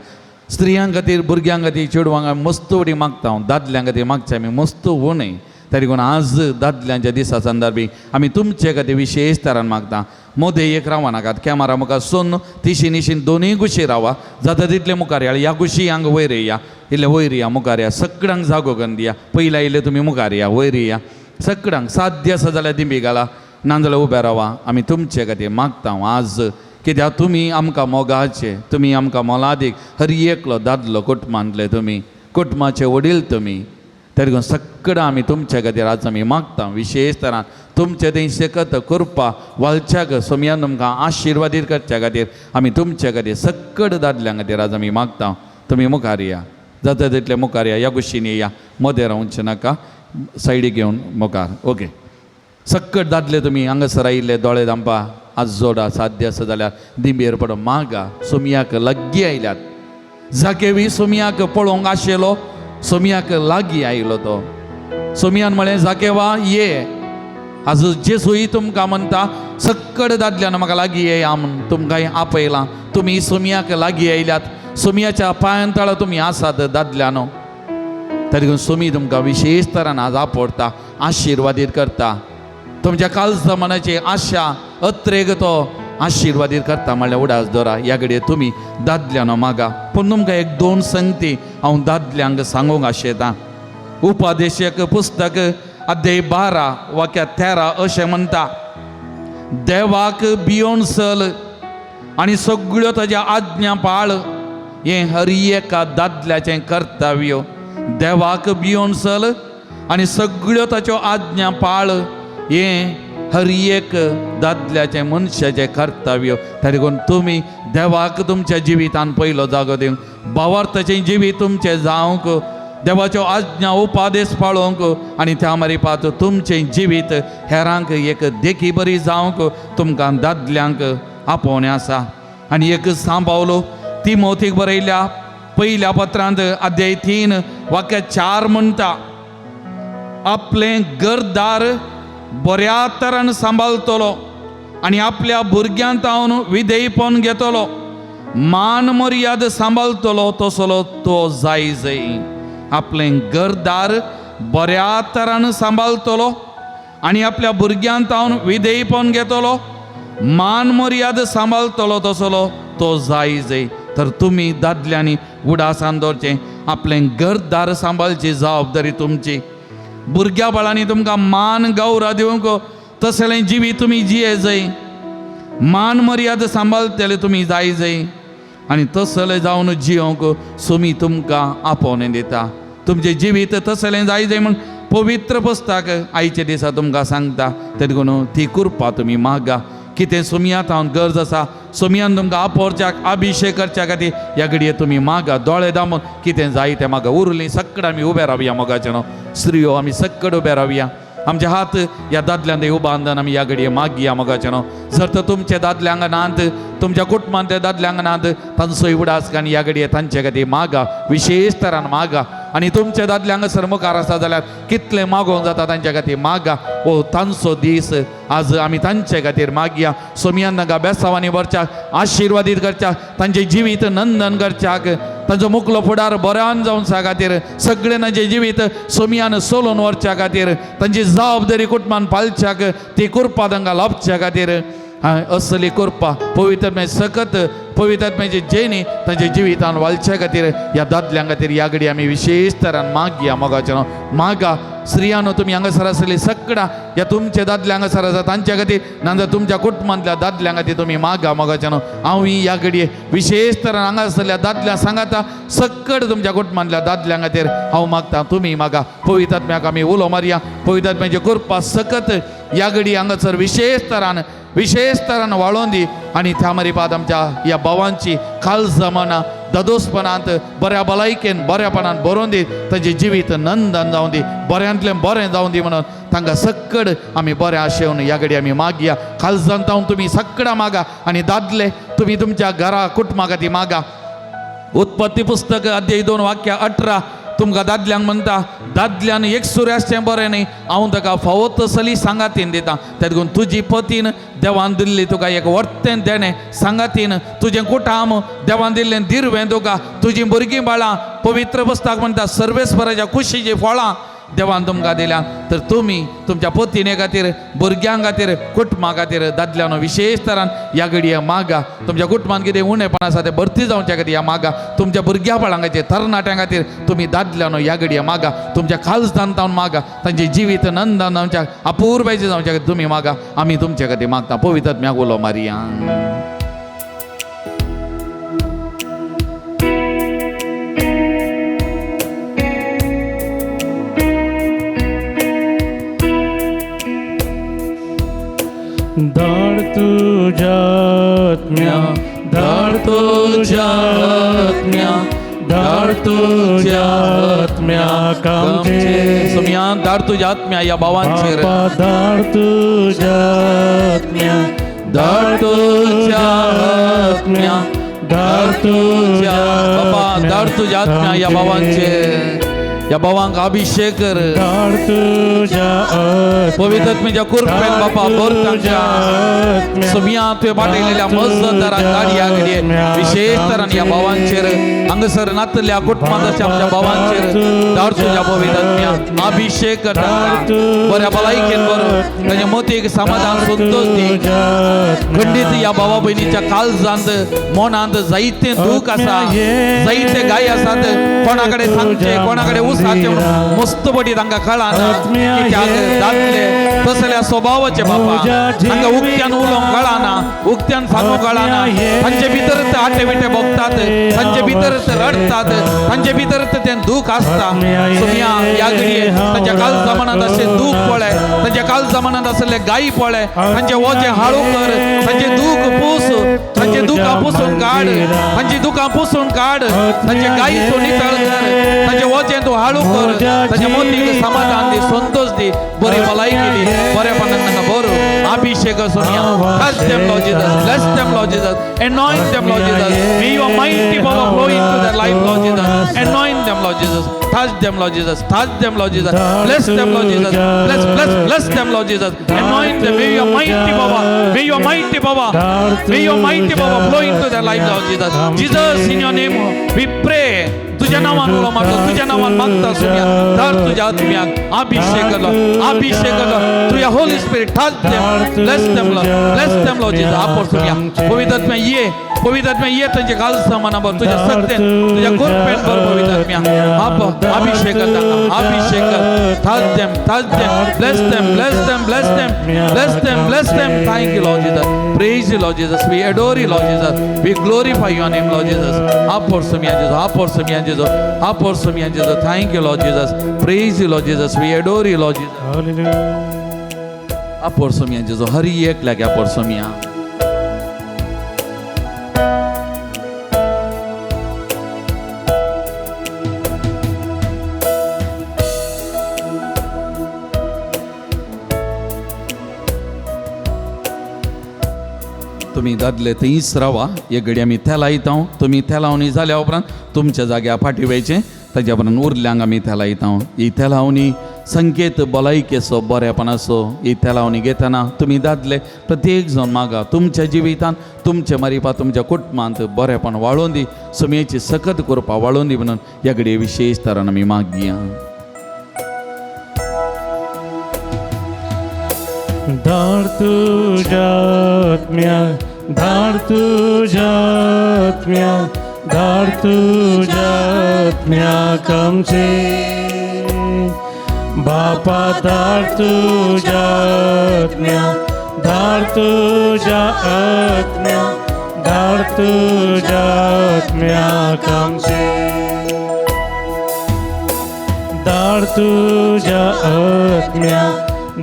स्त्रियां खातीर, भुरग्यां खातीर, चेडवांक आमी मस्त उडी मागता, दादल्यां खातीर मागचें आमी मस्त उणें. तरी कोण आज दादल्यांच्या दिसा संदर्भी आमी तुमचे खातीर विशेश तरान मागता. मोदें एक रावा नाकात, कॅमेरा मुखार सोन तिशी निशीन दोनूय कुशी रावा, जाता तितले मुखार या. ह्या कुशी हांगा वयर या, इल्ले वयर या, मुखार या, सगळ्यांक जागो करून दिया. पयलीं आयिल्ले तुमी मुखार या, वयर या, सगळ्यांक साध्य आसा जाल्यार दिंबी घाला, नाजाल्यार उबे रावा. आमी तुमचे खातीर मागता आज, कित्याक तुमी आमकां मोगाचे, तुमी आमकां मोलादीक, हर एकलो दादलो कुटुंबांतले तुमी, कुटुंबाचे वडील तुमी. तरी सगळं आमी तुमच्या खातीर आज आमी मागता विशेश तरान तुमचे थंय शकत कृपा वालच्याक सोमयान तुमकां आशिर्वादीत करच्या खातीर आमी तुमच्या खातीर सक्कड दादल्यां खातीर आज आमी मागता. तुमी मुखार या, जाता तितले मुखार या, ह्या कुशीन या, मदें रावचें नाका, सायडीक घेवन मुखार. ओके, सक्कड दादले तुमी हांगासर आयिल्ले दोळे दामपा आज जोडा, साध्य आसा जाल्यार दिंबेर पडो मागा. सोमयाक लागीं आयल्यात, जाकेवी सोमयाक पळोवंक आशिल्लो, सोमयाक लागीं आयलो तो. सोमयान म्हळें, जाकेवा ये. आज जेसूय तुमकां म्हणटा, सक्कड दादल्यान म्हाका लागीं येया म्हूण तुमकां आपयलां. तुमी सोमयाक लागीं आयल्यात, सोमयाच्या पांयां तळा तुमी आसात दादल्यानो. तरी सोमी तुमकां विशेश तरान आज आपडटा, आशिर्वादीत करता. तुमच्या कालजा मनाची आशा अत्रेग तो आशिर्वादीत करता म्हणल्यार उडास दवरा. ह्या घडये तुमी दादल्यानो मागा. पूण तुमकां एक दोन संगती हांव दादल्यांक सांगूंक आशेतां. उपदेशक पुस्तक अध्याय 12 वाक्या 13 अशें म्हणटा, देवाक भियोन चल आनी सगळ्यो ताज्या आज्ञा पाळ, हें हर एका दादल्याचें कर्तव्य. देवाक भियोन चल आनी सगळ्यो ताच्यो आज्ञा पाळ, हें हर एक दादल्याचें मनशाचें कर्तव्य. तरी कोण तुमी देवाक तुमच्या जिवितान पयलो जागो दिवन भावार्थाचें जिवीत तुमचें जावंक देवाच्यो आज्ञा उपादेश पाळोवंक आनी त्या मारिपात तुमचें जिवीत हेरांक एक देखी बरी जावंक तुमकां दादल्यांक आपोवणें आसा. आनी एक सांबावलो तिमोथीक बरयल्या पयल्या पत्रांत अध्याय 3 वाक्य 4 म्हणटा, आपलें घरदार बऱ्या तरान सांबाळटलो आनी आपल्या भुरग्यांत तावन विधेयपण घेतलो, मान मर्याद सांबाळटलो तसलो तो जाय जाय. आपलें घरदार बऱ्या तरान सांबाळटलो आनी आपल्या भुरग्यांत तावन विधेयपण घेतलो, मान मर्याद सांबाळटलो तसलो तो जाय जाय. तर तुमी दादल्यांनी उडासान दवरचें, आपलें घरदार सांबाळची जबाबदारी तुमची. भुरग्या बाळांनी तुमकां मान गौरव दिवंक तसलें जिवीत तुमी जिये जाय, मान मर्याद सांबाळटले तुमी जाय जाय आनी तसलें जावन जियोंक सुमी तुमकां आपोवणें दिता. तुमचें जिवीत तसलें जाय जाय म्हूण पवित्र पुस्तक आयच्या दिसा तुमकां सांगता. तें देखून ती कृपा तुमी मागा. कितें सुमयांत हांव गरज आसा, सुमयान तुमकां आपोवच्याक अभिशेक करच्या खातीर ह्या घडये तुमी मागा, दोळे दामून कितें जाय तें मागा. उरलीं सकड आमी उबे रावया मोगाचें न्हू, स्त्रियो आमी सकड उबे रावया, आमचे हात ह्या दादल्यांत उबांदन आमी ह्या घडये मागया मोगाचें न्हू. जर तर तुमच्या दादल्यांक नात, तुमच्या कुटुंबांतल्या दादल्यांक नात, तांचो उडास आनी ह्या घडये तांचे खातीर मागा, विशेश तरान मागा. आनी तुमच्या दादल्यांक हांगासर मुखार आसा जाल्यार कितलें मागोवंक जाता तांच्या खातीर मागा. ओ तांचो दीस आज आमी तांचे खातीर मागया. सोमयान तांकां बेसावांनी व्हरच्याक, आशिर्वादीत करच्याक, तांचें जिवीत नंदन करच्याक, तांचो मुकलो फुडार बऱ्यान जावच्या खातीर, सगळें तांचें जिवीत सोमयान सोलोवन व्हरच्या खातीर, तांची जबाबदारी कुटुंबान पाळच्याक, ती कृपा तांकां लाभच्या खातीर असली कृपा पवित्र सकत पवित्र जेनी तांच्या जिवितान वालच्या खातीर ह्या दादल्यां खातीर ह्या घडी आमी विशेश तरान मागया मोगाचें मागा. स्त्रियानो तुमी हांगासर आसली सगळ्या ह्या तुमच्या दादल्या हांगासर आसा तांच्या खातीर, नाजाल्यार तुमच्या कुटुंबांतल्या दादल्यां खातीर तुमी मागा मोगाचें. हांव ह्या घडये विशेश तरान हांगासरल्या दादल्या सांगाता सकड तुमच्या कुटुंबांतल्या दादल्यां खातीर हांव मागता, तुमी मागा. पवित्र आमी उलो मारया. पवित्र कृपा सकत ह्या घडी हांगासर विशेश तरान वाळोवन दी आनी त्या मरिपात आमच्या ह्या भावांची खाल जमाना ददोसपणांत बऱ्या भलायकेन बऱ्यापणान बरोवन दी, तांचें जिवीत नंदन जावन दी, बऱ्यांतलें बरें जावन दी म्हणून तांकां सक्कड आमी बरें आशेवन ह्या घडी आमी मागया. खालजान जावन तुमी सक्कडां मागा आनी दादले तुमी तुमच्या घरा कुटुंबा खातीर मागा. उत्पत्ती पुस्तक अध्याय 2 वाक्य 18 तुमकां दादल्यांक म्हणटा, दादल्यान एक सुर्याचें बरें न्ही, हांव ताका फावो तसली सांगातीन दिता. तें देखून तुजी पतीन देवान दिल्ली तुका एक वर्तें देणें सांगातीन, तुजें कुटाम देवान दिल्लें दिरवें तुका, तुजीं भुरगीं बाळां पवित्र पुस्तक म्हणटा सर्वेस्पराच्या कुशीचीं फळां देवान तुमकां दिल्या. तर तुमी तुमच्या पतीने खातीर, भुरग्यां खातीर, कुटुंबा खातीर दादल्यानो विशेश तरान ह्या घडये मागा. तुमच्या कुटुंबान कितें उणेपण आसा तें भरती जावच्या खातीर ह्या मागा. तुमच्या भुरग्या बाळां खातीर, तरणाट्यां खातीर तुमी दादल्यानो ह्या घडये मागा. तुमच्या खालसांत जावन मागा, तांचें जिवीत नंदन जावच्या अपुरबायचें जावच्या खातीर तुमी मागा. आमी तुमच्या खातीर मागता. पवित्र आत्म्याक उलो मारया. धाड तुझ्या आत्म्या, धाड तुझ्या आत्म्या, धाड तुझ्या आत्म्या आमचेर. सोमया धाड तुझ्या आत्म्या ह्या भावांचेर. धाड तुझ्या आत्म्या, धाड तुझ्या आत्म्या, धाड तुझ्या बाबा धाड तुझ्या आत्म्या ह्या भावांचेर. ह्या भावांक अभिषेक कर. धाड तुझ्या पवित्र आत्म्याच्या कृपेन बापा भर तांच्या. सोमया तुवें वाटयलेल्या मजदाराक गाडया घडये विशेश तरान ह्या भावांचेर, हांगासर नातल्या कुटुंबांत अशा आमच्या भावांचेर धाड तुझ्या पवित्र आत्म्या अभिषेक कर. बऱ्या भलायकेन बरो ताच्या मतीक समाधान संतोष दी. खंडीत ह्या भावा भयणीच्या काळजांत मनांत जायते दूख आसा, जायते गाय आसात, कोणा कडेन सांगचे कोणा कडेन उसाचे मस्त पटी तांकां कळना कित्याक दादले तसल्या स्वभावाचे बापा तांकां उक्त्यान उलोवंक कळना, उक्त्यान सांगूंक कळना. तांचे भितर ते आटे विटे भोगतात, तांचे भितर ते रडटात, तांचे भितर तें दूख आसता. सोमया ह्या घडये तांच्या काल जमानांत अशें दूख पळय, तांच्या काल जमानांत आसले गायी पळय, तांचे वजें हाळू कर, तांचे दूख पूस, तांचे दुखां पुसून काड, तांची दुखां पुसून काड, तांचे गायी तूं नितळ कर, तांचे वजें तूं निहाळू कर ताच्या मोतीक समाधान दी संतोष दी बरी भलायकी दी बरेपणान तांकां बरो अभिषेक Sonia. Touch them, Lord Jesus. Bless them, Lord Jesus. Anoint them, Lord Jesus. May your mighty power flow into their life, Lord Jesus. Anoint them, Lord Jesus. Touch them, Lord Jesus. Touch them, Lord Jesus. Bless them, Lord Jesus. Bless, bless, bless them, Lord Jesus. Anoint them. May your mighty power, may your mighty power, may your mighty power flow into their life, Lord Jesus. Jesus, in your name we pray. तुझ्या नावान उलो मारतो तुझ्या नावान मागता सुनिया तर तुझ्या आत्म्याक अभिषेक अभिषेक तुझ्या Holy Spirit touch them, bless them, Lord. Bless them, Lord Jesus. आपण सुनिया पवित्र आत्म्या ये पवित्र आत्म्या ये तांचे घाल सामाना भर तुझ्या सत्तेन तुझ्या कृपेन भर पवित्र आत्म्या आप अभिषेक तांकां अभिषेक. Touch them, touch them, bless them, bless them, bless them, bless them, bless them. Thank you, Lord Jesus. Praise you, Lord Jesus. We adore you, Lord Jesus. We glorify your name, Lord Jesus. आप सुमिया Jesus, आप सुमिया Jesus, आप सुमिया Jesus. Thank you, Lord Jesus. Praise you, Lord Jesus. We adore you, Lord Jesus. आप सुमिया Jesus. Hari एक लागे आप सुमिया. तुमी दादले थंयच रावा एक घडी आमी तेला येता. तुमी तेलावणी जाल्या उपरांत तुमच्या जाग्यार फाटीं वयचें ताज्या उपरांत उरल्यांक आमी तेला येता. ही तेलावणी संकेत भलायकेचो बरेपणाचो. ही तेलावणी घेतना तुमी दादले प्रत्येक जाण मागा तुमच्या जिवितांत तुमच्या मारिपा तुमच्या कुटुंबांत बरेपण वाळोवन दी सुमयेची सकत करपा वाळोवन दी म्हणून ह्या घडये विशेश तरान आमी मागया. धाड तुझ्या आत्म्या धाड तुझ्या आत्म्या धाड तुझ्या आत्म्याक आमचे बापा धाड तुझ्या आत्म्या धाड तुझ्या आत्म्या धाड तुझ्या आत्म्याक आमचे धाड तुझ्या आत्म्या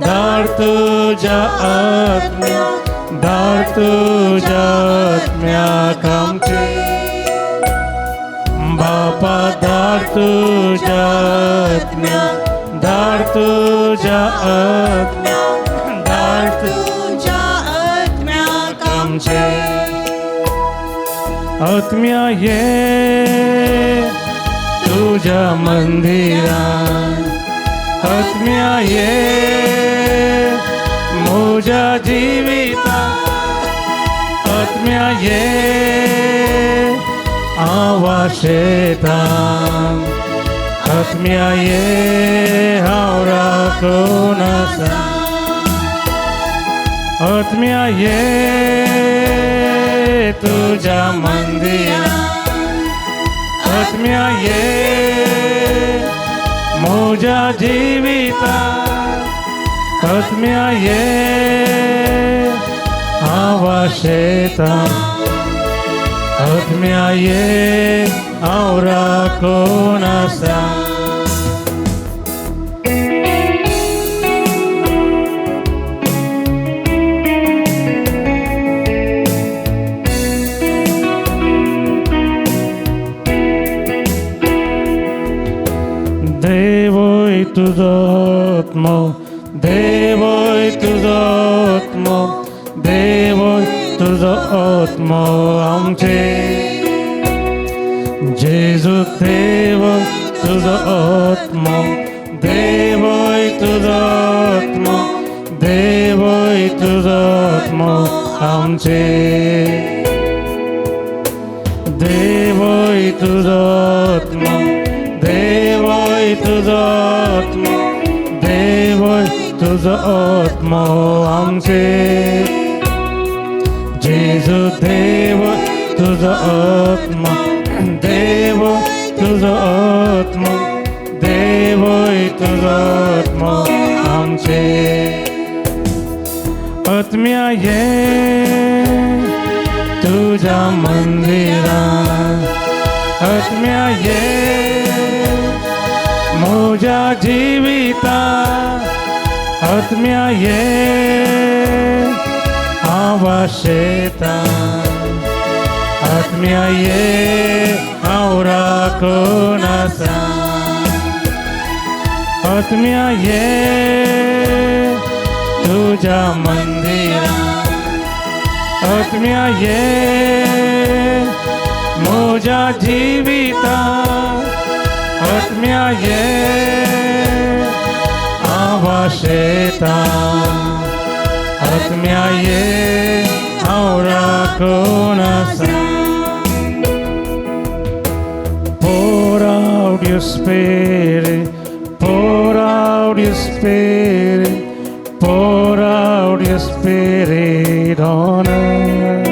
धाड तुझ्या आत्म्या धाड तुझ्या आत्म्याक आमचे बापा धाड तुझ्या आत्म्या धाड तुझ्या आत्म्या धाड तुझ्या आत्म्याक आमचे आत्म्या ये तुझ्या मंदिरा आत्म्या ये म्हज्या जिविता आत्म्या ये आवाशेता आत्म्या ये हांव राखून आसा आत्म्या ये तुझ्या मंदिरा आत्म्या ये म्हज्या जिविता आत्म्या ये आवाशेता आत्म्या ये हांव राखून आसा. देवय तुजो आत्मो देवय तुजो आत्मो देवय तुजो आत्मो आमचे जेजू देव तुजो आत्मो देवय तुजो आत्मो देवय तुजो आत्मो आमचे देवय तुजो आत्मो देवय तुजो आत्मो देवय तुजो आत्मो आमचे जेजू देव तुजो आत्मो देव तुजो आत्मो देवय तुजो आत्मो आमचे आत्म्या ये तुझ्या मंदिरा आत्म्या ये म्हज्या जिविता आत्म्या ये आवाशेता आत्म्या ये हांव राखून आसा. आत्म्या ये तुझ्या मंदिरा आत्म्या ये म्हज्या जिविता आत्म्या ये आवाशेता आत्म्या ये हांव राखून आसा. Pour out your spirit, pour out your spirit, pour out your spirit on us.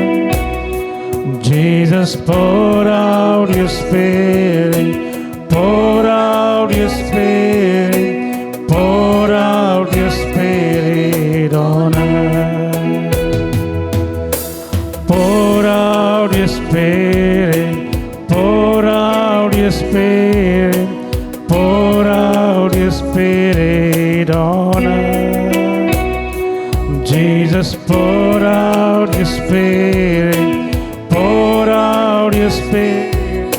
Jesus, pour out your spirit, pour out your spirit, pour out your spirit on us. Pour out your spirit, pour out your spirit, pour out your spirit on us. Jesus, pour out your spirit, pour out your spirit,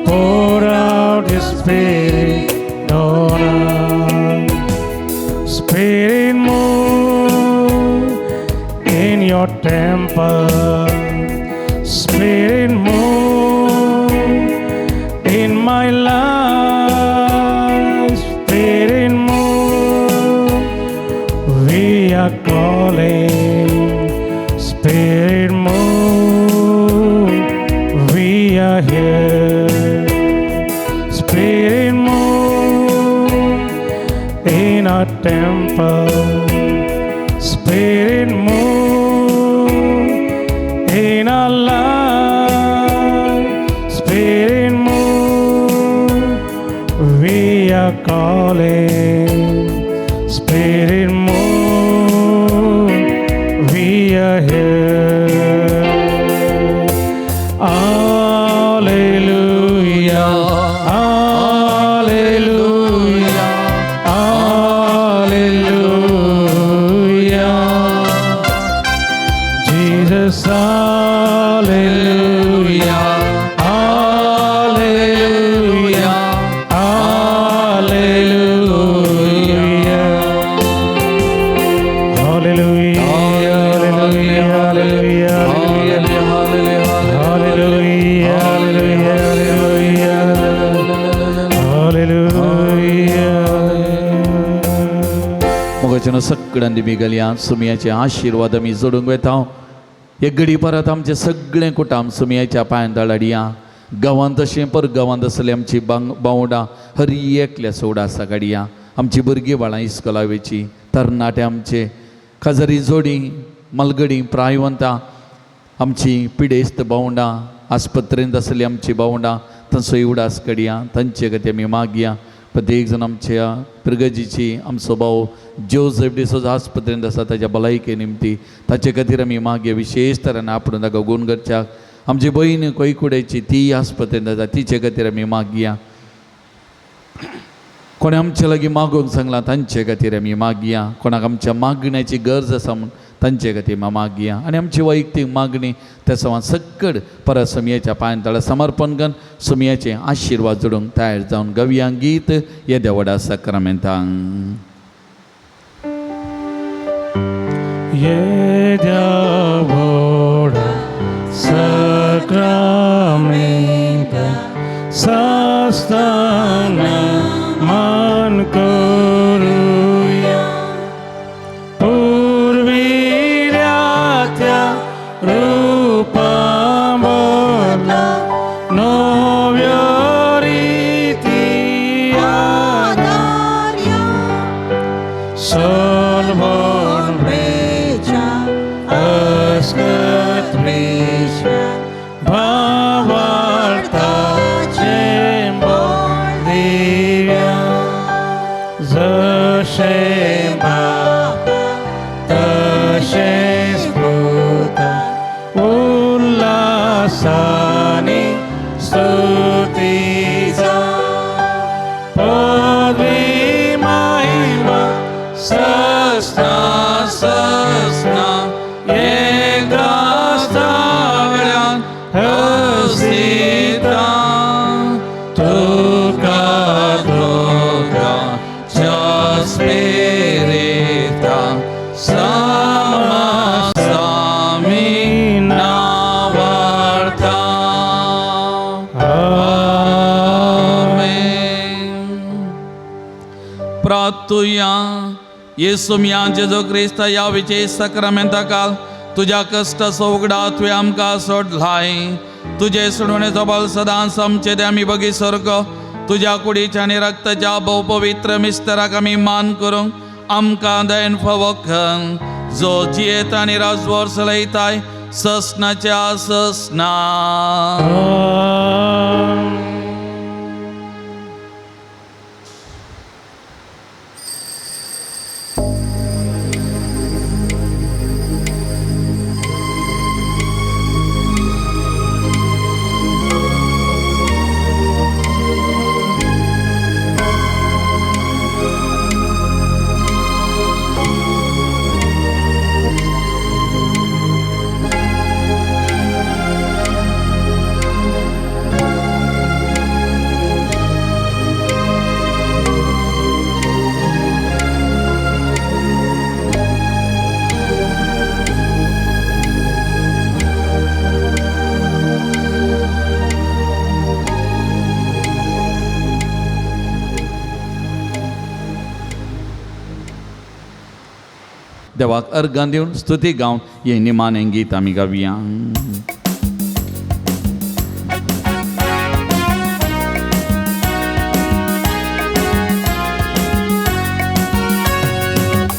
pour out your spirit on us. Spirit, move in your temple. Spirit, move in my life. Spirit, move. We are calling. Spirit, move. We are here. Spirit, move in our temple. Spirit, move in our life. Spirit, move. We are calling. Spirit, move. We are here. Hallelujah. Hallelujah. Hallelujah. Jesus, hallelujah. Hallelujah. Hallelujah. Hallelujah. Hallelujah. Hallelujah. Hallelujah. Hallelujah. Hallelujah. मोगाच्यानं सगळ्यांनी मी घालया सुमयाचे आशिर्वाद आमी जोडूंक वेता. एक घडी परत आमचें सगळें कुटाम सुमयाच्या पांयान दाडाडया. गांवांत तशें पर गांवांत आसले आमची बावडां हर एकल्या सोडा आसा काडया. आमची भुरगीं बाळां इस्कोला वेची तरणाटे आमचे खाजरी जोडी मलगडी प्रायवंतां आमची पिडेस्त भावंडां आस्पत्रेंत आसली आमची भावंडां तांचो उडास कडया तांचे खातीर आमी मागया. प्रत्येक जाण आमच्या पिरगजीची आमचो भाव जोसेफ डिसोजा आस्पत्रेंत आसा ताच्या भलायके निमती ताचे खातीर आमी मागया. विशेश तरान आपण ताका गूण करच्याक आमची भयण कोयकुडेची ती आस्पत्रेंत आसा तिचे खातीर आमी मागया. कोणें आमचे लागीं मागूंक सांगलां तांचे खातीर आमी मागया. कोणाक आमच्या मागण्याची गरज आसा म्हूण तांचे खातीर आमी मागया. आनी आमची वैयक्तीक मागणी त्या सवान सक्कड परत सुमयाच्या पांयान तळा समर्पण करून सुमयाचे आशिर्वाद जोडूंक तयार जावन गवया गीत येद्या व्हडा साक्रामेंतांक. येद्या व्हडा साक्रामेंता सास्ताना मान करूया. पुर्विल्या त्या रुपा बदला नव्यो रिती आदार्या सलवण वेच्या अस्कत विश्व भावार्थाचे बळ दिव्या. जशें बापा तशेंच पुता उल्हासानी स्तुतीचा पदवी महिमा सस्ना सस्ना एका सगळ्यान हसिता तुका तुका. प्रार्थुया. येसू मिया जेजू क्रिस्ता ह्या विशेश साक्रामेंता काल तुज्या कश्टाचो उगडा तुवें आमकां सोडलाय. तुजे सोडवणेचो बल सदांच आमचे ते आमी बगी सारको तुज्या कुडीच्या आनी रक्ताच्या भोव पवित्र मिस्तराक आमी मान करूंक आमकां दयन फावो कर, जो जियेता आनी राजवर चलयताय ससनाच्या ससना. देवाक अर्घां दिवन स्तुती गावन हे निमाणें गीत आमी गावया.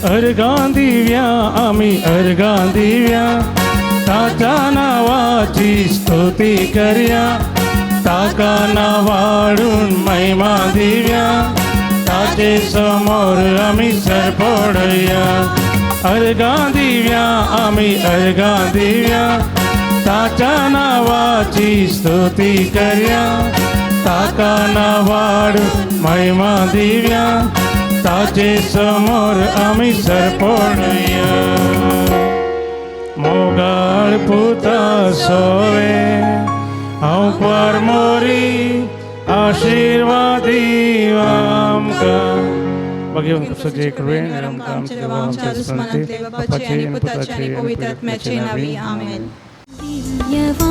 अर्घां दिव्या आमी अर्घां दिव्या, ताच्या नावाची स्तुती करया, ताका नावाडून महिमा दिव्या, ताचे समोर आमी सरपडया. अर्घां दिव्या आमी अर्घां दिव्या, ताच्या नावाची स्तुती करया, ताका नावाडून महिमा दिव्या, ताचे समोर आमी सरपडया. मोगाळ पुता सोवे हांव पर मोरी आशिर्वादी आमकां. सजे कृपेन आमच्या देवा आमच्या दुस्मनांतले बापाचे आणि पुताचे आणि पवित्र आत्म्याचे नावी. आमेन. दिव्यवाणी.